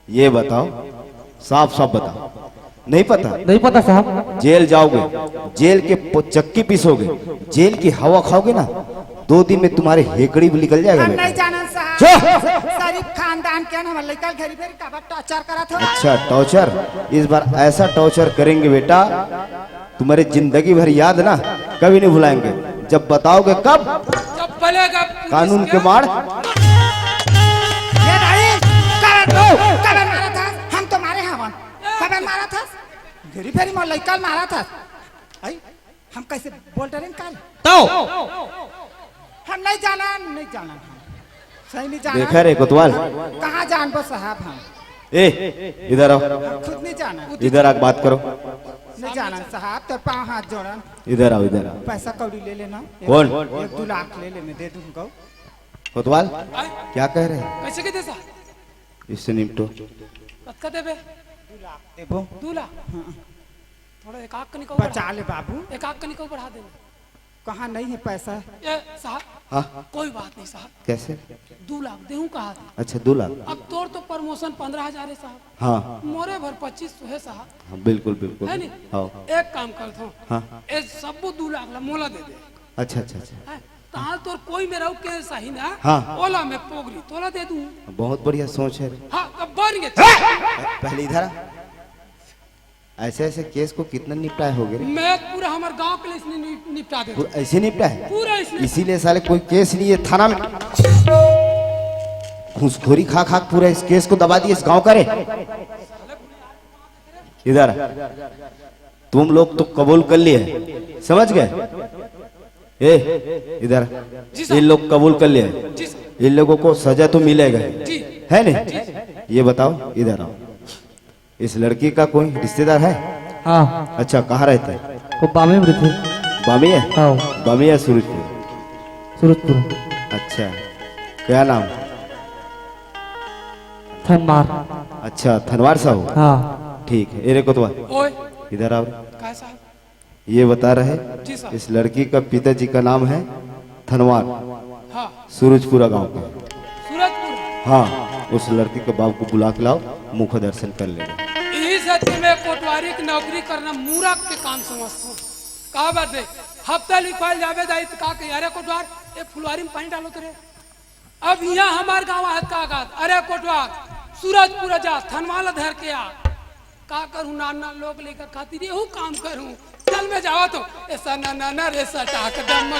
ये बताओ, साफ साफ बताओ, नहीं पता? नहीं पता साहब। जेल जाओगे, जेल के प-, चक्की पीसोगे, जेल की हवा खाओगे ना, दो दिन में तुम्हारे हेकड़ी भी निकल जाएगा हम बेटा। नहीं जानन साहब। चुप! शरीफ खानदान के ना, हम लइका घेरी बेरी काबर टॉर्चर करत हो? अच्छा, टॉर्चर? इस बार ऐसा टॉर्चर करेंगे बेटा, तुम्हारी जिंदगी भर याद ना, कभी नहीं भुलाएंगे। जब बताओगे कब? जब बोलेगा पुलिस कानून के क्या? मार। ये भाई, कब, कब मारा था? हम तो मारे हवन। कब मारा था? घेरी फेरी में लइका मारा था। आई, हम कैसे बोल डरे काल? तो हम नहीं जाना, नहीं जाना हम। सही नहीं जाना। देखा रे कोतवाल? कहाँ जानबो साहब हम? ए, इधर आओ। हम खुद नहीं जाना। इधर आके बात करो। नहीं जाना साहब, तो पाँव हाथ जोड़न। इधर आओ, इधर आओ। पैसा कौड़ी ले लेना। कौन? एक दो लाख ले ले, मैं दे दूंगा। कोतवाल, क्या कह रहे हैं? कैसे के दे साहब? इससे निपटो। कतका देबे? दो लाख देबो। दो लाख? हाँ। थोड़ा एक आख कनिको बचा ले बाबू। एक आख कनिको बढ़ा देना। कहाँ नहीं है पैसा? ए, साहब। हाँ। कोई बात नहीं साहब। कैसे? दो लाख देहूँ कहा था। अच्छा, दो लाख। अब तोर तो प्रमोशन पन्द्रह हजार है साहब। हाँ। मोरे भर पच्चीस सौ है साहब। हाँ, बिल्कुल, बिल्कुल। है नहीं? हाँ। एक काम करत हूँ। हाँ। ए, सबो दो लाख ला मोला दे दे। अच्छा, अच्छा, अच्छा। हैं? तहाँ तोर कोई मेरा केस आही ना, हाँ। ओला मैं पोगरी तोला दे दूँ। बहुत बढ़िया सोच है। हाँ, अब बन गए। पहले इधर आ। ऐसे ऐसे केस को कितना निपटाए होगे रे? मैं पूरा हमारे गांव के लिए इसने नि-, निपटा देता। पूरा ऐसे निपटा है? पूरा इसने। इसीलिए साले कोई केस नहीं है थाना में। घूसखोरी खा खा पूरा इस केस को दबा दिए इस गांव का रे। इधर आ। तुम लोग तो कबूल कर लिए, समझ गए? ए, इधर। जी सर। इन लोग कबूल कर लिए। जी सर। इन लोगों को सजा तो मिलेगा, जी। है नहीं? जी सर। ये बताओ, इधर आओ। इस लड़की का कोई रिश्तेदार है? हाँ। अच्छा, कहाँ रहते हैं? वो बामे में रहते। बामी है? हाँ। बामी है सूरजपुर? सूरजपुर। अच्छा, क्या नाम? थनमार। अच्छा, थनवार साहू? हाँ। ठीक है। ए रे कोतवाल, ओए। इधर आओ। का साहब? ये बता रहे, जी साहब। इस लड़की का पिताजी का नाम है थनवार। हाँ। सूरजपुरा गांव का। सूरजपुर? हाँ, उस लड़की के बाप को बुला के लाओ, मुख दर्शन कर लेना। यही सच में कोटवारी की नौकरी करना मूरख के काम समझता हूँ। का बात है? हफ्ता लिखवाल जावे दाई तो का कही, "अरे कोटवार, एक फुलवारी में पानी डालो तो रे।" अब यहाँ हमार गाँव है का कहत, "अरे कोटवार, सूरजपुर जा, थनवाला धर के आ।" का करूँ, नान नान लोग लेकर खातिर यहू काम करूँ। चल मैं जावा तो, ऐसा ना ना ना रे सटाक डम।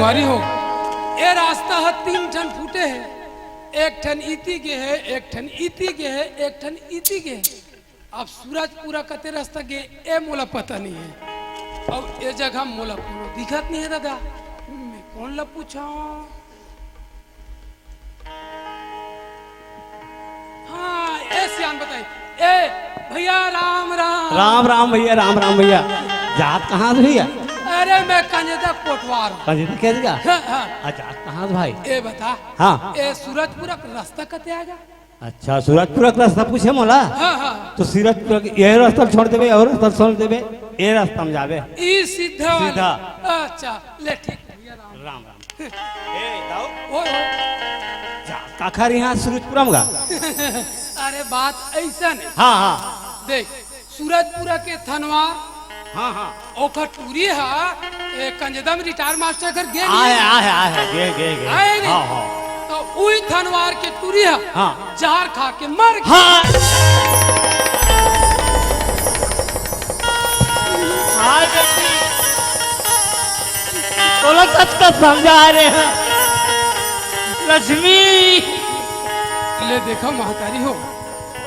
अरे हो, ए रास्ता ह तीन ठन फूटे हे, एक ठन इती गे हे, एक ठन इती गे हे, एक ठन इती गे हे। अब सूरजपुरा कते रास्ता गे, ए मोला पता नहीं हे। अउ ए जगह मोला कोनो दिखत नहीं हे दादा, मैं कोन ला पूछां? हाँ, ए सियान बताई। ए भैया, राम राम। राम राम भैया, राम राम भैया। जात कहाँ से भैया? अरे, मैं कंजदा कोटवार हूँ। कंजदा के जगह? हाँ, हाँ। आ, जात कहाँ से भाई? ए बता। हाँ। ए सूरजपुरा के रास्ता कते आगे? अच्छा, सूरजपुरा के रास्ता पूछे मोला? हाँ, हाँ। तो सूरजपुरा के ये रास्ता छोड़ देबे, और रास्ता छोड़ देबे, ये रास्ता में जाबे। ई सीधा वाला। सीधा। अच्छा, ले ठीक। राम राम। ए, दाऊ। ओए, ओए। जा, काखर यहाँ सूरजपुरा में गा? अरे, बात ऐसा नहीं। हाँ, हाँ। देख, सूरजपुरा के थनवार, हाँ, हाँ। ओखर टूरी हा, ए, कंजदम रिटायर मास्टर घर गे नहीं। आहे, आहे, आहे, गे, गे, गे। आए नहीं। हाँ, हाँ। तो उही थनवार के टूरी हा, हाँ। जहर खा के मर गे। हाँ। हाँ, बेटी। तोला सच का समझा रहे हैं, लक्ष्मी। ले देखा महतारी हो,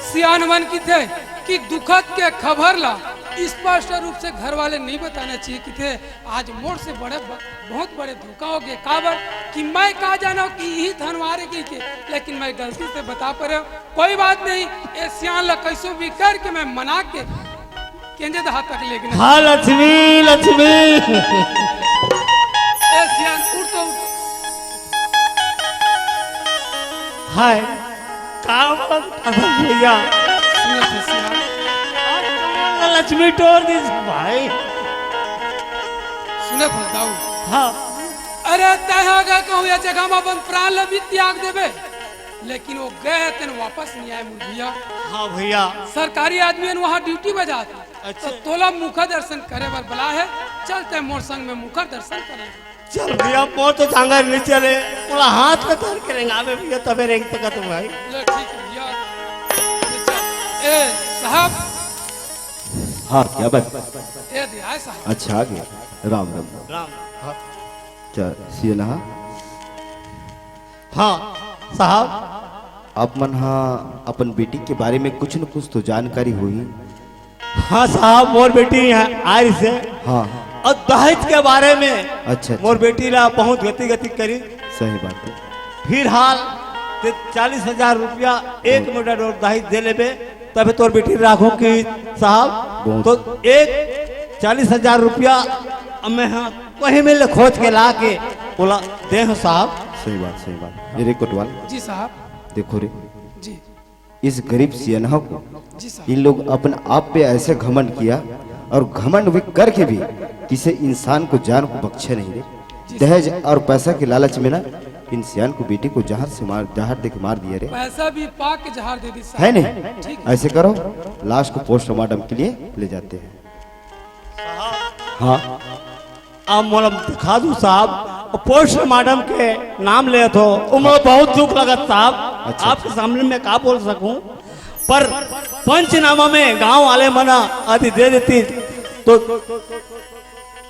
सियान मन किथे कि दुखद के खबर ला स्पष्ट रूप से घर वाले नहीं बताना चाहिए किथे। आज मोर से बड़े ब-, बहुत बड़े धोखा हो गए। काबर कि मैं का जाना कि यही थनवारे की के, लेकिन मैं गलती से बता परे। कोई बात नहीं, ए सियान ला कैसो भी करके मैं मना के केंजे दहा तक लेके ना। हाँ, लक्ष्मी, लक्ष्मी। ए सियान, उठ तो उठ। हाय, का बात कर भैया? सुने थे सियान। लक्ष्मी टोर दी भाई। सुने थे दाऊ। हाँ। अरे, तय हो गया कहूँ ये जगह में अपन प्राण ला भी त्याग देबे। लेकिन वो गए तेन वापस नहीं आए मुर्गिया। हाँ भैया। सरकारी आदमी वहाँ ड्यूटी में जाते। अच्छा। तो तोला मुखर दर्शन करे बर बला है, चलते मोर संग में मुखर दर्शन करे। चल भैया, मोर तो जांगर नहीं चले, तोला हाथ में धर के रेंगावे भैया, तबे रेंग तका तुम भाई। ले ठीक है भैया। ये चल। ए साहब। हाँ, क्या बात? ए दे आए साहब। अच्छा, आ गया। राम राम राम। राम। हाँ। क्या, सियनहा? हाँ, साहब। आप मन हा अपन बेटी के बारे में कुछ न कुछ तो जानकारी होही। हाँ साहब, मोर बेटी यहाँ आए से। हाँ। और दहेज के बारे में अच्छा, अच्छा। मोर बेटी ला बहुत गति गति करी। सही बात है। फिलहाल ते चालीस हजार रुपया एक मुठा डोर दहेज दे लेबे, तबे तोर बेटी राखो की साहब। बहुत। तो एक चालीस हजार रुपया अब मैं हाँ कहीं में ले खोज के ला के बोला दे हो साहब। सही बात, सही बात। ये रे कोटवाल, जी साहब। देखो रे, जी। इस गरीब सियनहा को जी साहब। इन लोग अपने आप पे ऐसे घमंड किया और घमंड भी करके भी किसी इंसान को जान को बख्शे नहीं रे। जी साहब। दहेज और पैसा के लालच में ना इन सियान को बेटी को जहर से मार, जहर दे के मार दिया रे। पैसा भी पा के जहर दे दी साहब। है नहीं? ठीक है। ऐसे करो, लाश को पोस्टमार्टम के लिए ले जाते हैं। हाँ। आप मोला दिखा दू साहब, पोस्टमार्टम के नाम लेत हो, वो मोला बहुत दुख लगत साहब। अच्छा। आपके सामने मैं का बोल सकूं, पर पंचनामा में गांव वाले मना आदि दे देती तो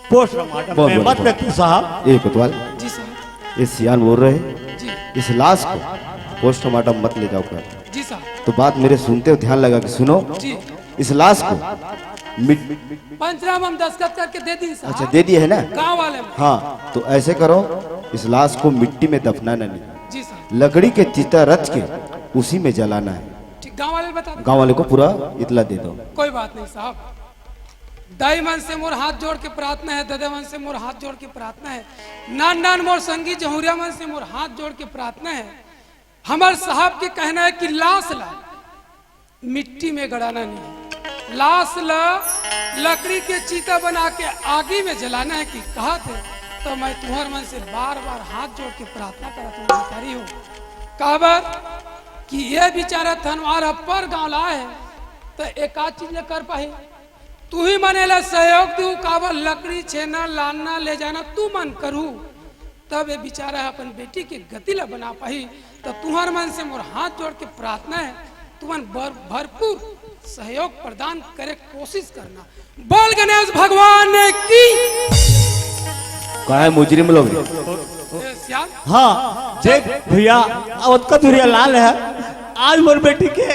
पोस्टमार्टम बोल, में बोल, मत बोल। लेती साहब। ए कोतवाल, जी साहब। ये सियान बोल रहे, जी। इस लाश को पोस्टमार्टम मत ले जाओ कर। जी साहब। तो बात मेरे सुनते हो, ध्यान लगा के सुनो। जी। इस लाश को मिट- पंचनामा में दस्तखत करके दे दी साहब। अच्छा, दे दिए है ना? गांव वाले में। हाँ, तो ऐसे करो, इस लाश को मिट्टी में दफनाना नहीं, जी साहब। लकड़ी के चिता रच के उसी में जलाना है। ठीक, गांव वाले बता दो। गांव वाले को पूरा इतला दे दो। कोई बात नहीं साहब। दाई मन से मोर हाथ जोड़ के प्रार्थना है, ददा मन से मोर हाथ जोड़ के प्रार्थना है, नान नान मोर संगी जहुरिया मन से मोर हाथ जोड़ के प्रार्थना है। हमर साहब के कहना है कि लाश ला मिट्टी में गड़ाना नहीं है, लाश ला लकड़ी के चीता बना के आगी में जलाना है कि कहा थे, तो मैं तुहर मन से बार बार हाथ जोड़ के प्रार्थना करत हूँ, महतारी हो। काबर कि ये बेचारा थनवार अब्बड़ गांव ला है, तो एक आध चीज ले कर पाही। तू ही मन एला सहयोग दू, काबर लकड़ी, छेना, लानना, ले जाना तू मन करू, तब ये बेचारा अपन बेटी के गति ला बना पाही। तो तुहर मन से मोर हाथ जोड़ के प्रार्थना है, तुमन बर-, भरपूर सहयोग प्रदान करे कोशिश करना। बोल गणेश भगवान की। का है मुजरिम लोग? ए, श्याम। हाँ, देख भैया, अब ओतका दूरिया ला ले है। आज मोर बेटी के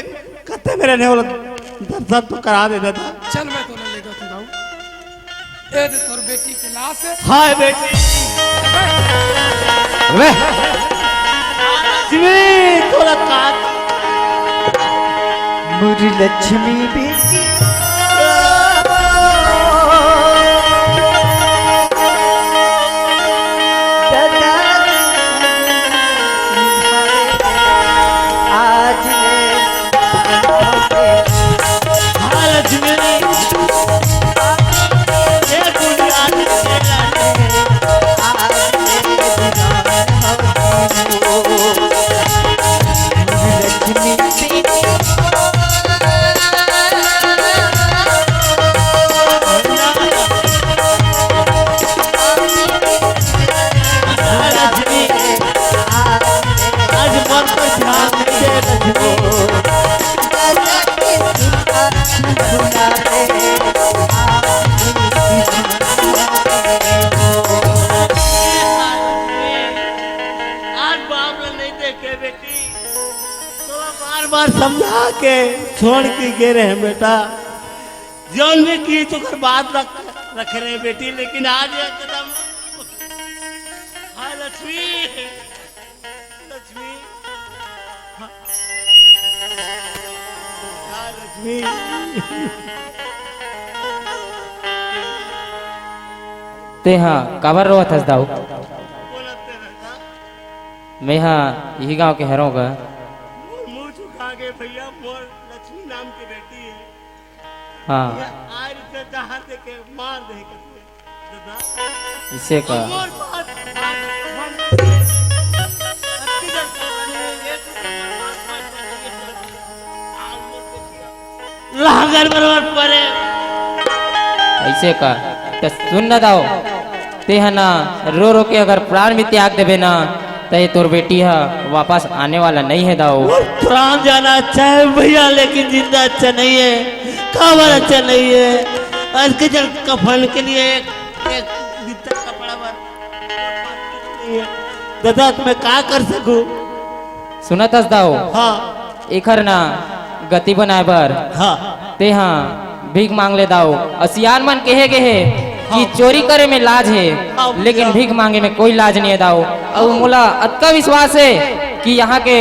कते में रहने वाला दर्शन तो करा दे दादा। चल, मैं तोला ले जाता हूँ। ए दे तोर बेटी के लाश है। हाय बेटी। अबे। लक्ष्मी, तोरा का मुरी लक्ष्मी बेटी। दादा, आज ले आज बाप ला नहीं देखे बेटी, तोला बार बार समझा के छोड़ के गे रहे बेटा। जौन भी की तुकर बात रख, रखे रहे बेटी, लेकिन आज एकदम। हाय लक्ष्मी, लक्ष्मी, हाय लक्ष्मी। तेहा काबर रोवत हस दाऊ? बोलत ते रहता। मेहा इही गांव के हरों गा। मोर मुंह झुका के भैया, मोर लक्ष्मी नाम की बेटी है। हाँ। ये आज से जहाँ से के मार दे के दादा। इसे का? और मोर बात, बात, बात, अति जन कहानी है, ये तो बात, बात, बात, ये सब। आज मोर देखिए। लहंगर बरोबर परे। ऐसे का? त सुन न दाऊ, तेहा ना रो रो के अगर प्राण भी त्याग देबे ना, त ये तोर बेटी ह वापस आने वाला नहीं है दाऊ। मोर प्राण जाना अच्छा है भैया, लेकिन जिंदा अच्छा नहीं है। काबर अच्छा नहीं है? आज के जन कफन के लिए एक, एक बिस्तर कपड़ा भर नहीं है। दादा, मैं का कर सकूं? सुनत हस दाऊ? हाँ। एखर ना गति बनाए बर हाँ। तेहा भीख मांग ले दाऊ। अउ सियान मन कहे गे हे कि हाँ। चोरी करे में लाज हे, हाँ, लेकिन भैया। भीख मांगे में कोई लाज नहीं है दाऊ। अउ मोला अतका विश्वास हे कि यहाँ के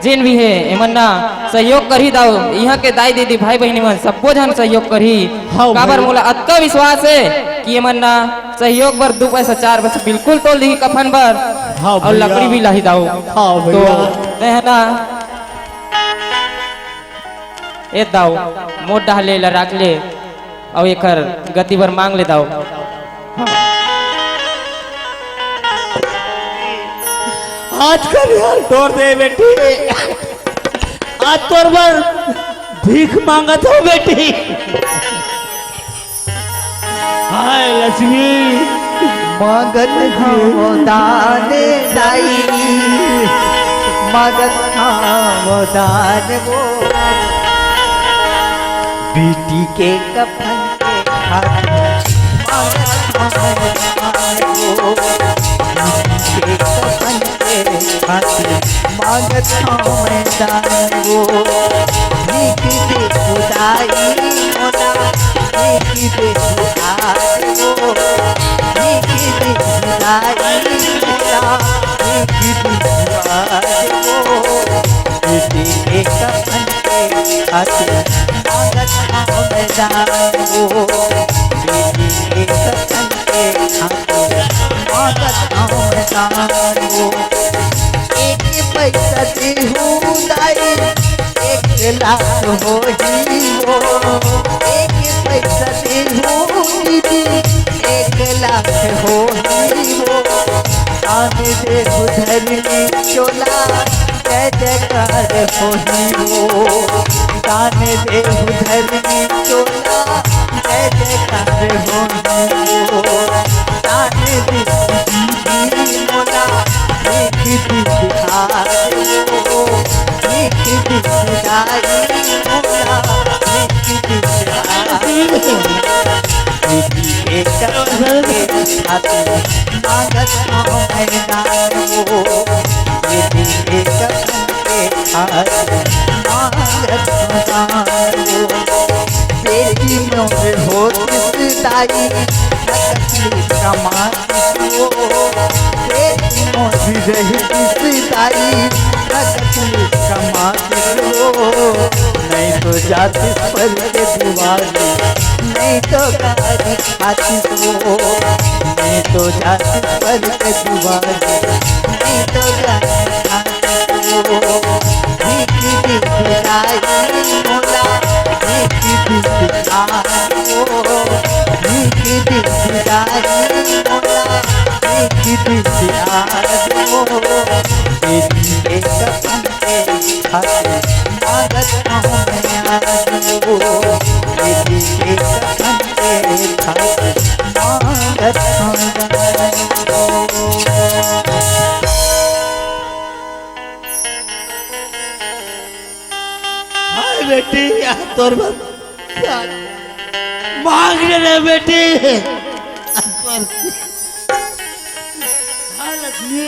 जेन भी हे, एमन ना सहयोग करही दाऊ। यहाँ के दाई दीदी भाई बहिनी मन सब्बो झन सहयोग करही। हाँ, काबर भैया। मोला अतका विश्वास हे कि एमन ना सहयोग बर दू पैसा चार पैसा बिल्कुल तोल दिही कफन बर। हाँ अउ भैया। लकड़ी भी लाही दाऊ। हाँ तो भैया। तेहा ना ए दाऊ, मोर डहले ला राख ले, अउ एकर गति बर मांग ले दाऊ। आज कर यार तोर दे बेटी, आज तोर बर भीख मांगत हो बेटी। हाय लक्ष्मी। मांगत हंव दान दाई, मांगत हंव दान वो। बेटी के कफन के खातिर मांगत हंव दान वो। बेटी के कफन के खातिर मांगत हंव दान वो। भीख दे खुदाई मोला, भीख दे खुदाई वो। भीख दे खुदाई मोला, भीख दे खुदाई वो। बेटी के कफन के खातिर मांगत हंव दान वो। बेटी के कफन के खातिर मांगत हंव दान वो। एक पैसा देहू दाई, एक लाख होही वो। एक पैसा देहू दीदी, एक लाख होही वो। दान देहू धरमी चोला, जय जयकार होही वो। दान देहू धरमी चोला, जय जयकार होही वो। दान देहू दीदी मोला, भीख दिखा दे वो। भीख दिखलाई मोला, भीख दिखलाई। दीदी एक खातिर मांगत हूँ मैं दान वो, बेटी के कफन के खातिर मांगत हूँ दान वो। बेटी मोर होतिस दाई, सकली कमातिस वो। बेटी मोर रहितिस दाई, सकली कमातिस वो। नहीं तो जातिस पर के दुआरी, नहीं तो गारी खातिस वो। नहीं तो जातिस पर के दुआरी, नहीं तो गारी खातिस वो। भीख भीख दाई मोला, भीख भीख दाई वो। भीख भीख दाई मोला, भीख भीख दाई वो। बेटी के कफन के खातिर मांगत हूँ मैं आज वो। बेटी के कफन के खातिर मांगत हूँ मैं आज वो। हाय बेटी, यार तोर बर मांग ले रे बेटी। हाय लक्ष्मी।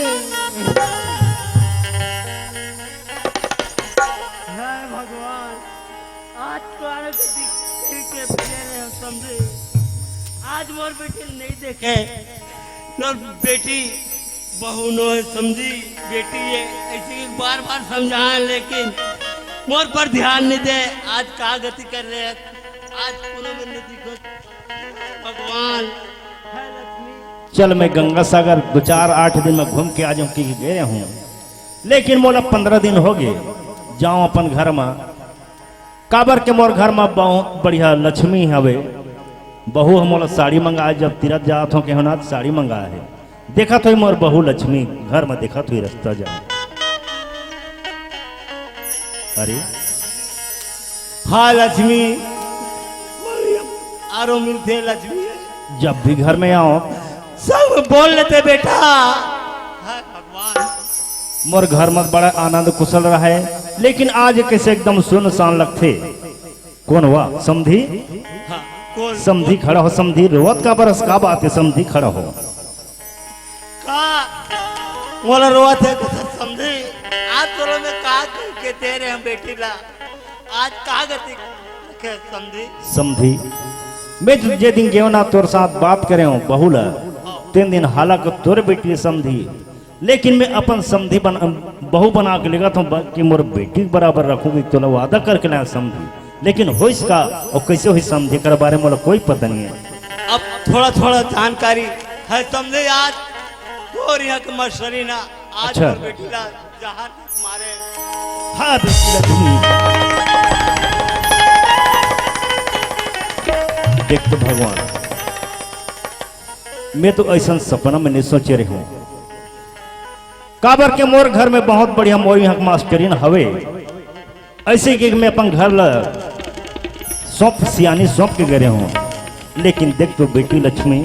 हाय भगवान, आज तो आने से दिख के भेजे रहे हो समझी। आज मोर बेटी नहीं देखे। मोर बेटी बहू नो है समझी, बेटी है, ऐसे ही बार बार समझाए, लेकिन मोर पर ध्यान नहीं दे। आज का गति कर रहे हैं, आज कोनो में नहीं दिखो भगवान। हे लक्ष्मी। चल, मैं गंगा सागर दो चार आठ दिन में घूम के आ जाऊं, कि गए हूँ, लेकिन मोला पंद्रह दिन हो गए, जाऊं अपन घर में। काबर के मोर घर म बहुत बढ़िया लक्ष्मी हवे। बहू ह मोला साड़ी मंगाए, जब तीरथ जात हो केहू ना, साड़ी मंगाए हे। देखत होई मोर बहू लक्ष्मी, घर म देखत होई रस्ता जा। अरे, हाँ लक्ष्मी, आरो मिलथे लक्ष्मी। जब भी घर में आओ, सब बोल लेते बेटा। हाय भगवान। मोर घर म बड़ा आनंद कुशल रहे, लेकिन आज कैसे एकदम सुनसान लगथे। कौन हुआ? समधी? हाँ, कौन? समधी खड़ा हो, समधी। रोवत काबर हस, का बात है? समधी खड़ा हो। का मोला रोवत है समधी? आज तोला मैं का कह के दे रहे हम बेटी ला, आज का गति रखे समधी? समधी, मैं तो जे दिन गेव ना तोर साथ बात करे हूँ बहू ला, तेन दिन हालांकि तोर बेटी समधी, लेकिन मैं अपन समधी बन, बहू बना के लेगत हूँ ब-, कि मोर बेटी के बराबर रखूंगी, तोला वादा करके लाया समधी। लेकिन होइस का और कैसे होइस समधी, एकर बारे में मोला कोई पता नहीं है। अब थोड़ा थोड़ा जानकारी है समधी। आज तोर यहाँ के मस्टरी ना, आज अच्छा। मोर बेटी ला जहर मारे। हाँ, बिस्मिल्लाह। देख तो भगवान, मैं तो ऐसा सपना में नहीं सोचे रहे हूँ। काबर के मोर घर में बहुत बढ़िया मोर यहाँ के मास्टरिन हवे, ऐसे कि मैं अपन घर ला सौंप, सियानी सौंप के गए हूँ। लेकिन देख तो बेटी लक्ष्मी,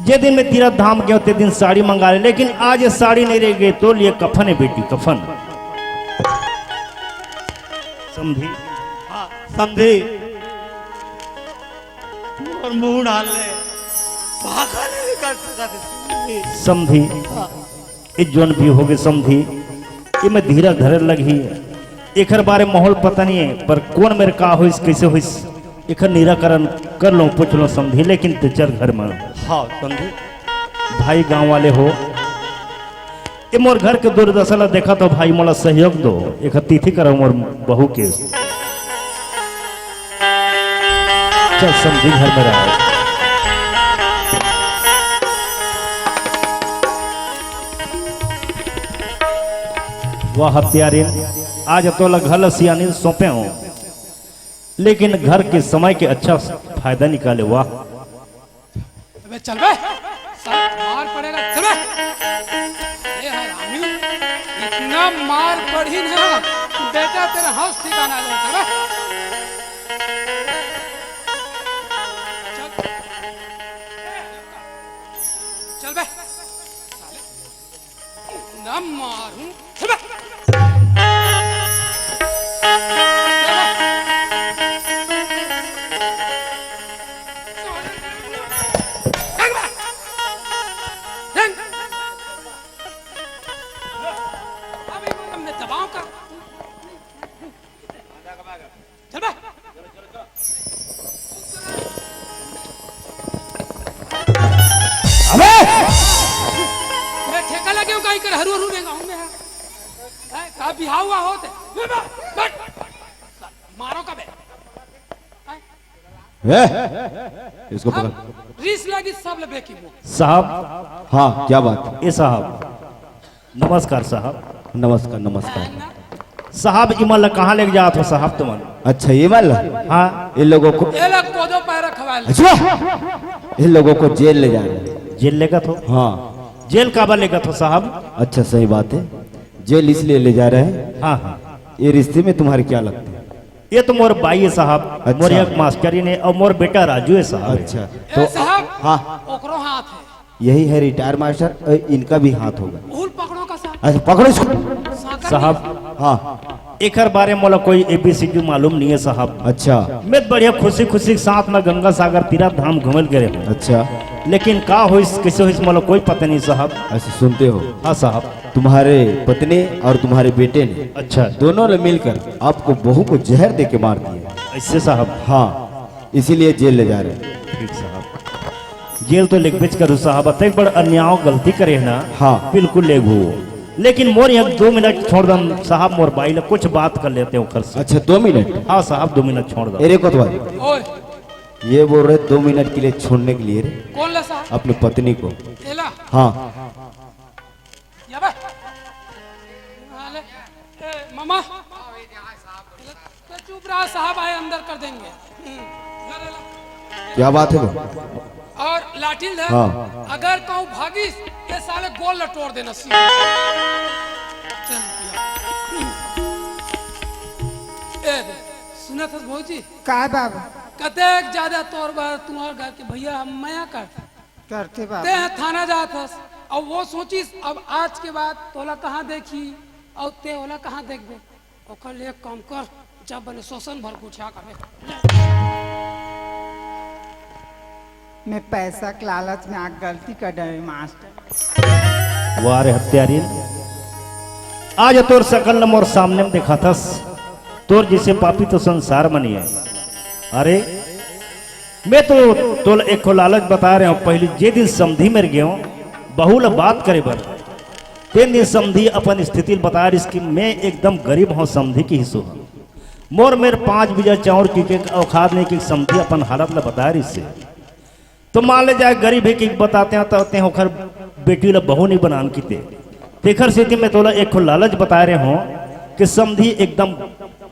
जे दिन मैं तीरथ धाम गए, ते दिन साड़ी मंगा ले, लेकिन आज ये साड़ी नहीं रह गई, तो लिए कफन है बेटी, कफन। समधी? हाँ, समधी। मोर मुंह डाल ले, भाखा नहीं कर सकत। समधी, हाँ। ये जोन भी होगे समधी, ये मैं धीरा धरे लगही। एकर बारे माहौल पता नहीं है, पर कौन मेरे का होइस, कैसे होइस, एकर निराकरण कर लो, पूछ लो समधी, लेकिन ते चल घर में। हाँ, समधी। भाई गांव वाले हो, ये मोर घर के दुर्दशा ला देखा तो भाई मोला सहयोग दो, एक तिथि करो मोर बहू के। चल समधी घर में रहो। वाह प्यारे, आज तोला घर ला सियानी सौंपे हूँ, लेकिन घर के समय के अच्छा फायदा निकाले। वाह। अबे चल बे, साला मार पड़ेगा, चल बे। ये हरामी, इतना मार पड़ी ना, बेटा तेरा होश ठिकाना नहीं, चल बे। चल, चल बे, साले। ना मारूं। चल बे। अबे! मैं ठेका लगे हूँ, कहीं कर हरू हरू रेंगा हूँ मैं। हैं? का बिहाव हुआ होत हे? बे, बे, बे, मारो का बे? हैं? ए, इसको पकड़। अब रीस लगी सब ले बेकी वो। साहब। हाँ, क्या बात? ए साहब, नमस्कार साहब। नमस्कार, नमस्कार। साहब, इमन ला कहाँ लेके जात हो साहब तुमन? अच्छा, ये वाला? हाँ। इन लोगों को एला कोदो पैरा खवा ले। अच्छा, इन लोगों को जेल ले जाना है। जेल लेगत हो? हाँ। जेल काबर लेगत हो साहब? अच्छा, सही बात है, जेल इसलिए ले जा रहे हैं। हाँ, हाँ। ये रिश्ते में तुम्हारे क्या लगते हैं? ये तो मोर बाई है साहब, अच्छा। मोर एक मास्टरिन है और मोर बेटा राजू है साहब। अच्छा, ए तो साहब, हाँ। ओकरो हाथ है। यही है रिटायर मास्टर, और इनका भी हाथ होगा। उहुल पकड़ो का साहब। अच्छा, पकड़ो इसको। साहब। हाँ। एकर बारे में मोला कोई एबीसीडी मालूम नहीं है साहब। अच्छा। मैं बढ़िया खुशी खुशी के साथ में गंगा सागर तीरथ धाम घूमे ला गे रहे हूँ। अच्छा। लेकिन का होइस, कैसे होइस, मोला कोई पता नहीं साहब। अच्छा, सुनते हो? हाँ साहब। तुम्हारे पत्नी और तुम्हारे बेटे ने, अच्छा। दोनों ने मिलकर आपको बहू को जहर दे के मार दिया। ऐसे साहब? हाँ, इसीलिए जेल ले जा रहे हैं। ठीक साहब, जेल तो लेगबेच करू साहब, अतेक बड़ अन्याय गलती करे है ना। हाँ। बिल्कुल लेगू, लेकिन मोर यहाँ दो मिनट छोड़ दन साहब, मोर बाई ला कुछ बात कर लेते हैं ओकर से। अच्छा, दो मिनट? हाँ साहब, दो मिनट छोड़ दन। अरे कोतवाल, ओए। ये बोल रहे दो मिनट के लिए छोड़ने के लिए रे। कौन ला साहब? अपनी पत्नी को। एला? हाँ। या बे। हाले, ए, मामा। तो चुप रहा, साहब आए, अंदर कर देंगे। हम्म, घर वाला। क्या बात है वो? और लाठी ले, हाँ। अगर कहूँ भागिस, ये साले गोड़ ला तोड़ देना सीधा। चल, ए, सुनत हस भौजी? का बाबा? कतेक ज्यादा तोर बर तुम्हार घर के भैया हम मया कर। करते बाबा। ते थाना जात हस, अब वो सोचिस, अब आज के बाद तोला कहाँ देखी, और ते ओला कहाँ देखबे? ओकर लिए एक काम कर, जब बने शोषण भर गुठिया करबे। मैं पैसा के लालच में आग गलती कर डरे मास्टर। वाह रे हत्यारिन, आज तोर सकल ल मोर सामने में देखाथस, तोर जैसे पापी तो संसार म नइ हे। अरे, मैं तो तोला एको लालच बता रहे हूँ, पहली जे दिन समधी मेर गेंव, बहू ला बात करे बर, तेन दिन समधी अपन स्थिति ल बता रहिस कि मैं एकदम गरीब हूँ, समधी किहिस हूँ। मोर मेर पाँच बीघा चाउर के, के औकात नहीं कि समधी अपन हालत ला बता रहिस हे। तो मान ले जाए गरीब हे कि बताते हैं तो ते ओखर बेटी ला बहू नहीं बनान किते। तेखर सेती मैं तोला एक ठो लालच बताए रहे हूँ कि समधी एकदम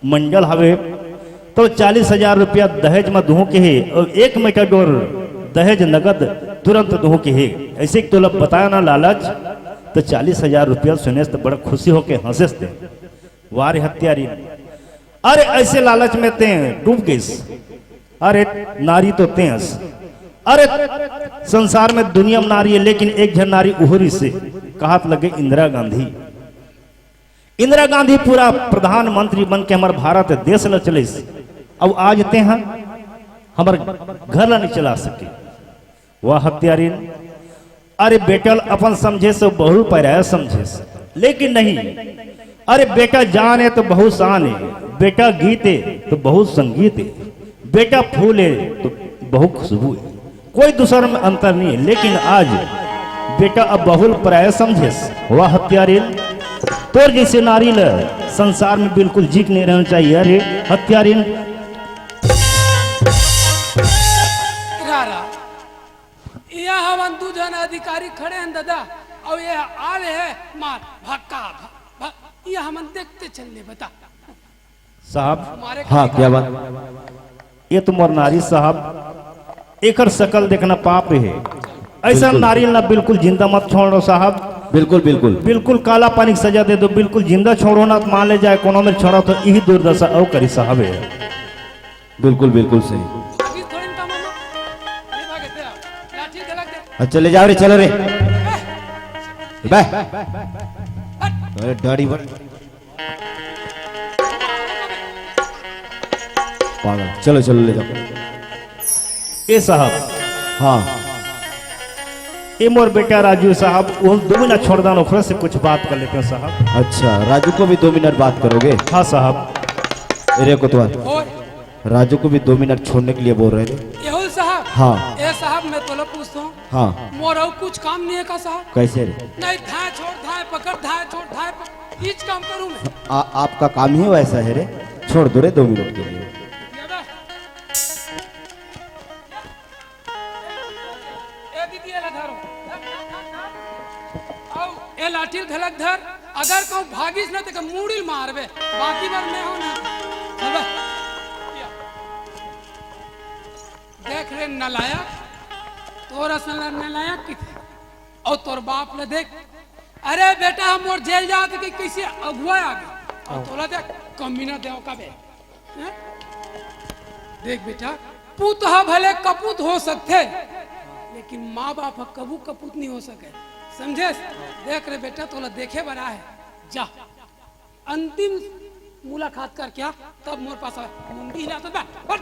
मंजल हवे, तो चालीस हजार रुपया दहेज में दूहूं के हे और एक मेटाडोर दहेज नगद तुरंत दूहूं के हे। ऐसे कि तोला बताया ना लालच, तो चालीस हजार रुपया सुनेस तो बड़ा खुशी होके हंसेस ते। वाह रे हत्यारी, अरे ऐसे लालच में ते डूब गइस। अरे नारी तो ते हस। अरे संसार में दुनिया में नारी हे, लेकिन एक झन नारी उहरी से कहत लगे इंदिरा गांधी। इंदिरा गांधी पूरा प्रधानमंत्री बन के हमर भारत देश ल चलेस, अउ आज ते ह हमर घर ल नइ चला सके। वाह हत्यारिन, अरे बेटा ल अपन समझेस, बहू ल पराया समझेस, लेकिन नहीं। अरे बेटा जान हे तो बहू शान हे, बेटा गीत हे तो बहू संगीत हे, बेटा फूल हे तो बहू खुशबू हे। कोई दूसर में अंतर नहीं हे, लेकिन आज बेटा अब बहू ल पराया समझेस। वाह हत्यारिन, तोर जैसे नारी ल संसार में बिल्कुल जीक नहीं रहना चाहिए। अरे हत्यारिन। रा, रा। ये हवन दू झन अधिकारी खड़े हैं दादा, और ये आवे है मार भक्का भ-, भ-, ये हमन देखते चल ले बता। साहब, तुम्हारे हाँ, क्या बात? ये तो मोर नारी साहब, एकर शकल देखना पाप हे। ऐसा बिल्कुल। नारी ला बिल्कुल जिंदा मत छोड़ो साहब। बिल्कुल, बिल्कुल। बिल्कुल काला पानी की सजा दे दो, बिल्कुल जिंदा छोड़ो ना, मान ले जाए कोनो मेर छोड़ा तो यही दुर्दशा अउ करी साहब हे। बिल्कुल, बिल्कुल सही। अभी थोड़ी ना मामा। अरे भागे तेरा। लाठी झलक दे। अच्छा, ले जाओ रे, चलो रे। बे। अरे, दाढ़ी बन। पागल। चलो, चलो, ले जाओ। ए साहब। हाँ। ए मोर बेटा राजू साहब, वो दो मिनट छोड़ दन, ओकरा से कुछ बात कर लेते हैं साहब। अच्छा, राजू को भी दो मिनट बात करोगे? हाँ साहब। अरे कोतवाल। ओए। राजू को भी दो मिनट छोड़ने के लिए बोल रहे थे। एहुल साहब। हाँ। ए साहब, मैं तोला पूछता हूँ। हाँ। मोर अउ कुछ काम नहीं है का साहब? कैसे रे? नहीं, धाय छोड़, धाय पकड़, धाय छोड़, धाय पकड़, इच काम करूँ मैं। आ, आपका काम ही वैसा है रे, छोड़ दो रे दो मिनट के लिए। ये बे। ए दीदी, एला धरो। अउ ए लाठी ल घलक धर। अगर कहूँ भागिस ना, तेकर मुड़ी ल मारबे। बाकी बर मैं हूँ ना। चल बे। देख रे नलायक, तोर असन ला नलायक किथे। अउ तोर बाप ल देख। अरे बेटा, हम मोर जेल जात के कैसे अगुआ आ गए। अउ तोला देख, कमीना देव का बे। हैं? देख बेटा, पूत ह भले कपूत हो सकथे, लेकिन माँ बाप ह कभू कपूत नहीं हो सके, समझे? देख रे बेटा, तोला देखे बर आए, जा अंतिम मुलाकात करके आ, तब मोर पास आ। मुंडी हिला तो बे, हट।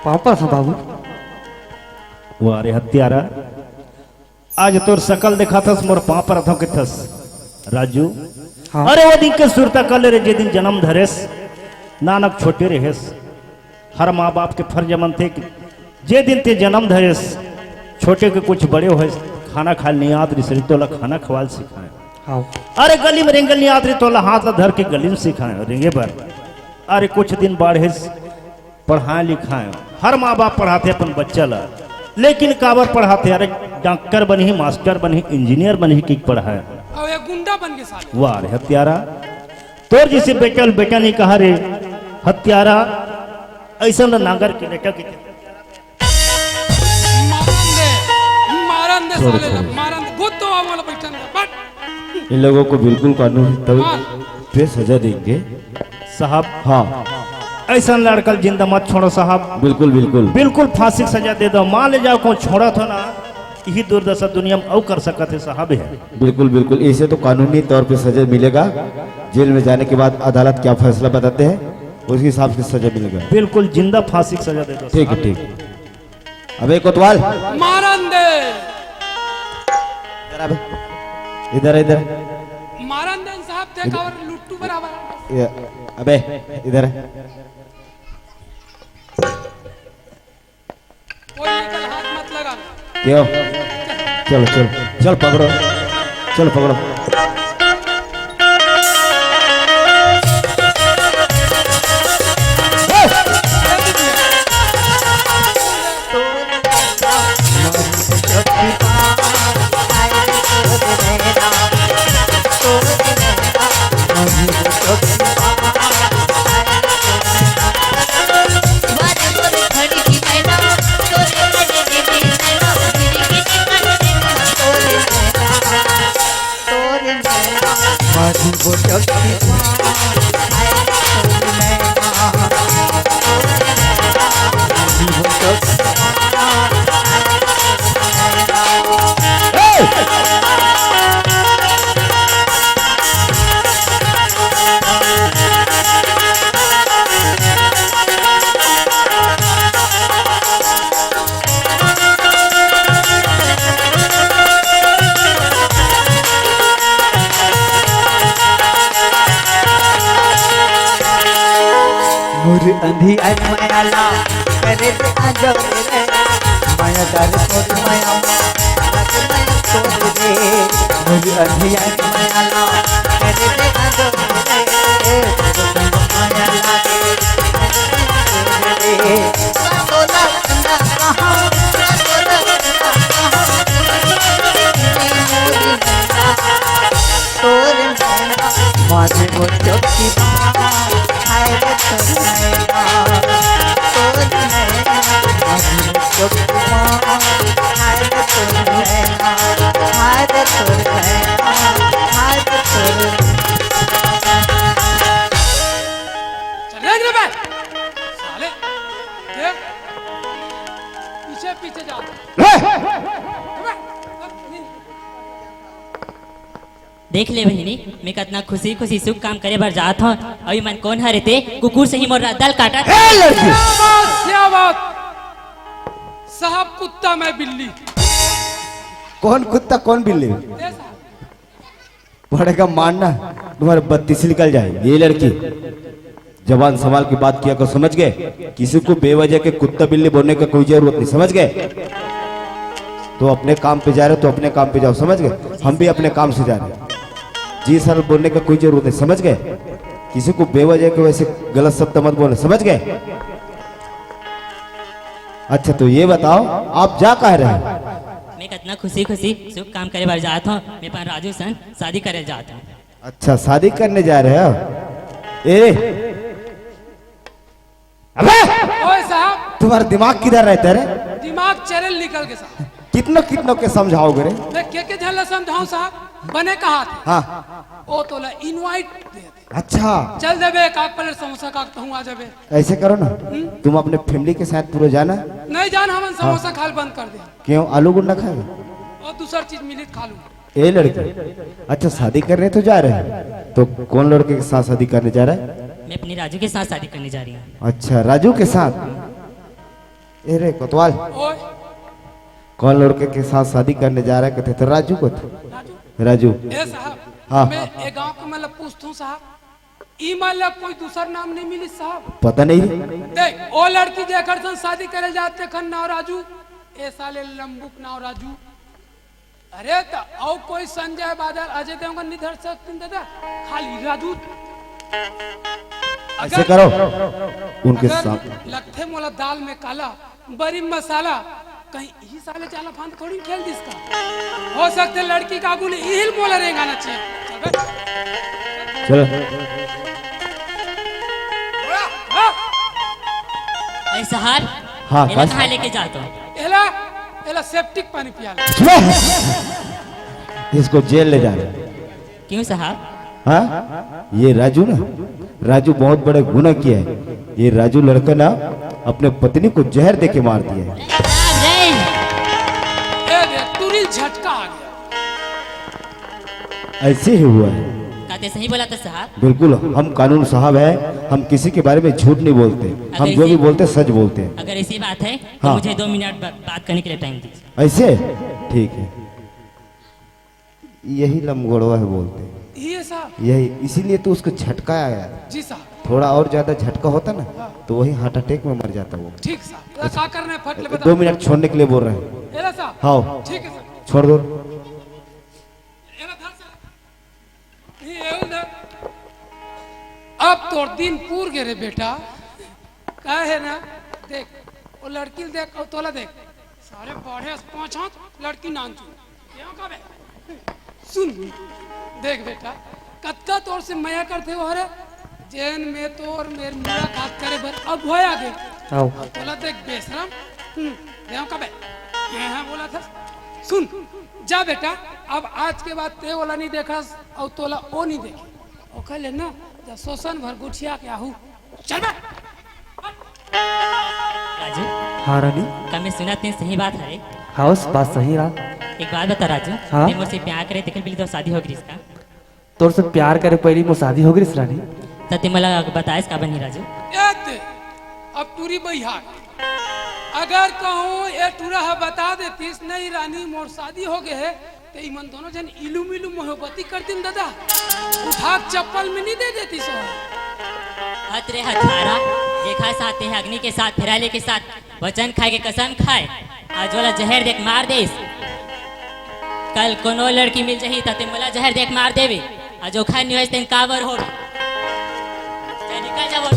पापा सा बाबू। वाह रे हत्यारा, आज तोर सकल देखाथस, मोर पाँव परत हँव कहिथस। राजू, हाँ। अरे वो दिन के सुरता कर ले रे, जे दिन जनम धरेस, नानक छोटे रहेस। हर माँ बाप के फर्ज बनथे कि जे दिन ते जनम धरेस, छोटे के कुछ बड़े होएस, खाना खाए ल नइ आत रिहिस, तोला खाना खवाए ल सिखाएँव। हाँ। अरे गली में रेंगे ल नइ आत रिहिस, तोला हाथ ला धर के गली में सिखाएँव रेंगे बर। अरे कुछ दिन बाढ़ेस, पढ़ाए लिखाए, हर माँ बाप पढ़ाथे अपन बच्चा ला, लेकिन काबर पढ़ाथे? अरे डॉक्टर बनही, मास्टर बनही, इंजीनियर बनही कि पढ़ाए। अउ ये गुंडा बन के साले। वाह रे हत्यारा, तोर जइसे बेटा ल बेटा नइ कहा रे हत्यारा, अइसन ल नांगर के बेटा के मारन दे, मारन दे छोड़, साले ला, छोड़। मारन दे। गुत्तो वाला बैठन दे, बट। इन लोगों को बिल्कुल कानून तौर पे सजा देंगे। साहब, हाँ, अइसन लड़का ल जिंदा मत छोड़ो साहब। बिल्कुल बिल्कुल। बिल्कुल फांसी के सजा दे दो। मान ले जाओ कहूँ छोड़त हो ना, यही दुर्दशा दुनिया में अउ कर सकत हे साहब। हे बिल्कुल बिल्कुल, इसे तो कानूनी तौर पे सजा मिलेगा। जेल में जाने के बाद अदालत क्या फैसला बताते हैं, उसके हिसाब से सजा मिलेगा। बिल्कुल जिंदा फांसी के सजा दे दो ठीक है, साहब। ठीक है। अबे कोतवाल, मारन दे। इधर आ बे। इधर, इधर। मारन दे साहब, देख और लुट्टू बराबर। ये, अबे, इधर। कोई निकल हाथ मत लगा। क्यों? चलो, चलो, चल पकड़ो, चल पकड़ो। मुर अंधी अन मयाला करे दे आजो रे, मया दर तोर मया लग मया तोर रे। मुर अंधी अन मयाला करे दे आजो रे, मया लागे रे। चल रे बे। साले। ये। पीछे पीछे जा। देख ले बहिनी, मैं कतना खुशी खुशी शुभ काम करे बर जात हूँ। अभी मन कौन हरे ते कुकुर से ही मोर रद्दा ल काटत। ए लड़की, क्या बात, क्या बात। साहब कुत्ता मैं बिल्ली। कौन कुत्ता कौन बिल्ली? ये साहब। पड़ेगा मारना, तुम्हारे बत्तीस निकल जाए। ये लड़की, जबान संभाल के बात किया करो, समझ गए? किसी को बेवजह के कुत्ता बिल्ली बोलने का कोई जरूरत नहीं, समझ गए? तो अपने काम पे जा रहे हो तो अपने काम पे जाओ, समझ गए? हम भी अपने काम से जा रहे हैं। जी सर बोलने का कोई जरूरत नहीं, समझ गए? किसी को बेवजह के वैसे गलत शब्द मत बोले, समझ गए? अच्छा, तो ये बताओ, आप जा कहाँ रहे हो? मैं कितना खुशी खुशी शुभ काम करे बर जात हूँ। मैं अपन राजू सन शादी करे जात हूँ। अच्छा, शादी करने जा रहे हो? ए, अबे, ओए साहब, तुम्हारा दिमाग किधर रहता है रे? दिमाग चैनल निकल के साहब। कितनों कितनों के समझाओगे रे? मैं के के झन ला समझाऊं साहब, बने कहा थे। हाँ। ओ तोला इनवाइट दे दे। अच्छा, चल देबे, एक आध प्लेट समोसा खा के तहूँ आ जाबे। ऐसे करो ना, तुम अपने फैमिली के साथ पूरा जाना। नहीं जान, हमन समोसा खाल बंद कर दे। क्यों, आलू गुंडा खाएगा? और दूसर चीज मिली त खा लूँ। ए लड़की, अच्छा, शादी करने तो जा रहे हैं, तो कौन लड़के के साथ शादी करने जा रहा है? मैं अपने राजू के साथ शादी करने जा रही हूँ। अच्छा, राजू के साथ? ए रे कोतवाल, ओए कौन लड़के के साथ शादी करने जा रहा है? कहते तो राजू को थे। राजू। ए साहब, हाँ। मैं ए गांव के मतलब पूछता हूँ साहब, ई मतलब कोई दूसर नाम नहीं मिली साहब? पता नहीं। देख, ओ लड़की जेकर संग शादी करे जाते खन नाव राजू, ए साले लंबुक नाव राजू। अरे त औ कोई संजय बादल, अजय देवगन नहीं धर सकते दादा, खाली राजू। ऐसे करो, उनके अगर साथ। लगथे मोला दाल में काला, बरी मसाला, कहीं यही साले चाला फांद थोड़ी खेल दिस का। हो सकते लड़की का आगू ले इहिल मोला रेंगाना चाहिए। चल बे। चलो। हाँ, अरे साहब, हाँ, मेरा बस। कहाँ लेके जाता हूँ? एला, एला सेप्टिक पानी पिया ले। इसको जेल ले जा रहे हैं। क्यों साहब? हाँ, ये राजू ना, राजू बहुत बड़े गुनाह किया है। ये राजू लड़का ना अपने पत्नी को जहर दे के मार दिया है। साहब रे, ए दे, तुरंत झटका आ गया। ऐसे ही हुआ है। कहते सही बोला था साहब। बिल्कुल, हम कानून साहब हैं, हम किसी के बारे में झूठ नहीं बोलते, हम जो भी बोलते सच बोलते हैं। अगर ऐसी बात है तो हाँ। मुझे दो मिनट बा, बात करने के लिए टाइम दीजिए। ऐसे? ठीक है, यही लमगोड़वा है बोलते हैं। ये साहब। यही, इसीलिए तो उसको झटका आया है। जी साहब। थोड़ा और ज्यादा झटका होता ना, तो वही हार्ट अटैक में मर जाता वो। ठीक साहब, का करना है फट ले बता। दो मिनट छोड़ने के लिए बोल रहे हैं। एला साहब। हाँ। ठीक है साहब। छोड़ दो। एला धर साहब। ये एला धर। अब तोर दिन पूर गे रे बेटा। का है ना, देख, वो लड़की ल देख और तोला देख, सारे बाढ़े पाँच हाथ, लड़की नानचुन। क्यों का बे? सुन, देख बेटा, कतका तोर से मया करथे वो हरे, जेन में तोर मेर मुलाकात करे बर अगुवाए आगे। आओ। तोला देख बेशरम, हम्म, देव का बे? हाँ, हाँ, बोला था। सुन, जा बेटा, अब आज के बाद ते ओला नहीं देखस और तोला ओ नहीं देखे। ओकर ले ना, जा शोषण भर गुठिया के आहू। चल बे। राजू, हाँ रानी। का मैं सुना तेन सही बात है? हाँ, उस बात सही रहा। एक बात बता राजू, हाँ? ते मोर से प्यार करे तेकर पहले तो शादी हो गई इसका। तोर से प्यार करे पहली मोर शादी हो गई रानी। तो ते मला बताइस का बनी राजू? ए दे, अब टूरी बइहार। अगर कहूँ ए टूरा ह बता देतिस, नहीं रानी मोर शादी हो गए है, ते इमन दोनों जन इलुम इलुम मोहब्बती कर दिन दादा। उठा के चप्पल में नहीं दे देतिस वो। हत रे हत्यारा, देखा साथ ते अग्नि के साथ, फिराले के साथ वचन खाए के कसम खाए, आज वाला जहर देख मार देस। कल कोनो लड़की मिल जही त ते मोला जहर देख मार देवे। आज ओखर नहीं होइस तेन काबर हो। चल निकल जा वो।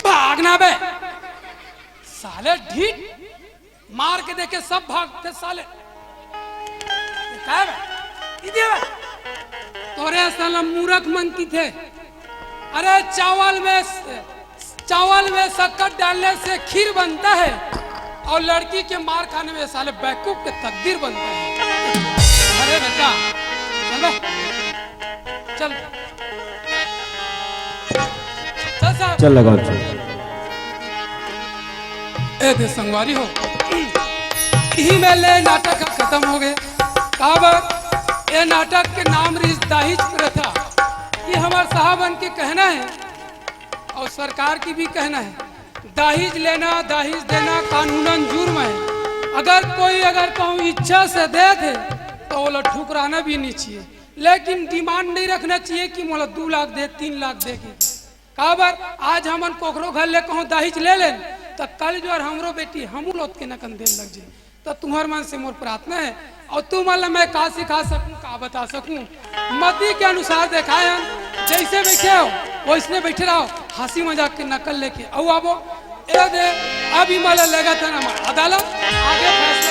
भागना बे। साले ढीठ। मार के देखे सब भागते साले। ये काय बे? इधर बे। तोरे साला मूरख मन की थे। अरे चावल में, चावल में शक्कर डालने से खीर बनता है और लड़की के मार खाने में साले बैकूफ के तकदीर बनता है। अरे बेटा, चल बे। चल। चल साहब। चल लगाओ, चल। ए दे संगवारी हो, इही में ले नाटक ह खत्म हो गए। काबर ए नाटक के नाम रहिस दाहिज प्रथा। ये हमार साहबन के कहना है और सरकार की भी कहना है, दाहिज लेना, दाहिज देना कानूनन जुर्म है। अगर कोई अगर कहूँ इच्छा से दे दे तो ओला ठुकराना भी नहीं चाहिए। लेकिन डिमांड नहीं रखना चाहिए कि मोला दू लाख दे, तीन लाख दे के। काबर आज हमन कोकरो घर ले कहूँ दहेज ले लेन, त कल जो हमरो बेटी हमू लोग के नकन देन लग जाए। त तुम्हर मन से मोर प्रार्थना है, और तुम मन ला मैं का सिखा सकूं, का बता सकूं, मती के अनुसार देखाए हन। जैसे बैठे हो वैसने बैठे रहो, हंसी मजाक के नकल लेके अउ आबो। ए दे, अब इमा ला लेगत हन हमर अदालत, आगे फैसला